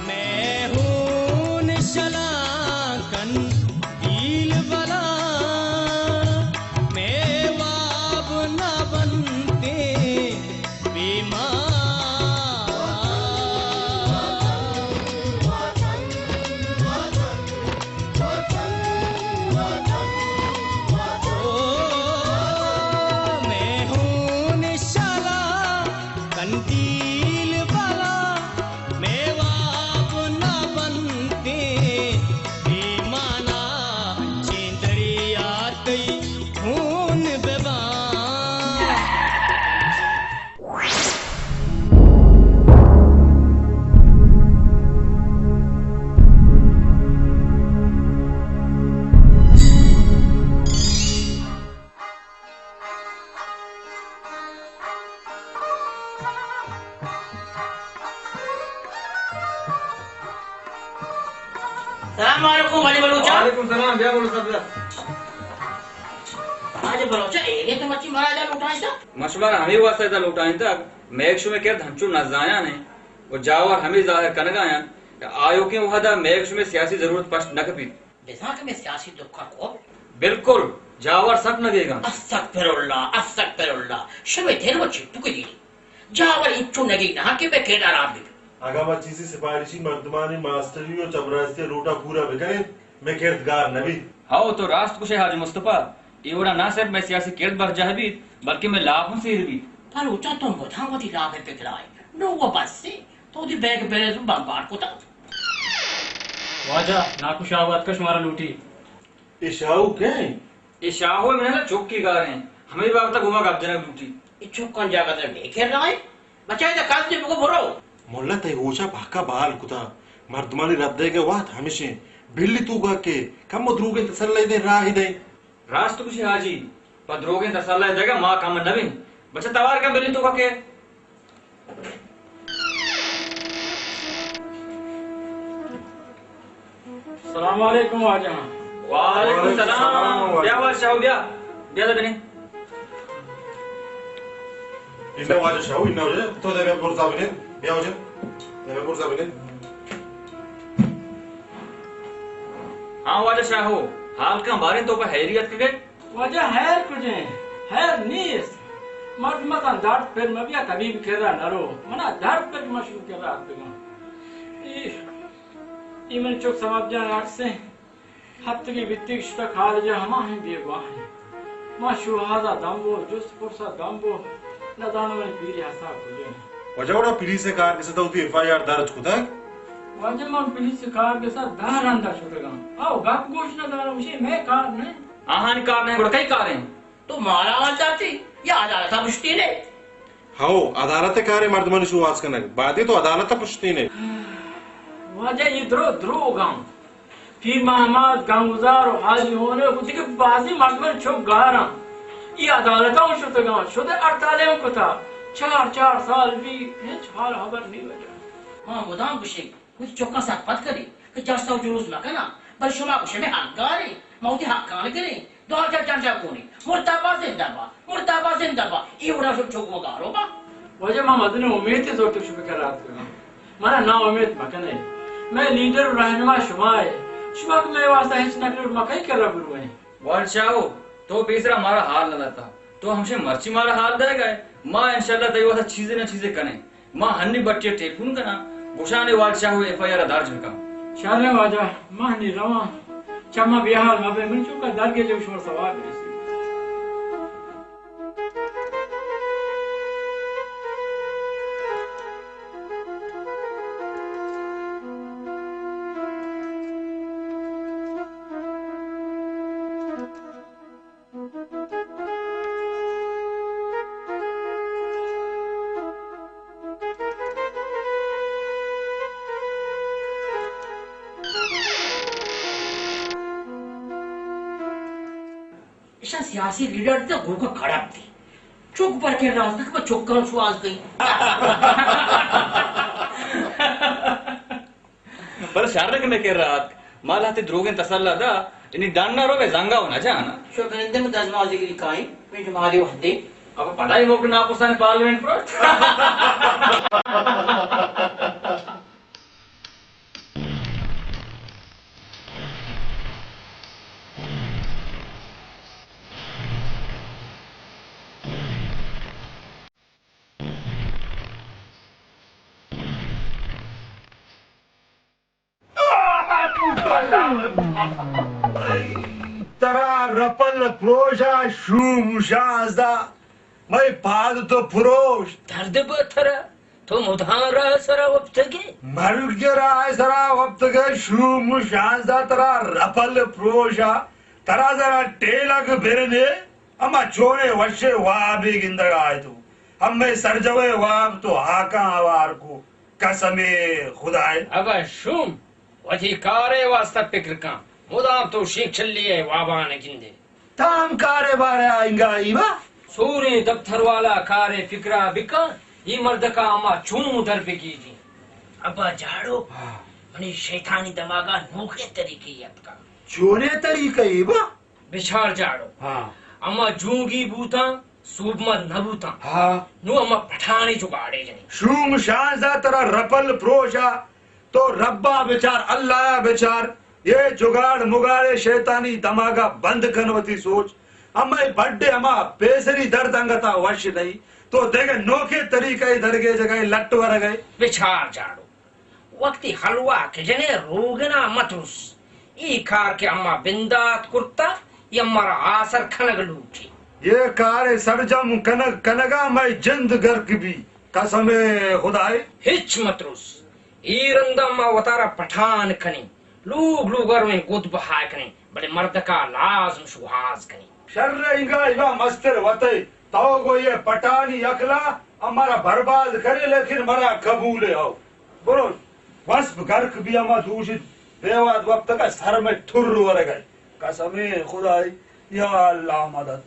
مئے ہون شلاں کن دیل بلاں، مئے واب نہ بنتیں بیمار۔ مئے ہون شلاں کن دیل بلاں، مئے واب نہ بنتیں بیمانا، چین دریا تئی ہون بباں۔ سلام علیکم، واجہ بلوچ۔ وعلیکم سلام، بیا بلوچ صاحب، بیا۔ واجہ بلوچ، اے تو مرچی مارا ادا لوٹائینتا؟ ما شمارا ہمے واسطہ ادا لوٹائینتگ، مئیگ شمئے کرد ہنچو نزایان انت و جاور ہمے ظاہر کنگا انت کہ آیوکیں وہدا مئیگ شمئے سیاسی ضرورت پشت نہ کپیت۔ بزاں کہ مئے سیاسی دکا کو؟ بالکل، جاور سک نگیگ انت۔ استغفر اللہ، استغفر اللہ، شمئے دل و چٹو کہ دیری۔ جاور انچو نگیگ نہ کہ مئے کرد ہراب بہ بیت۔ اگاں ما چیزے سفارشی مردمانی ماسٹری و چپراستی ء لوٹاں پورا بکنیں، مئے کرد گار نہ بیت۔ ہئو، تو راست گوشئے حاجی مصطفی، اے وڑا نہ صرف مئے سیاسی کرد برجاہ بیت، بلکیں مئے لاپ ہم سیر بیت۔ بلوچاں تو مدام وتی لاپ ء پگر ء ئے۔ نوں و بس انت، تو وتی بیگ بیلنس بمبار کتگ۔ واجہ، ناکو شاہو اتکگ، شمارا لوٹی۔ اے شاہو کئے انت؟ اے شاہو ء منلا چکے گار انت، ہمے بابت ء گوما گپ جنگ لوٹیت۔ اے چکاں جاگہ در مئے کرا انت؟ بچائے داں کس نے بگو برو۔ ملا تئی ہوشا پہکا بال کتا۔ مردمانی رد دئیگ ء وہد ہمش انت۔ بلی توکا کے کمو دروگیں تسلہ دیں راہی دئیں۔ راست گوشی حاجی، پہ دروگیں تسلہ دئیگا ما کم نہ بیں۔ بچہ توار کن بلی توکا کے۔ سلام علیکم واجہ۔ وعلیکم السلام۔ بیا واجہ شاہو، بیا۔ بیا دے بنی۔ انہ واجہ شاہو، انہ واجہ۔ تو دے بیا برزا بنی۔ بیا واجہ۔ دے بیا برزا بنی۔ ہاں واجہ شاہو، حال کن باریں، تو پہ حیری اتکگئے؟ واجہ حیر کجیں؟ حیر نیست۔ مردم اتاں درد پر مبیا طبیب کرا نرو۔ منا درد پر کہ من شما کرا اتکگاں۔ ای، ای من چک ثواب جان عرصیں۔ ہپتگے بیتگ شتگ کالج ء، ہماہیں بیگواہیں۔ ما شوہازا دمبو، جست پرسا دمبو، نزاناں منی پیری حساب کجا انت۔ واجہ، وڑا پولیس ء کار گسا تو وتی ایف آئی آر درج کتگ؟ واجہ، من پولیس ء کار گسا دہ رندا شتگاں۔ او گپ گوش نہ دارم، گوشے مئے کار نہ انت۔ آہانی کار نہ انت، گڑا کئی کار انت؟ تو مارا حال داتی یا عدالتا پشتینے؟ ہو، عدالت ء کارے مردمانی شوہاز کنگ، بادے تو عدالت ء پشتینے۔ واجہ، اے درو، دروگ انت۔ پیر محمد، گنگزار و حاجی ہونک و دگہ بازیں مردمانی چک گار انت۔ اے عدالت ء ہم شتگاں، شد ء ہڑتالے ہم کتا۔ چار، چار سال بی، ہچ حال حبر نی واجہ۔ ما مدام گوشیں، وتی چکاں سرپد کنیں کہ جست و جلوس مکناں، بلے شما گوشے مئے حق گاریں، ما وتی حقاں گریں۔ دو جا جنجا کونی، مردہ با زندہ با، مردہ با زندہ با، اے وڑا شو چک و گارو با۔ واجہ، ما مزنیں امیتے زرتگ شمے کرا اتکگاں۔ منا ناامیت مکن ئے۔ مئے لیڈر و رہنما شما ئے۔ شما کہ مئے واسطہ ہچ نہ کنئے، ما کئی کرا بروئیں؟ واجہ شاہو، تو پیسرا مارا حال نہ داتا۔ تو ہمشے مرچی مارا حال دئیگا ئے۔ ما انشاءاللہ تئی واسطہ چیزے نہ چیزے کنیں۔ ما ہنی بٹی ء ٹیلیفون کناں، گوشانے واجہ شاہو ایف آئی آر ء درج بکن۔ شریں واجہ، ما ہنی رواں۔ چما بے حال مبے، منی چکا درگیجگ شمارا سواب رسی۔ ایشاں سیاسی لیڈر تے گوکا کڑک دی۔ چک پر کے راست کہ چکاں شواز گئی۔ بلے شر کہ مئے کرا اتک، ما لہتے دروگیں تسلا دا، یعنی ڈن نہ روگے زنگا و نہ جانا۔ شو گندے من دزمال دگری کائیں، من جمالے وحدے۔ اب پدا ہی موقع ناپسان پارلیمنٹ پر۔ ترا رپل پروشا شوم شانزدہ، مئے پاد تو پروش۔ درد با ترا، تو مدام راہ سرا وپتگے۔ مرگ راہ سرا وپتگے، شوم شانزدہ ترا رپل پروشا، ترا ذرا ٹیلک برنے۔ اما چونے وشے وابے گندگا ئے تو۔ ہمے سرجوئے واب تو ہاکاں ہوار کو۔ قسم خدائے۔ ابا شوم، وتی کارے واسطہ پکر کن۔ مدام تو شیک چلی ئے واباں گندے۔ تام کارے بارے آئنگا ایوا۔ سوریں دپتر والا کارے فکرا بکن، ای مردکا اما چون در بگیجی۔ ابا جاڑو، ہاں۔ منی شیطانی دماغا نوکیں طریقے اتکا۔ چونے طریقے ایوا؟ بچار جاڑو۔ ہاں۔ اما جونگی بوتاں، سوبمند نہ بوتاں۔ ہاں۔ نوں اما پٹھانی جگاڑے جنیں۔ شوم شانزدہ ترا رپل پروشا، تو ربا بچار، اللہ بچار، یہ جگاڑ مگاڑے شیطانی دماغا بند کن وتی سوچ۔ اما اے بڈے ہما پیسری درد انگتا وش نہیں، تو دگہ نوکے طریقہ درگے جگہ لٹ ورگئے۔ بچار جاڑو۔ وقتی حلوا کہ جنے روگنا مترس۔ ای کار کہ اما بندات کرتا، ای اما را آسر کنگ لوٹی۔ یہ کار سرجم کنگ، کنگا مئے جند گرک بی، قسم خدائے۔ ہچ مترس۔ ای رندا ما وتارا پٹھان کنیں۔ لوگ لوگا رویں گد بہا کنیں، بلے مردکا لازم شوہاز کنیں۔ شر انگا ایوا مستر وتے، تو گو یہ پٹانی اکلا امارا برباد کرے، لیکن مرا قبول ہے۔ او برو وسپ گرک بیا، ما دوشت بیواد وقت کا سر میں ٹھر ورگئے۔ قسم خدائی، یا اللہ مدد،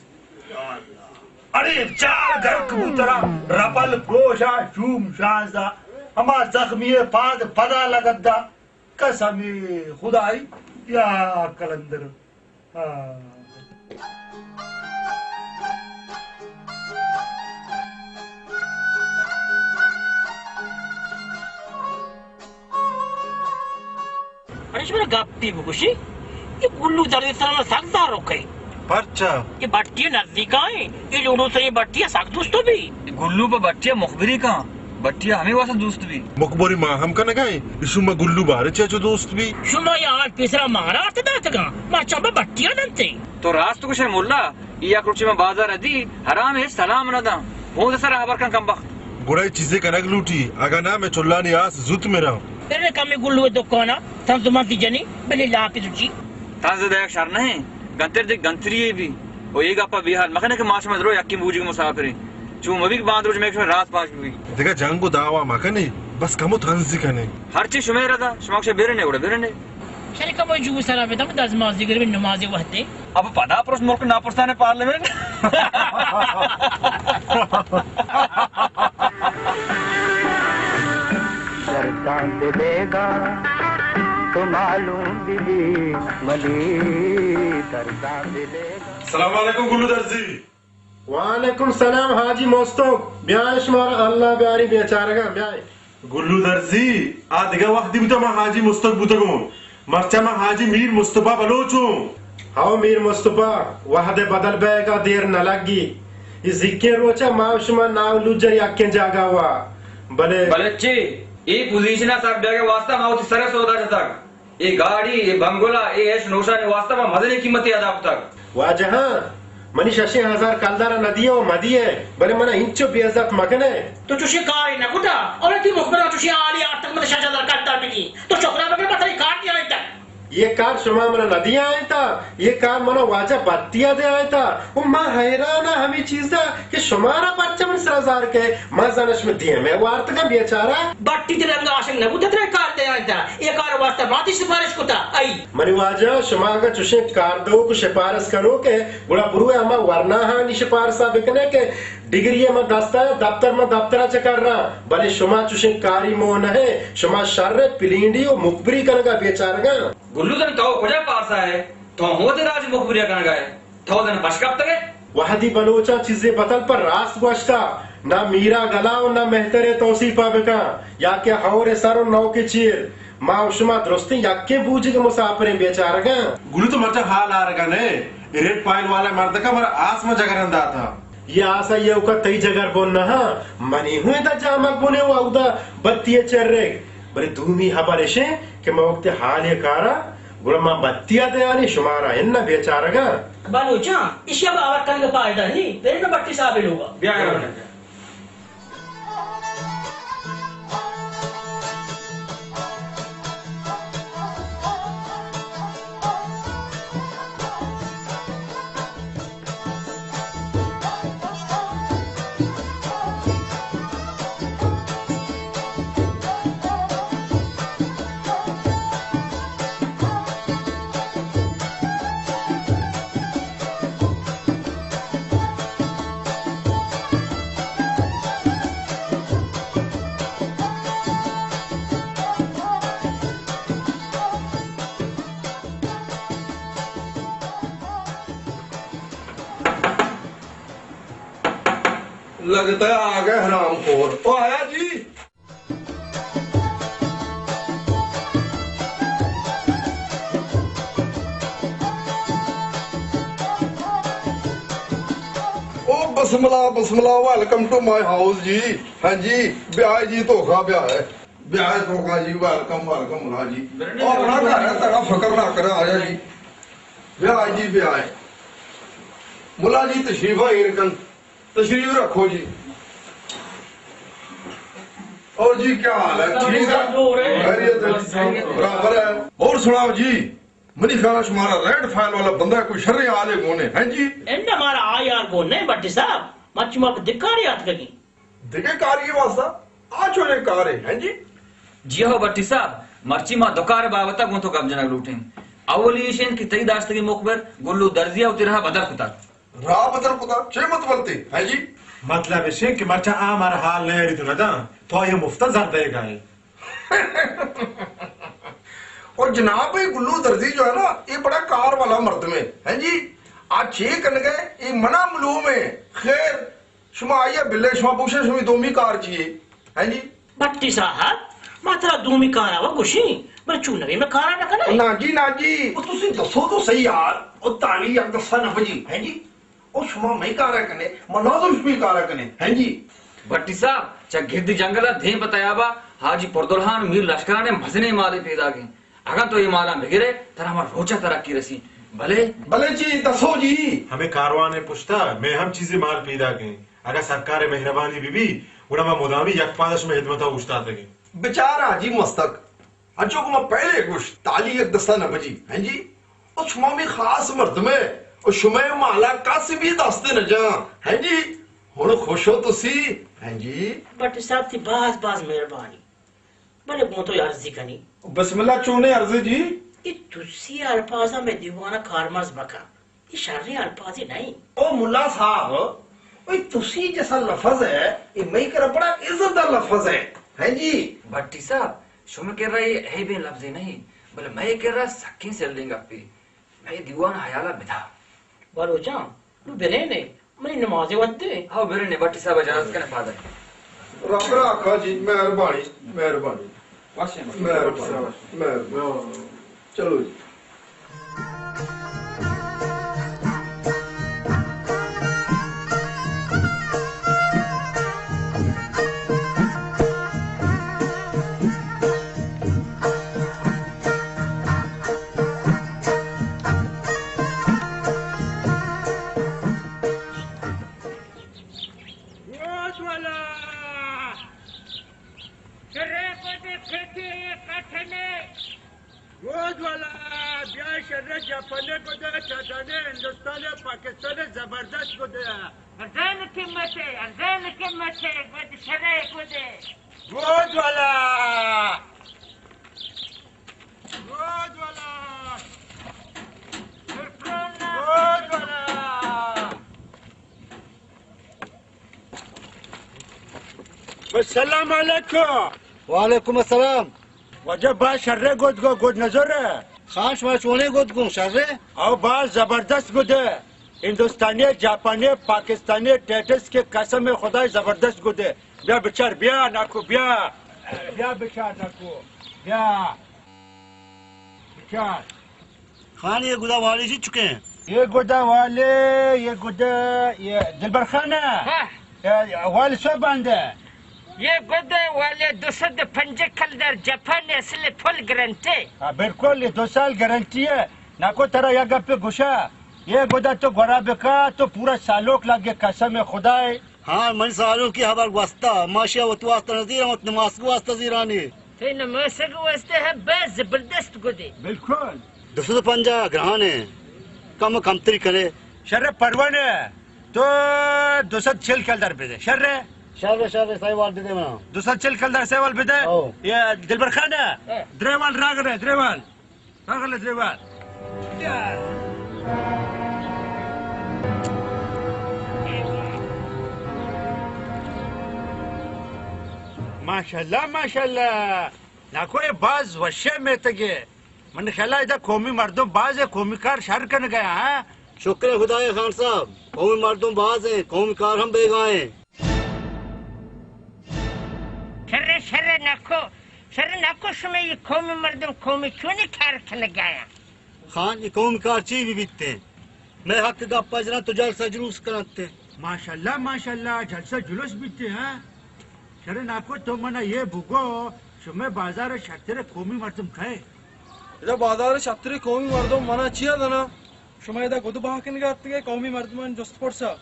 یا اللہ۔ ارے چار گرک بوترا رپل پروشا شوم شانزدہ، ہما زخمی پاد پدا لگت دا۔ قسم خدائی، یا قلندر۔ ہاں۔ اڑے شمارا گپے بگوشی، اے گلو درزی سرا من سک زاروکے۔ پرچا؟ اے بٹی نزدیکا ایں، اے لوڑو سریں بٹی سک دوست بی۔ گلو پہ بٹی مخبری کن، بٹی ہمے واسطہ دوست بی۔ مخبری ما ہم کنگا ایں، اشو ما گلو بارے چہ چو دوست بی۔ شما یا آل پیسرا مارا ارت داتگاں، ما چمبا بٹیا دنتے۔ تو راست گوشے ملا، یک روچے من بازار ءَ دی، حرام ہچ سلام نہ داں۔ ہود سر ہبر کن کمبخت۔ گڑا اے چیزے کنگ لوٹی، اگاں نہ مئے چلانی آس زوت مراں۔ پرے کمے گلو دکانا، تنز منتی جنی، بلے لاپی سوچی۔ تنز دایک شر نہ ایں، گنتر دے گنتری بی۔ او اے گپا بے حال مکنے کہ ما شما درو یکیں بوجی مسافریں۔ چون مبی کہ باند روچ مئے شما راست پاش بی۔ دگہ جنگ و دعوا مکنے، بس کمو تنزی کنے۔ ہرچی شمئے ردا، شما کشے برنے گڑا برنے۔ شری کمو جو سرا بدم، دزمازی گربی نمازی وحدے۔ اب پدا پرس ملک ناپرسان پارلیمنٹ۔ درداں دلے گا تو معلوم بی، ولی درداں دلے گا۔ السلام علیکم گلو درزی۔ وعلیکم سلام حاجی مستک۔ بیائے شمارا اللہ بیاری بیچارگاں، بیائے۔ گلو درزی، آ دگہ وھدی بوتہ ما حاجی مستک بوتگوں۔ مرچا ما حاجی میر مصطفی بلوچ اوں۔ ہو میر مصطفی، وھد ءِ بدل بئیگا دیر نہ لگی۔ اے زیکیں روچا ما و شما ناو لوجر یکیں جاگہ وا۔ بلے بلے چے؟ اے پوزیشن ءَ سر بیگ ءِ واسطہ ما وتی سر ءِ سودا جتگ۔ اے گاڑی، اے بنگلہ، اے عیش نوشانی واسطہ ما مزنیں قیمتے ادا کتگ۔ واجہاں، منی ششیں ہزار کلدار ءَ نہ دیئے و مہ دیئے، بلے منا انچو بے عزت مکنے۔ تو چوشیں کارے نہ کتا، اور تئی مخبرا چوشیں حالے آرتگ من شش ہزار کلدار بدی۔ تو شکرا بکن، ما ترا اے کار دیائینتگ۔ اے کار شما منا نہ دیائینتا، اے کار منا واجہ بٹیا دیائینتا۔ و ما حیران آں ہمے چیزا کہ شمارا پرچہ من سرا زار کئے، ما زاناں شمئے دیمے وارتگاں بیچارہ۔ بٹی تئی رنگ عاشق نہ بوتا ترا اے کار دیائینتا، اے کار واسطہ ما تئی سفارش کتا، ای۔ منی واجہ، شما اگاں چوشیں کار دئوک و شپارس کنوک ئے، گڑا بروئے ہما ورناہانی شپارسا بکنے کہ ڈگری ءَ من دستا، دپتر من دپترا چکراں، بلے شما چوشیں کاری موہ نہ ئے، شما شر ءِ پلینڈی و مخبری کنگا بیچارگاں۔ گلو جان، تو کجا پارسا ئے؟ تو ہوں وتی راج مخبریا کنگا ئے؟ تو زن پش کپتگ ئے؟ وہدی بلوچاں چیزے بتل پر راست گوشتا، نہ میرا گلا و نہ مہترے توصیفا بکن، یا کہ ہور سر و نوک چیر۔ ما و شما درستیں یکیں بوجگ مسافریں بیچارگاں۔ گلو تو مرچا حال آرگا نئے، اے ریڈ پائل والا مردکا مارا آس ما جگرن داتا۔ اے آسا ایوکا تئی جگر بن نہ ہاں، منی ہوں ادا جامگ بنے و اودا بتی چرگ۔ بلے دومی ہبر اشیں کہ ما وقت حال کارا گڑا ما بتیا دیانی شمارا اناں بیچارگاں۔ بلوچاں، اشیا باور کنگ پائدہ نی، برے نہ بٹی صاحب لوگا۔ بیا۔ لگتا ہے آ گئے حرام خور۔ او آیا جی؟ او بسم اللہ، بسم اللہ، welcome to my house جی۔ ہاں جی، بیا جی، تو کھا بیا ہے۔ بیا ہے تو کھا جی، welcome، welcome ملا جی۔ اور بڑا گھر ہے، تیرا فکر نہ کرے، آیا جی۔ بیا جی، بیا ہے۔ ملا جی، تشریف ہے، ایر کن۔ تشریف رکھو جی۔ اور جی، کیا حال ہے؟ ٹھیک ہے؟ خیریت ہے؟ برابر ہے؟ اور سناؤ جی، منی خیال ہے شمارا ریڈ فائل والا بندہ کوئی شریں حالے گونے، ہیں جی؟ انہ مارا آئی آر گون نہیں بٹی صاحب، مرچی ما پہ دکاری آتکگیں۔ دگہ کاری واسطہ؟ آ چونے کارے، ہیں جی؟ جی ہو بٹی صاحب، مرچی ما دو کار بابتا گوں تو گپ جنگ لوٹیں۔ اولی ایش انت کہ تئی داشتگیں مخبر گلو درزیا وتی راہ بدل کتگ۔ راہ بدل کتا؟ چے مطلب تے؟ ہیں جی؟ مطلب اش انت کہ مرچاں آ مارا حال نہ یاری تو نداں، تو آئی مفتا زر دئیگا ئے۔ اور جناب، یہ گلو درزی جو ہے نا، یہ بڑا کار والا مردم ہے، ہیں جی؟ آ چے کنگے، یہ منا ملوم ہے۔ خیر، شما آئیا بلے، شما پوچھے شمی دومی کار چیے، ہیں جی؟ بٹی صاحب، ما ترا دومی کارا و گوشیں، بلے چون نبی میں کارا نہ کنے۔ نا جی، نا جی، او تسی دسو تو صحیح یار، او تالی یک دستا نہ بجی، ہیں جی؟ او شما مئی کارا کنے، ما نازم شمی کارا کنے، ہیں جی؟ بٹی صاحب، چہ گردی جنگل ء دیم پہ تیابا حاجی پردلہان میر لشکران ء مزنیں مالے پیداگ انت۔ اگاں تو اے مالاں بگرے، ترا ہما روچ ء ترقی رسی۔ بلے؟ بلے چی دسو جی؟ ہمے کاروان ء پشتا مئے ہم چیزے مال پیداگ انت۔ اگاں سرکار ء مہربانی بہ بی، گڑا ما مدامی یک پاد ء شمئے ہدمت ء اوشتاتگ ایں۔ بچار حاجی مستک، انچو کہ ما پہلے گوشت، تالی یک دستا نہ بجی، ہیں جی؟ او شما می خاص مردمے، او شمئے مالا کس بھی دست نہ جاں، ہیں جی؟ ہن خوش ہو تسی، ہیں جی؟ بٹ صاحب، تی باز باز مہربانی۔ بلے گوں تو عرضی کنی۔ بسم اللہ، چونیں عرضے جی؟ اے تسی الفاظاں مئے دیوانا کارمرز مکن۔ اے شریں الفاظے نہ انت۔ او ملا صاحب، اے تسی جیسا لفظ ہے، اے مئی کرا بڑا عزت دا لفظ ہے۔ ہیں جی؟ بھٹی صاحب، شمئے کرا اے عیبیں لفظے نہ انت، بلے مئے کرا سکیں سلیں گپے۔ مئے دیوان حیالا بدار۔ بلوچاں، نوں برین ئے، منی نمازے وت دے۔ ہاو، برین ئے، بھٹی صاحب اجازت کنے پادر۔ رب راکھا جی، مہربانی، مہربانی۔ مہربانی، مہربانی۔ چلو جی۔ گود والا! شرے گودے کھیتی کٹھنے۔ گود والا! بیا شرے جاپانے گودے، چاچانے ہندوستانے، پاکستانے زبردست گودے۔ ارزان قیمتے، ارزان قیمتے، گود شرے گودے۔ گود والا! گود والا! گود والا! السلام علیکم۔ وعلیکم السلام۔ واجہ، با شرے گود گو، گود نزورے؟ خان، شما چونیں گود گوں، شرے؟ او با زبردست گودے۔ ہندوستانی، جاپانی، پاکستانی، ٹیٹس کے قسم خدای زبردست گودے۔ بیا بچار، بیا ناکو، بیا۔ بیا بچار ناکو، بیا۔ بچار۔ خان، یہ گدا والے جی چکے ہیں؟ یہ گدا والے، یہ گدا، یہ دلبر خان ہے۔ ہاں۔ یہ والے سو باندھے۔ یہ گدا والے دو سد پنجاہ کلدار جاپان اصل فل گارنٹی۔ ہاں، بالکل، یہ دو سال گارنٹی ہے۔ ناکو، ترا یک گپے گوشاں، یہ گدا تو گورا بکا تو پورا سالوک لگے، قسم خدائے۔ ہاں، من سالوکی خبر گوستا، ما شیا وت واسطہ نزیراں، وت نماسگ واسطہ زیرانی۔ تئی نماسگ واسطہ ہے، بس زبردست گدے۔ بالکل۔ دو سد پنجاہ گران ہے، کم کمتری کنے۔ شر پروانے، تو دو سد چل کلدار بدے، شر ہے؟ شر، شر، سیوال بدے منا۔ دو سد چل کلدار سیوال بدے؟ او۔ یہ دلبر خان ہے؟ اے۔ دریوال راگ رہے، دریوال۔ اغلے دریوال۔ ماشاءاللہ، ماشاءاللہ۔ ناکو، اے باز وشیں میتگے۔ من خیالا ادا قومی مردم بازے، قومی کار شر کنگا، ہاں؟ شکر خدائے خان صاحب، قومی مردم بازیں، قومی کار ہم بیگاہیں۔ شرے، شرے ناکو، شرے ناکو، شمئے یہ قومی مردم قومی چونیں کار کنگایاں؟ خان، یہ قومی کار چی بھی بیتے؟ مئے حق گپا جناں تو جلسہ جلوس کنتے۔ ماشاءاللہ، ماشاءاللہ، جلسہ جلوس بیتے، ہاں؟ شرے ناکو، تو منا یہ بگو، شمئے بازار شتر قومی مردم کئے؟ ادا بازار شتر قومی مردم منا چیا دنا؟ شما ادا گد بہا کنگا اتکگے، قومی مردمان جست پرسا۔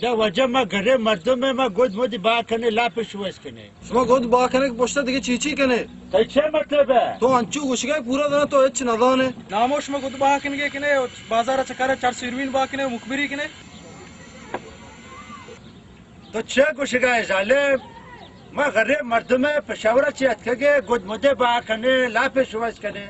نہ واجہ، ما گرے مردم ایں، ما گد مد بہا کنے، لاپ شوئس کنے۔ شما گد بہا کنے کہ پشتا دگہ چی چی کنے؟ تئی چے مطلب ہے؟ تو انچو گوشگے پورا دنا تو ہچ نزانے۔ نامو شما گد بہا کنگے کنے، بازار چکر چار سیروین بہا کنے، مخبری کنے۔ تو چے گوشگا ئے ظالم؟ ما غریب مردم ایں، پشاور ءَ چہ اتکگ ایں، گد مدے بہا کنے، لاپے شوہاز کنے۔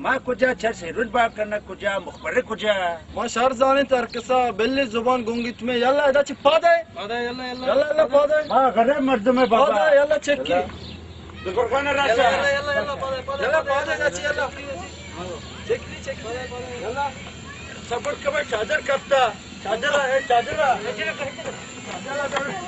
ما کجا چر سیرون بہا کنگ، کجا مخبر کجا؟ ما شر زانیں ترکسا، بلے زبان گنگیت میں۔ یلا ادا چہ پاد ئے۔ پاد ئے، یلا، یلا۔ یلا، یلا، پاد ئے۔ ما غریب مردم ایں بابا۔ پاد ئے، یلا چکی۔ یلا۔ بزرگان راجا۔ یلا، یلا، یلا، پاد ئے، پاد ئے۔ یلا، پاد ئے، ادا چہ یلا۔ Check, check. یلا۔ سبر کبے چادر کپتا۔ چادر ہے، چادر ہے۔ چادر ہے۔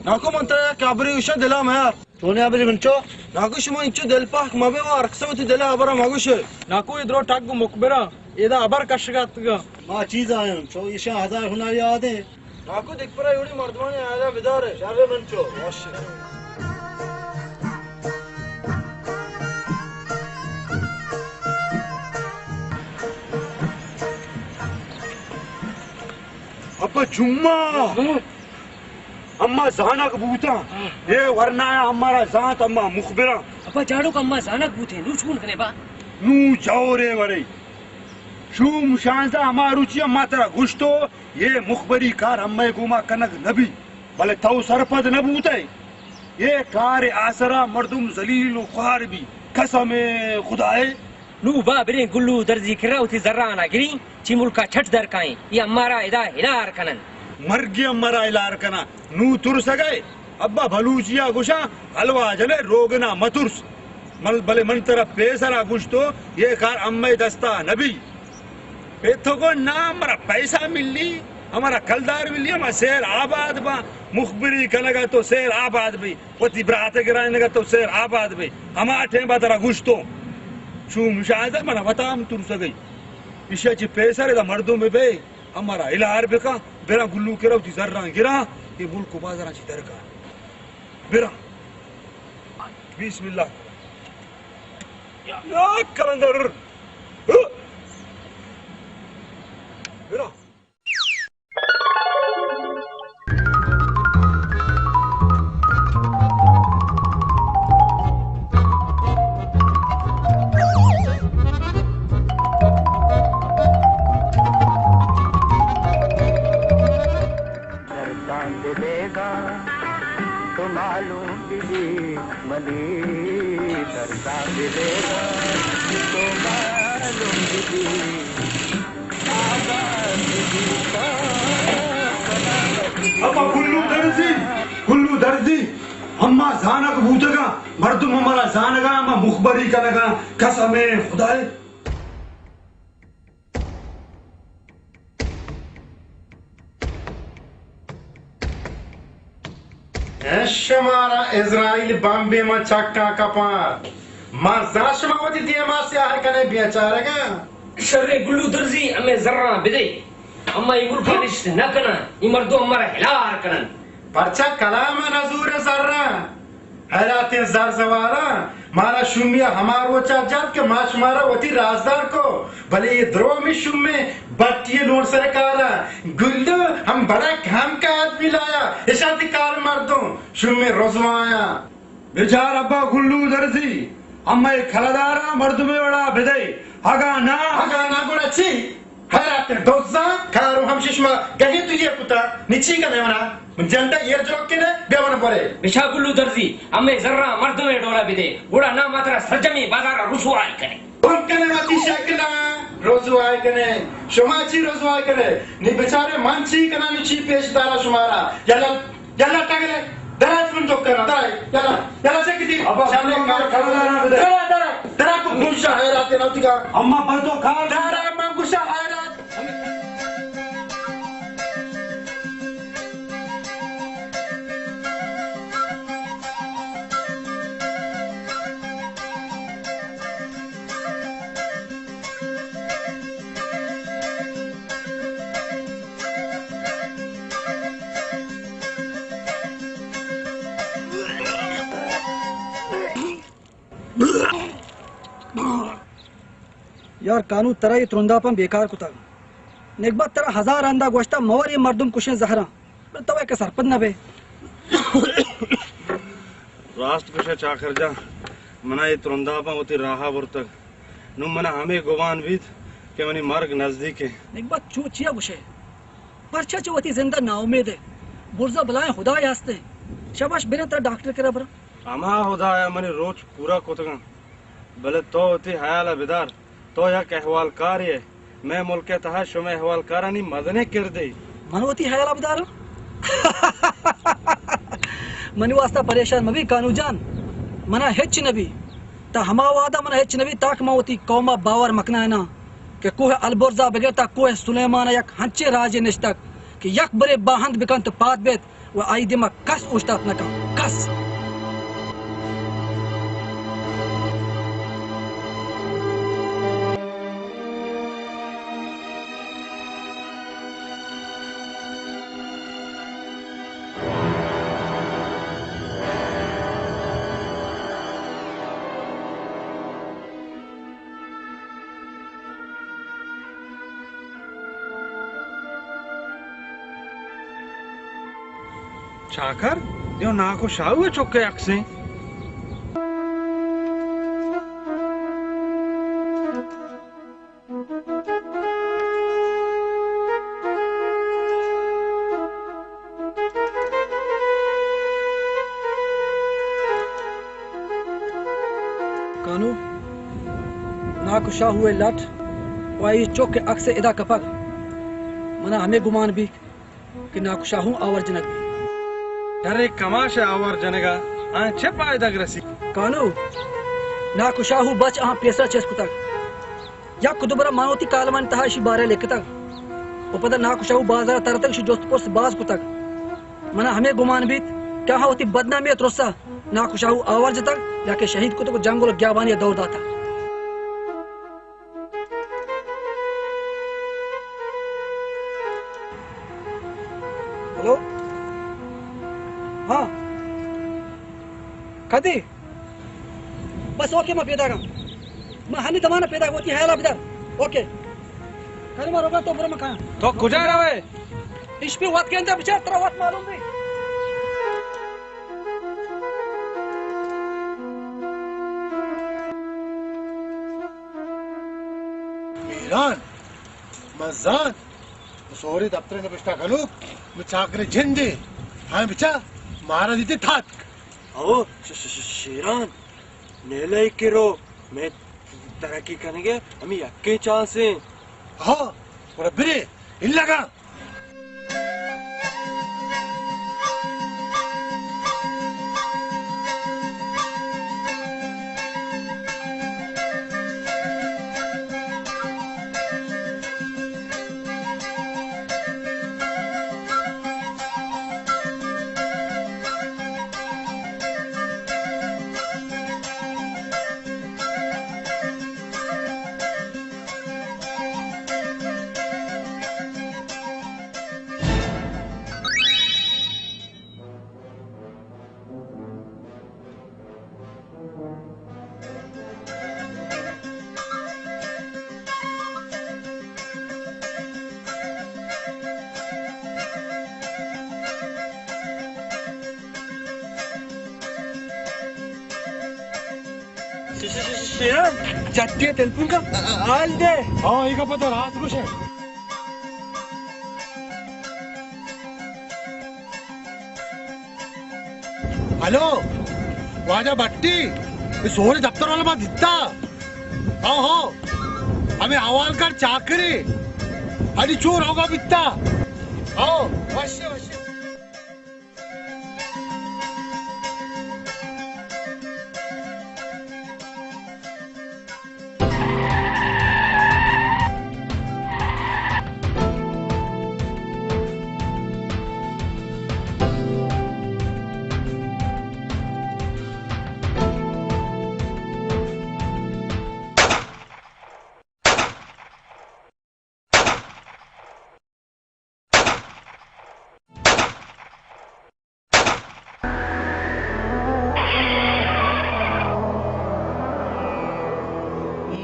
ناکو من ترا یک ہبرے گوشاں، دلا میار۔ چونیں ہبرے منچو؟ ناکو شما انچو دل پہک مبے و ہر کسا وتی دل ءِ ہبرا مگوشے۔ ناکو اے درو ٹگ و مخبراں ادا ہبر کشگا اتکگاں۔ ما چی زانیں، چو ایشاں ہزار ہنا یادیں۔ ناکو دگہ پرا یوڑی مردمانی ہیالا بدارے۔ شر منچو۔ باش۔ ابا جمعہ! ہاں۔ اما زانگ بوتاں۔ ہاں۔ اے ورنایا اما را زانت، اما مخبراں۔ ابا جاڑوک، اما زانگ بوتیں، نوں چون کنے با؟ نوں جورے ورے۔ شوم شانزدہ ہما روچی اما ترا گوشتو، اے مخبری کار امئے گوما کنگ نبی، بلے تو سرپد نہ بوتئے۔ اے کار ءِ آسرا مردم ذلیل و خوار بی۔ قسم خدائے۔ نوں با بریں گلو درزی کرا وتی زرانا گریں، چی ملکا چٹ در کائیں، اے امارا ادا ہلار کنن۔ مرگی امارا ہلار کنن۔ نوں ترسگئے؟ ابا بلوچیا گوشاں، حلوا جنے روگنا مترس۔ مل-، بلے من ترا پیسرا گوشتو، اے کار امئے دستا نبی۔ پہ تو گو نا، ہمارا پیسہ ملی، ہمارا کلدار ملی، ہما سیل آباد با، مخبری کنگا تو سیل آباد بی، وتی برات گرائینگا تو سیل آباد بی، ہما ٹیم با ترا گوشتو۔ چو مشاہدہ منا وتا ہم ترسگئی۔ ایشا چی پیسر دا مردم بے، ہمارا الار بکا، برا گلو کرا وتی زراں گرا، اے ملک و بازاراں چی درکا۔ برا۔ بسم اللہ۔ یا کلندر۔ برا۔ درداں دلے گا تو معلوم بی، منی درداں دلے گا تو معلوم بی۔ اما گلو درزی، گلو درزی، اما زانگ بوتگاں، مردم ہمارا زانگا، اما مخبری کنگا، قسم خدائے۔ اے شمارا اسرائیل بمبے ما چکا کپاں۔ ما زا شما وتی دیما سیاہ کنے بیچارگا۔ شریں گلو درزی ہمے زراں بدے۔ اما اے ملکا نشت نہ کناں۔ اے مردم ہمارا ہلار کنن۔ پرچا کلام نزور زراں؟ حیراتیں زر زواراں، مارا شومیا ہما روچا جت کہ ما شمارا وتی رازدار کو، بلے اے درو ہمے شومیں بٹی لون سر کارا۔ گلو ہم بڑا کم کا آدمی لایا، اشاں تئی کار مردم شومیں رسوایاں۔ بچار ابا گلو درزی، اما اے کلداراں مردمے وڑا بدئے، اگاں ناں، اگاں ناں گڑا چی؟ حیراتیں دزاں، کارو ہمشی شما گہیں تو ایر کتا، نی چی کنے منا؟ من جنڈا ایر جوک کنے، بیا منا برے۔ بچار گلو درزی، ہمے زراں مردمے ڈولا بدے، گڑا ناں ما ترا سرجمیں بازارا رسوائی کنے۔ بند کنے وتی شکلاں، رسوائی کنے۔ شما چی رسوائی کنے؟ نی بچارے من چی کناں، نی چی پیش دارا شمارا؟ یلا یلا ٹگلے، درا چون دکانا، درا، یلا، یلا چکتی۔ ابا، شاملے کار کھڑا نہ بدے۔ درا، درا، درا کو گوشا حیرات نہ تکا۔ اما بردو کار۔ درا من گوشا حیرات۔ یار کانو، ترا اے ترنداپاں بیکار کتگ۔ نگبت ترا ہزار ہندا گوشتہ مور اے مردم کشیں زہراں، بلے تو یک سرپد نہ بئے۔ راست گوشے چاکر جان، منا اے ترنداپاں وتی راہا برتگ۔ نوں منا ہمے گمان بیت کہ منی مرگ نزدیک انت۔ نگبت چو چیا گوشئے؟ پرچا چہ وتی زند ء ناامید ئے؟ برزا بلائیں ہدائے ہست انت۔ شاباش، بریں ترا ڈاکٹر کرا براں۔ ہما ہدایا منی روچ پورا کتگاں، بلے تو وتی ہیال ء بدار، تو یک احوالکارے ئے۔ مئے ملک ء تہا شمئے احوالکارانی مزنیں کردے۔ من وتی ہیال ء بداراں؟ منی واسطہ پریشان مبی کانو جان، منا ہچ نبی۔ تا ہما وہدا منا ہچ نبی تاکہ من وتی قوما باور مکنائیناں کہ کوہ البرزا بگر تا کوہ سلیمانا یک ہنچیں راجے نشتگ کہ یک برے باہند بکنت و پاد بیت و آئی دیما کس اوشتات نکن، کس۔ چاکر، دیو ناکو شاہو ءِ چک ءِ اکسیں۔ کانو، ناکو شاہو ءِ لٹ و آئی چک ءِ اکس ءِ ادا کپگ، منا ہمے گمان بیت کہ ناکو شاہو آوار جنگ بیت۔ ارے کماش ءِ آوار جنگا آں چہ پائدگ رسی؟ کانو، ناکو شاہو بچ آں پیسرا چست کتگ۔ یک دو برا من وتی کالمانی تہا اشی بارہ لکتگ و پدا ناکو شاہو بازارا ترتگ، اشی جست پرس باز کتگ۔ منا ہمے گمان بیت کہ آہاں وتی بدنامی ءِ ترسا ناکو شاہو آوار جتگ یا کہ شہید کتگ و جنگل و گیابانی ءَ دور داتگ۔ ہلو؟ ہاں۔ کدی؟ بس اوکے، ما پیداگاں۔ ما ہنی دمانا پیداگ، وتی حیالا بدار۔ اوکے۔ کدی ما روگا تو برو مکان۔ تو کجا روے؟ اش پہ وت گندہ بچار، ترا وت معلوم بی۔ ایران، من زان، سوری دفتر نبشتہ کنوک، من چاکر جندے، ہاں بچا، مارا دیتے تھاتک۔ او، ش-، ش-، ش-، شیران، نیلہ کرو، میں ترقی کنگے، ہمیں یکے چانسیں۔ ہاں، اور برے، ان لگا۔ شیران، جتی ءَ تلپون کا، آ-، آ-، آل دے۔ ہاں، ایگا پتہ راست گوشے۔ ہلو، واجہ بٹی، اے سوری دفتر والا ما دیتا۔ ہاں، ہاں، ہمیں حوال کر چاکرے۔ ہنی چور ہوگا بیتا۔ ہاں، وشے، وشے۔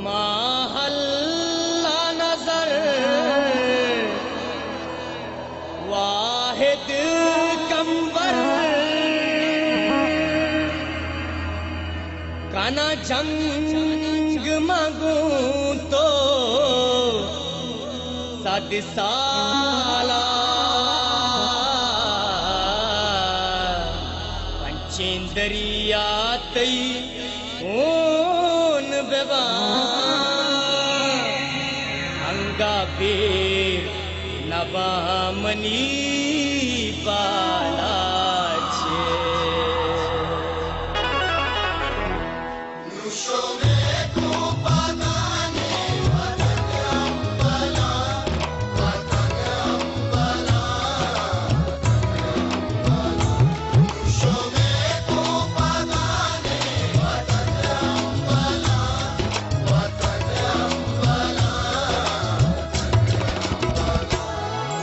ماہلا نظر واحد کمبر کنا جنگ مگوں تو صد سالا پنچیں دریا تئی خون بباں، انگا بیر نباں منی بالاچ۔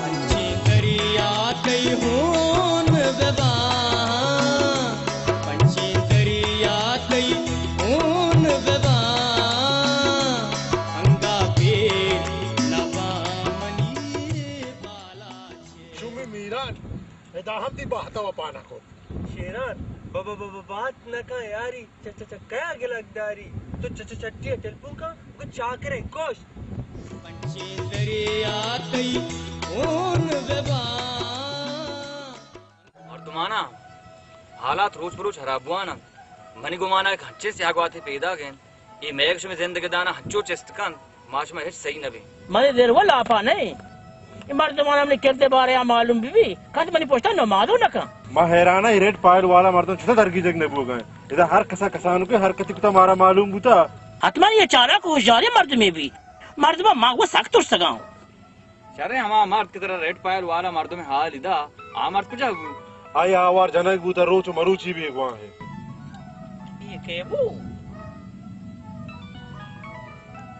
پنچیں دریا تئی ہون ببا، پنچیں دریا تئی ہون ببا، انگا بیر نوا منی بالاچ۔ شومی میران، ادا ہم تی باہتا و پانا کو۔ شیران، بابا بابا بات نہ کن یاری۔ چ-، چ-، چ-، کیا گلگ داری؟ تو چ-، چ-، چٹی ء ٹیلیفون کن، گو چاکر ء کوش۔ پنچیں دریا تئی خون ببا۔ مردمانا حالات روچ بروچ ہراب بوان انت۔ منی گمان ء یک ہنچیں سیاہ گواتے پیداگ انت، اے مئیگ شمے زندگ دانا ہنچو چست کنت۔ ما شما ہچ سہی نہ بیں۔ منی دل و لاپا نہ ایں۔ اے مردمان منی کرد ء بارہ ء معلوم بہ بی، کنت منی پشتا نمازو نہ کن۔ ما حیران آں، اے ریڈ فائل والا مردم چتا درگیجگ نہ بوگا انت؟ ادا ہر کسا کسانکیں حرکتے کتا مارا معلوم بوتا۔ حتما اے چالاک و ہوشیاریں مردمے بی۔ مردمان ما گوں سک ترسگا اوں۔ شریں، ہما مرد کہ ترا ریڈ فائل والا مردم حال دا، آ مرد کجا بو؟ آئی آوار جنگ بوتا، روچ و مروچی بیگواہ ایں۔ اے کئے بو؟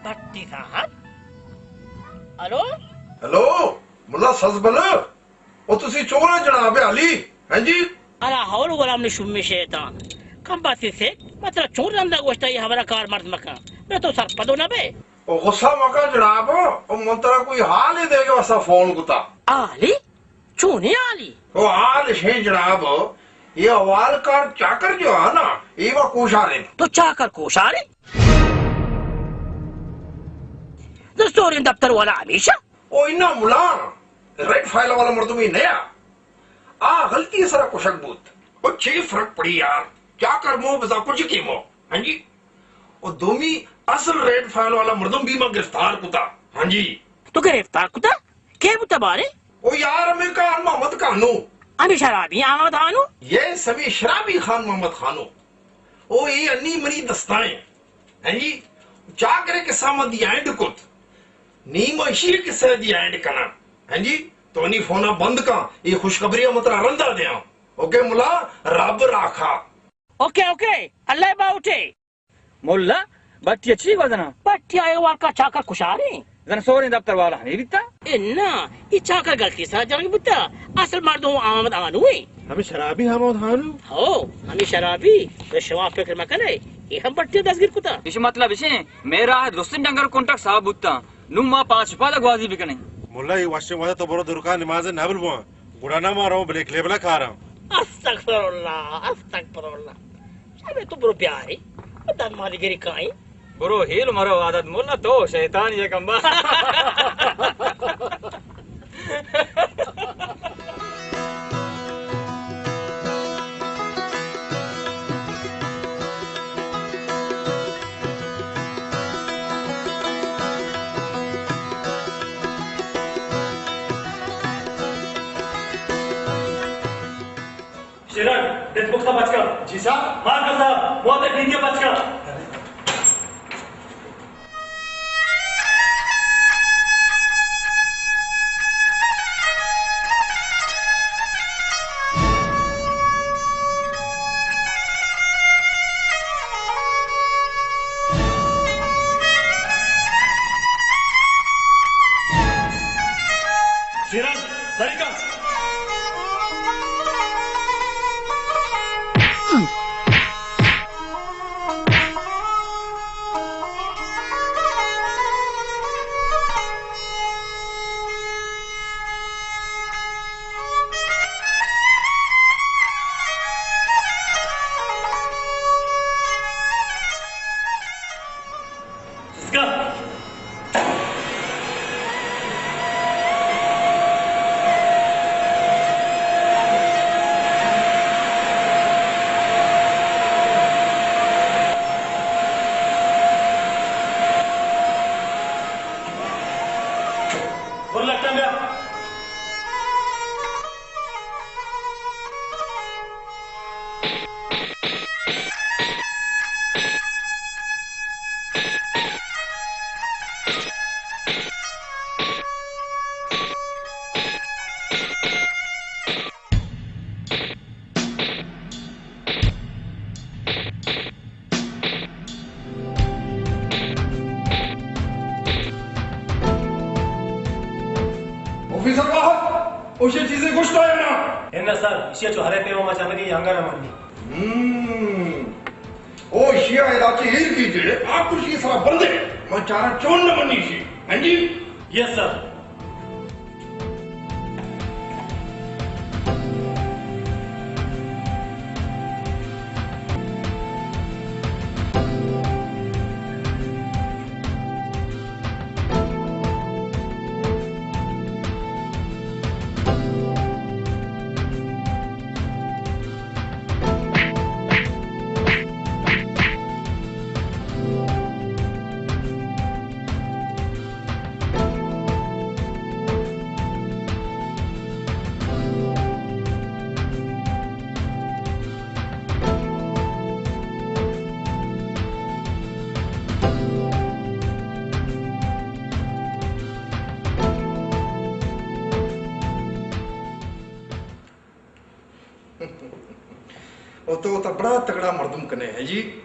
بھٹی صاحب؟ ہلو؟ ہلو، ملا سزبل، او تسی چوراں جناب علی، ہاں جی؟ ارا ہور غلام نے شومی شیطان۔ کم باتی سے، مطلب چور رندا گوشتا یہ ہمارا کار مرد مکان۔ میں تو سرپدو نہ بے۔ او غصہ مکن جناب، او من ترا کوئی حالے دیگ ء واسطہ فون کتا۔ حالے؟ چونیں حالے؟ او حال شے جناب، یہ حوال کار چاکر جو ہے نا، یہ وہ کوشارے۔ تو چاکر کوشارے؟ دستوریں دفتر والا ہمیشہ؟ او انا ملا، ریڈ فائل والا مردم ہی نیا۔ آ غلطی ء سرا کشگ بوت۔ او چے فرق پڑی یار؟ چاکر مو بزاں کچکے مو۔ ہاں جی۔ او دومی اصل ریڈ فائل والا مردم بھی ما گرفتار کتا۔ ہاں جی۔ تو گرفتار کتا؟ کئے بوتا بارے؟ او یار، ہمے خان محمد خانو۔ ہمے شرابی احمد خانو؟ یس، ہمے شرابی خان محمد خانو۔ او اے انی منی دستائیں۔ ہاں جی۔ چاکرے قصہ ما دی اینڈ کت۔ نی ما اشی قصہ دی اینڈ کناں۔ ہاں جی۔ تو انی فونا بند کن، اے خوشخبری ء من ترا رندا دیاں۔ اوکے ملا، رب راکھا۔ اوکے، اوکے، اللہ باوٹے۔ ملا، بٹیا چی گوزنا؟ بٹیا اے وارکا چاکر کشاریں۔ زن سوریں دفتر والا ہمیں بیتا؟ اے نا، اے چاکر غلطی سرا جنگ بوتا۔ اصل مردم احمد آنو ایں۔ ہمیں شرابی احمد آنو؟ ہو، ہمیں شرابی۔ تو شما فکر مکنے، اے ہم بٹیا دستگیر کتا۔ اش مطلب اشیں، میرا ہے درستیں ڈنگر کنٹک صاحب بوتا۔ نوں ما پاس پادا گوازی بکنیں۔ ملا، اے وشیں وہدا تو برو درکا نماز نبل بوان۔ گڑا نہ ما رو بلیک لیبل کاراں۔ استغفر اللہ، استغفر اللہ۔ ابے تو برو بیاری۔ دن مالی گری کائیں۔ برو ہیل مرو عادت ملا تو شیطان یہ کمبا۔ شیران، ڈیتھ بکس ء پچ کن۔ جی صاحب۔ مارکل صاحب، موت ء پیتی ء پچ کن۔ شیران، طریقہ۔ اوشی چیزے گوشتا یا نا؟ اے نا سر، ایشی چو ہرے پیما ما چارگی آنگا نہ منی۔ ہم۔ او ایشی ادا چہ ایر کیجے، آ کشی سرا بندے، ما چارا چون نہ منی ایشی۔ ہاں جی؟ یس سر۔ او تو، تو بڑا تگڑا مردم کنے ہے جی۔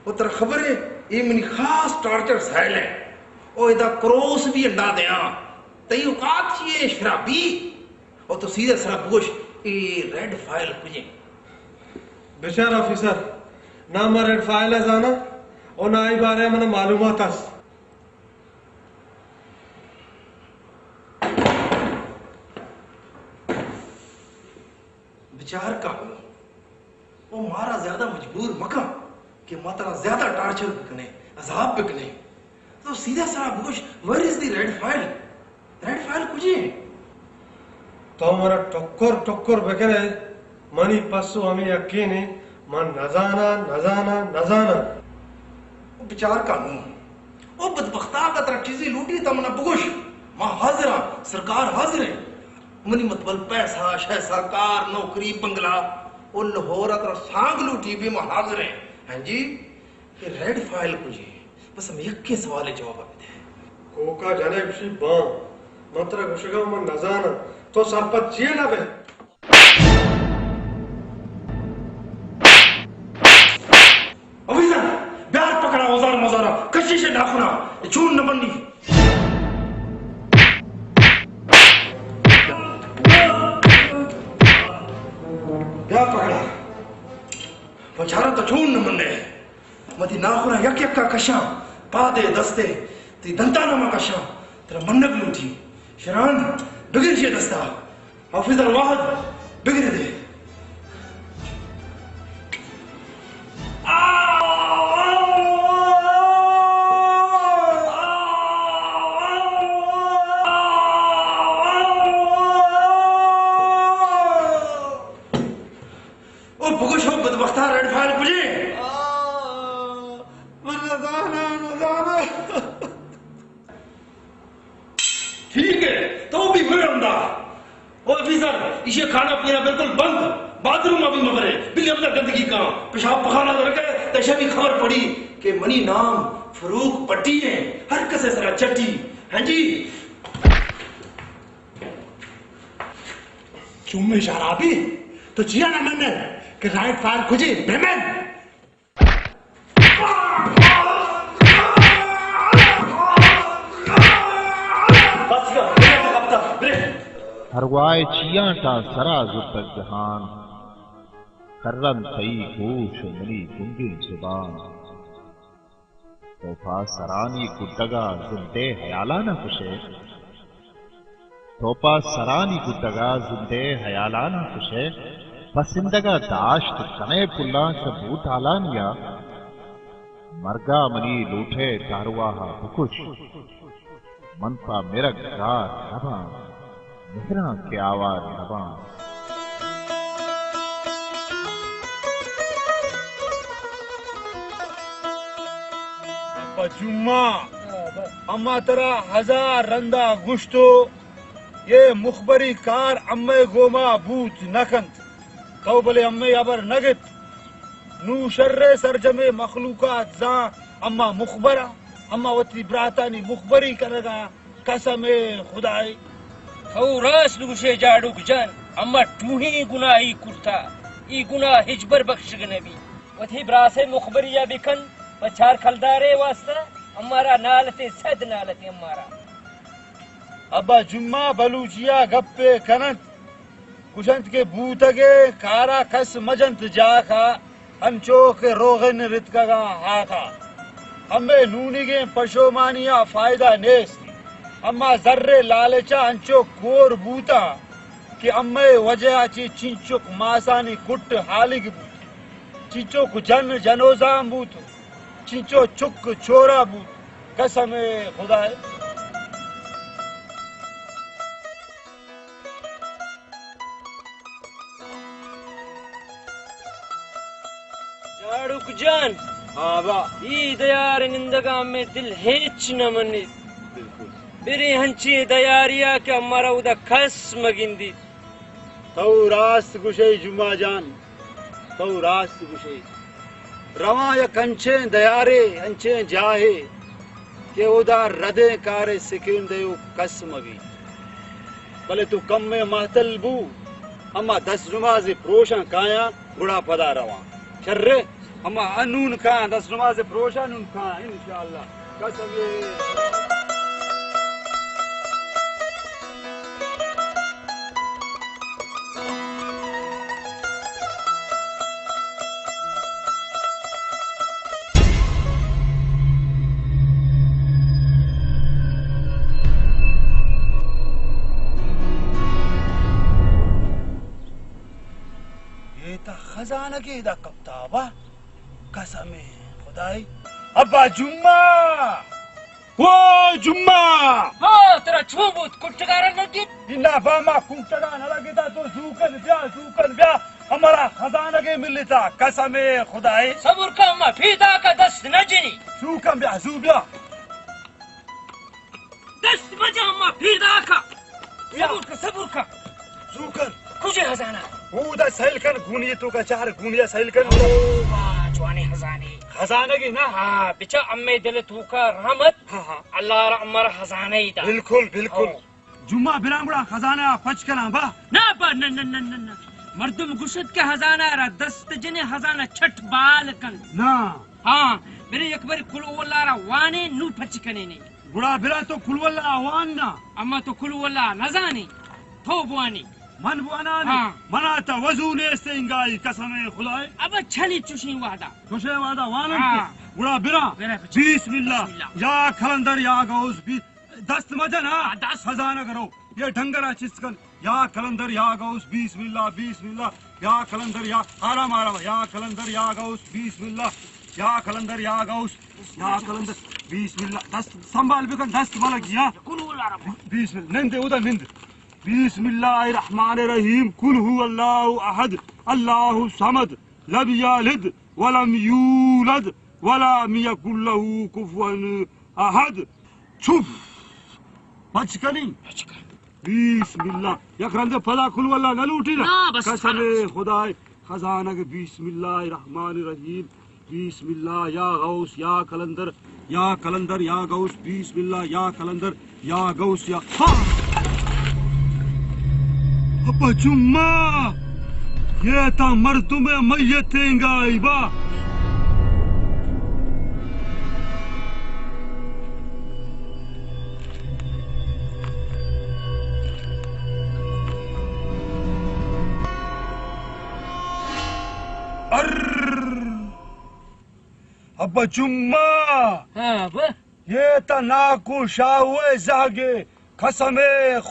او ترا خبر ہے، اے منی خاص ٹارچر سائل ہے۔ او ادا کروس بھی انڈا دیاں۔ تئی اوقات چی ہے شرابی؟ او تو سیدھے سرا بگوش، اے ریڈ فائل کجے؟ بچار آفیسر، نہ ما ریڈ فائل ہے زانا، او نہ آئی بارے من معلومات اس۔ بچار کاکو، او مارا زیادہ مجبور مکن کہ ما ترا زیادہ ٹارچر بکنے، عذاب بکنے۔ تو سیدھا سرا بگوش، where is the red file؟ Red file کجے؟ تو مارا ٹکر ٹکر بکنے، منی پسو ہمیں یقین ہے، من نزانا، نزانا، نزانا۔ او بچار کاکو، او بدبختا اگر ترا چیزے لوٹی تا منا بگوش، ما حاضر ہاں، سرکار حاضر ہے۔ منی متبل پیسہ، شیسہ، کار، نوکری، بنگلہ، او لاہور ء ترا سانگ لوٹی بی ما حاضر ہیں۔ ہاں جی، اے ریڈ فائل کجے؟ بس ہم یکیں سوال ء جواب بدے۔ کوکا جنے گوشی باں، من ترا گوشگا من نزاناں، تو سرپد چیے نہ بے؟ آفیسر، بیار پکڑا اوزار موزارا، کشیش ناخنا، چون نہ بنی۔ بیار پکڑا۔ پچارا تو چون نہ منے۔ متی ناخنا یک یک کا کشاں، پادے دستے، تی دنتانا ما کشاں، ترا منگ لوٹی۔ شران، بگر شے دستا۔ آفیسر واحد، بگر دے۔ او بگوش، او بدبختا ریڈ فائل کجے؟ آ، من نزاناں، نزاناں۔ ٹھیک ہے، تو بھی مر ہمدا۔ او آفیسر، ایشی کھانا پینا بالکل بند، باتھ روم ابھی مبرے، بلی اندر گندگی کاں، پیشاب پخانہ درکے، تے ایشی بھی خبر پڑی کہ منی نام فروخ پٹی ہے، ہر کسے سرا چٹی۔ ہاں جی۔ چومے شرابی، تو چیا نہ منے کہ ریڈ فائل کجے؟ بے من۔ ارواہ چیاں ٹاں سرا زرتگ جہان، کرن تئی گوش و منی گنگیں زبان۔ تو پہ سرانی گڈگا زندے ہیالاناں کشے۔ تو پہ سرانی گڈگا زندے ہیالاناں کشے۔ پہ سندگا داشت کنے پلاں چہ بوتالانیا۔ مرگا منی لوٹے تہرواہا بکش۔ من پہ مرگ گار نباں، مہراں کہ آوار نباں۔ ابا جمعہ، اما ترا ہزار رندا گوشتو، یہ مخبری کار امے گوما بوت نہ کنت۔ تو بلے امے ہبر نہ گت۔ نوں شر ء سرجمیں مخلوقات زان اما مخبر ء، اما وتی براتانی مخبری کنگ ء۔ قسم خدائے! تو راست گوشے جاڑوک جان، اما ٹوہیں گناہی کرتا، ای گناہ ہچبر بخشگ نہ بی۔ وتی براسے مخبری ء بکن، پہ چار کلدارے واسطہ امارا نالتے، صد نالتے امارا۔ ابا جمعہ بلوچیا گپے کننت، گوشنت کہ بوتگیں کارا کس مجنت جاکا، انچو کہ روغن رتکگاں ہاکا۔ ہمے نونیگیں پشومانی ء فائدہ نیست، اما زر ء لالچ ء انچو کور بوتاں کہ ہمے وجہ ء چہ چنچک ماسانی کٹ ہالگ بوت، چنچک جن جنوزام بوت، چنچو چک چورا بوت۔ قسم خدا ء۔ جاڑوک جان۔ ہاں با۔ ای دیار نندگا ہمے دل ہچ نہ منیت۔ بالکل۔ برے ہنچیں دیاریا کہ ہمارا اودا کس مگندیت۔ تو راست گوشے جمعہ جان، تو راست گوشے۔ رواں یک انچیں دیارے، انچیں جاہے کہ اودا ردیں کارے سکین دیو کس مبی۔ بلے تو کمے مہتل بو، اما دست نماز پروشاں کایاں، گڑا پدا رواں۔ شرے، اما انون کایاں، دست نماز پروشاں نون کایاں، انشاءاللہ۔ قسم۔ اے تا خزانگے دا کپتا با۔ قسم خدائی۔ ابا جمعہ! او جمعہ! ہاں، ترا چون بوت؟ کٹگا را لگیت؟ انا با، ما کٹگا نہ لگتا، تو زوکن بیا، زوکن بیا۔ ہمارا خزانگے ملتا، قسم خدائے۔ صبر کا، ما پیدا کا دست نہ جنی۔ زوکن بیا، زو بیا۔ دست مجا، ما پیدا کا۔ بیا۔ صبر کا، صبر کا۔ زوکن۔ کجے خزانہ؟ او دا سیل کن، گونی تو کا چار گونی سیل کن۔ او واہ، جوانی خزانے۔ خزانگے نا؟ ہاں، بچا امے دل تو کا رحمت۔ ہاں، ہاں۔ اللہ را امر خزانہ ہی دا۔ بالکل، بالکل۔ او۔ جمعہ برام گڑا خزانہ پچ کناں با۔ نہ با، نہ، نہ، نہ، نہ، نہ۔ مردم گوشت کہ خزانہ را دست جنے، خزانہ چھٹ بال کن۔ نہ۔ ہاں، برے یک بری کلو اللہ را وانے، نو پچ کنے نے۔ گڑا برا تو کلو اللہ وان نا۔ اما تو کلو اللہ نزانے، تو بوانے۔ من بوانا نے؟ ہاں۔ منا تا وضو نیست انگائی قسم خدائے۔ ابا چھلی چوشیں وعدہ۔ چوشیں وعدہ وانم ہاں۔ گڑا برا۔ برا بچا۔ بسم اللہ۔ بسم اللہ۔ یا قلندر یا غوث بی-، دست مجن ہاں۔ ہاں، دست۔ خزانہ کرو۔ یہ ڈنگر چست کن۔ یا قلندر یا غوث، بسم اللہ، بسم اللہ۔ یا قلندر یا، آرام، آرام۔ یا قلندر یا غوث، بسم اللہ۔ یا قلندر یا غوث، یا قلندر، بسم اللہ۔ دست سنبھال بکن، دست ملگی، ہاں۔ بسم اللہ۔ نند، اودا نند۔ بسم اللہ الرحمن الرحیم۔ قل هو اللہ احد، اللہ الصمد، لم یلد ولم یولد ولم یکن له کفوا احد۔ چپ۔ پچ کنی؟ پچ کن۔ بسم اللہ۔ یک رندے پدا کل واللہ نہ لوٹی نا؟ نا، بس قسم خلاص۔ خدائے خزانگ۔ بسم اللہ الرحمن الرحیم۔ بسم اللہ یا غوث یا قلندر، یا قلندر یا غوث۔ بسم اللہ یا قلندر یا غوث یا، ہاں! ابا جمعہ! یہ تا مردم میت انگائی با۔ ار! ابا جمعہ! ہاں، ابا۔ یہ تا ناکو شاہو زہگے قسم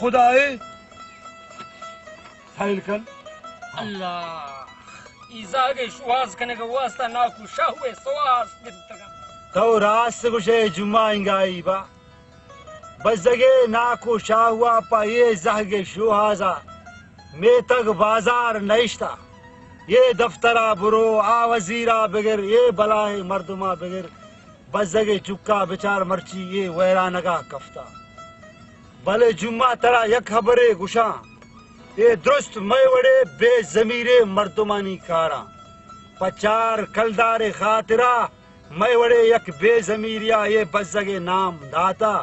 خدائے۔ سائل کن۔ اللہ، ای زہگے شوہاز کنگ واسطہ ناکو شاہو سواز گرتگا۔ تو راست گوشے جمعہ انگائی با۔ بزگے ناکو شاہوا پہ اے زہگے شوہازا میتگ بازار نئشتا۔ اے دفترا برو، آ وزیرا بگر، اے بلاہیں مردما بگر، بزگے چکا بچار مرچی اے ویرانگا کفتا۔ بلے جمعہ ترا یک ہبرے گوشاں، اے درست مئے وڑے بے ضمیریں مردمانی کاراں۔ پہ چار کلدارے خاطرا مئے وڑے یک بے ضمیریا اے بزگے نام داتا،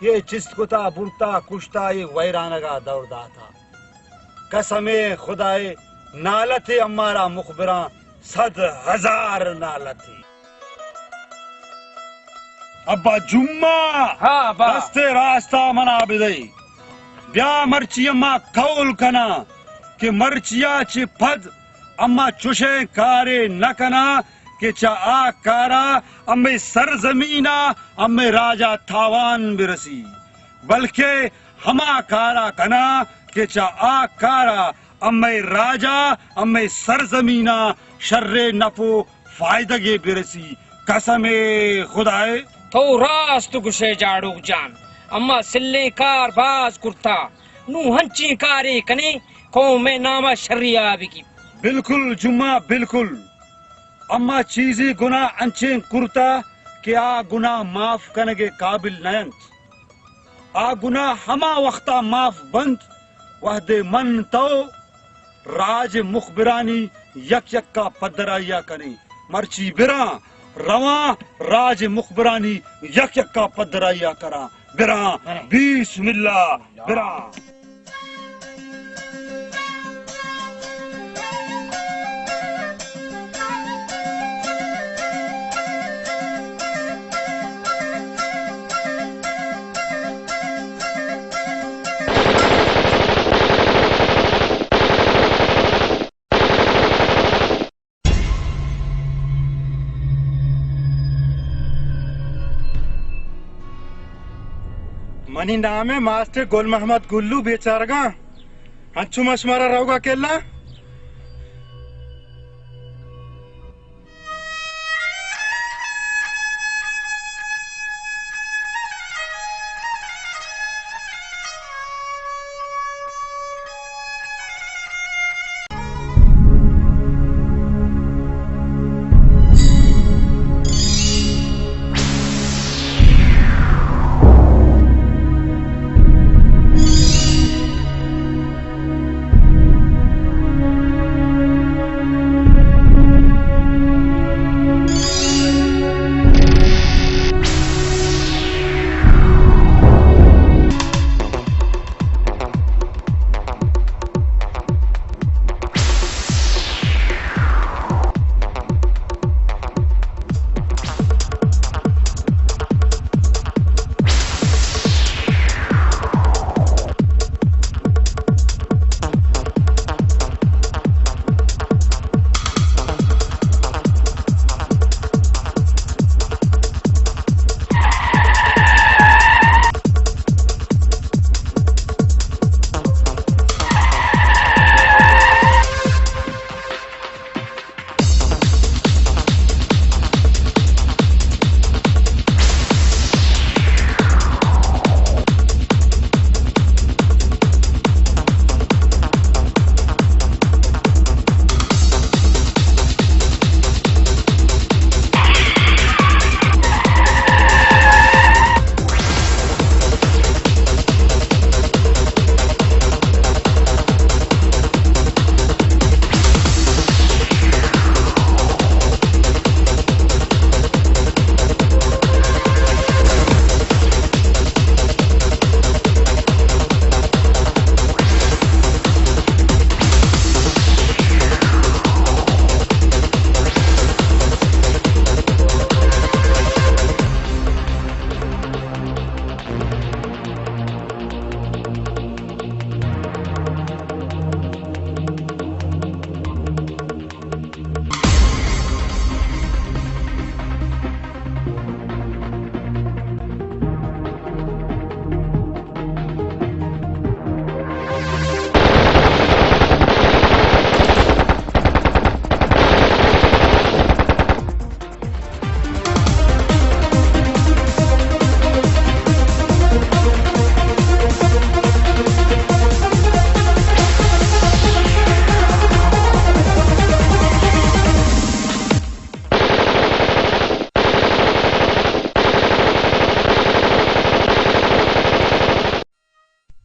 اے چست کتا، برتا، کشتا، اے ویرانگا دور داتا۔ قسم خدائے، نالتے امارا مخبراں، صد ہزار نالتے۔ ابا جمعہ! ہاں ابا۔ دست راستا منا بدئی۔ بیا مرچی اما قول کناں کہ مرچیا چہ پد اما چشیں کارے نہ کناں کہ چہ آ کارا امے سرزمینا، امے راجا تاوان برسی، بلکہ ہما کارا کناں کہ چہ آ کارا امے راجا، امے سرزمینا شریں نپ و فائدگے برسی۔ قسم خدائے! تو راست گشے جاڑوک جان، اما سلیں کار باز کرتا، نوں ہنچیں کارے کنے قوم ء نام ء شریا بگی۔ بالکل جمعہ، بالکل۔ اما چیزے گناہ انچیں کرتا کہ آ گناہ معاف کنگ ء قابل نہ انت۔ آ گناہ ہما وختا معاف بنت، وہدے من تو راج مخبرانی یک یکا پدرائیا کنیں۔ مرچی براں، رواں، راج مخبرانی یک یکا پدرائیا کراں۔ براں، بسم اللہ، براں۔ منی نام ء ماسٹر گل محمد گلو بیچارگاں۔ انچو ما شمارا روگا کلاں۔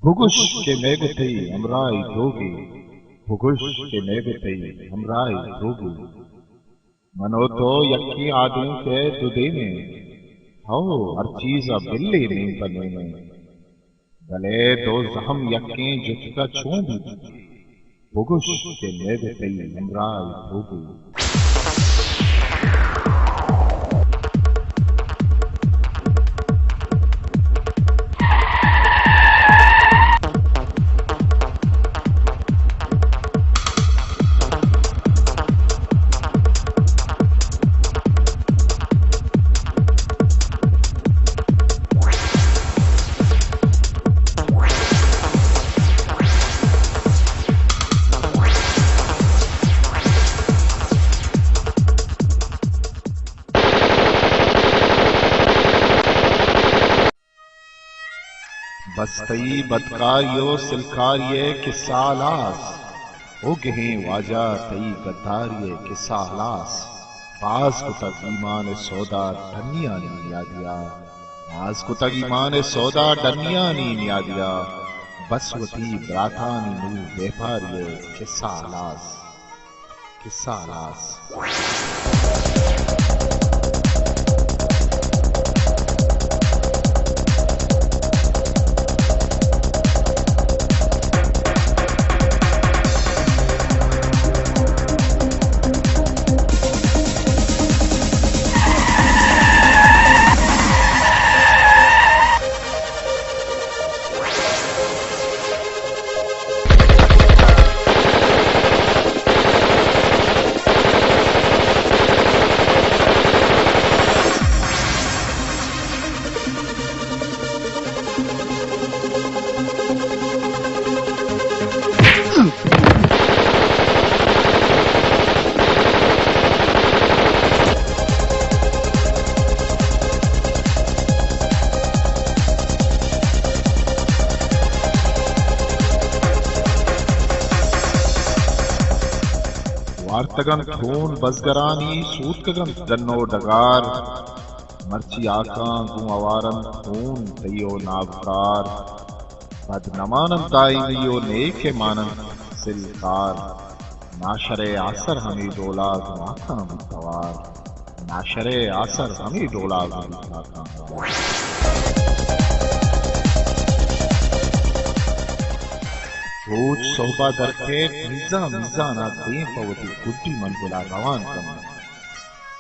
بگوش کہ مئے گوں تئی ہمراہی دروگے، بگوش کہ مئے گوں تئی ہمراہی دروگے۔ من و تو یکیں آدینک ء دو دیم ایں۔ ہو، ہر چیز ء بلے نیم پہ نیم ایں۔ بلے دو زہم یکیں جتک ء چون بیت؟ بگوش کہ مئے گوں تئی ہمراہی دروگے۔ بس تئی بدکاری ءُ سلکاری ءِ کسہ ہلاس۔ او گہیں واجہ، تئی گداری ءِ کسہ ہلاس۔ باز کتگ ایمان ءِ سودا ڈنیانی نیادی ءَ۔ باز کتگ ایمان ءِ سودا ڈنیانی نیادی ءَ۔ بس وتی براتانی نوں بیپاری ءِ کسہ ہلاس۔ کسہ ہلاس۔ وارتگ انت ہون بزگرانی، سوتکگ انت ڈن ءُ ڈگار۔ مرچی ہاکاں گوں ہوار انت ہون تئی ءُ نابکار۔ بد نہ مان انت دائمی ءُ نیک ءَ مان انت سلکار۔ ناشر ءِ آسر ہمے ڈولا گوں ہاکاں بوت ہوار۔ ناشر ءِ آسر ہمے ڈولا گوں بوت ہاکاں ہوار۔ روچ سہب ءَ در کیت، میزان میزان ءَ دیم پہ وتی گڈی منزل ءَ روان کنت۔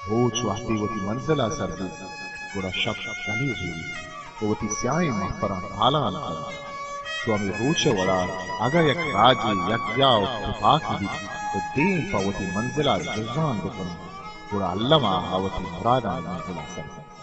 روچ وہدے وتی منزل ءَ سر بوت، گڑا شپ گلے زوریت ءُ وتی سیاہیں مہپراں تالان کنت۔ چو ہمے روچ ءِ وڑا اگاں یک راجے یکجاہ ءُ تپاک بیت ءُ دیم پہ وتی منزل ءَ جزان بکنت، گڑا الم ءَ آ وتی مرادانی منزل ءَ سر کنت۔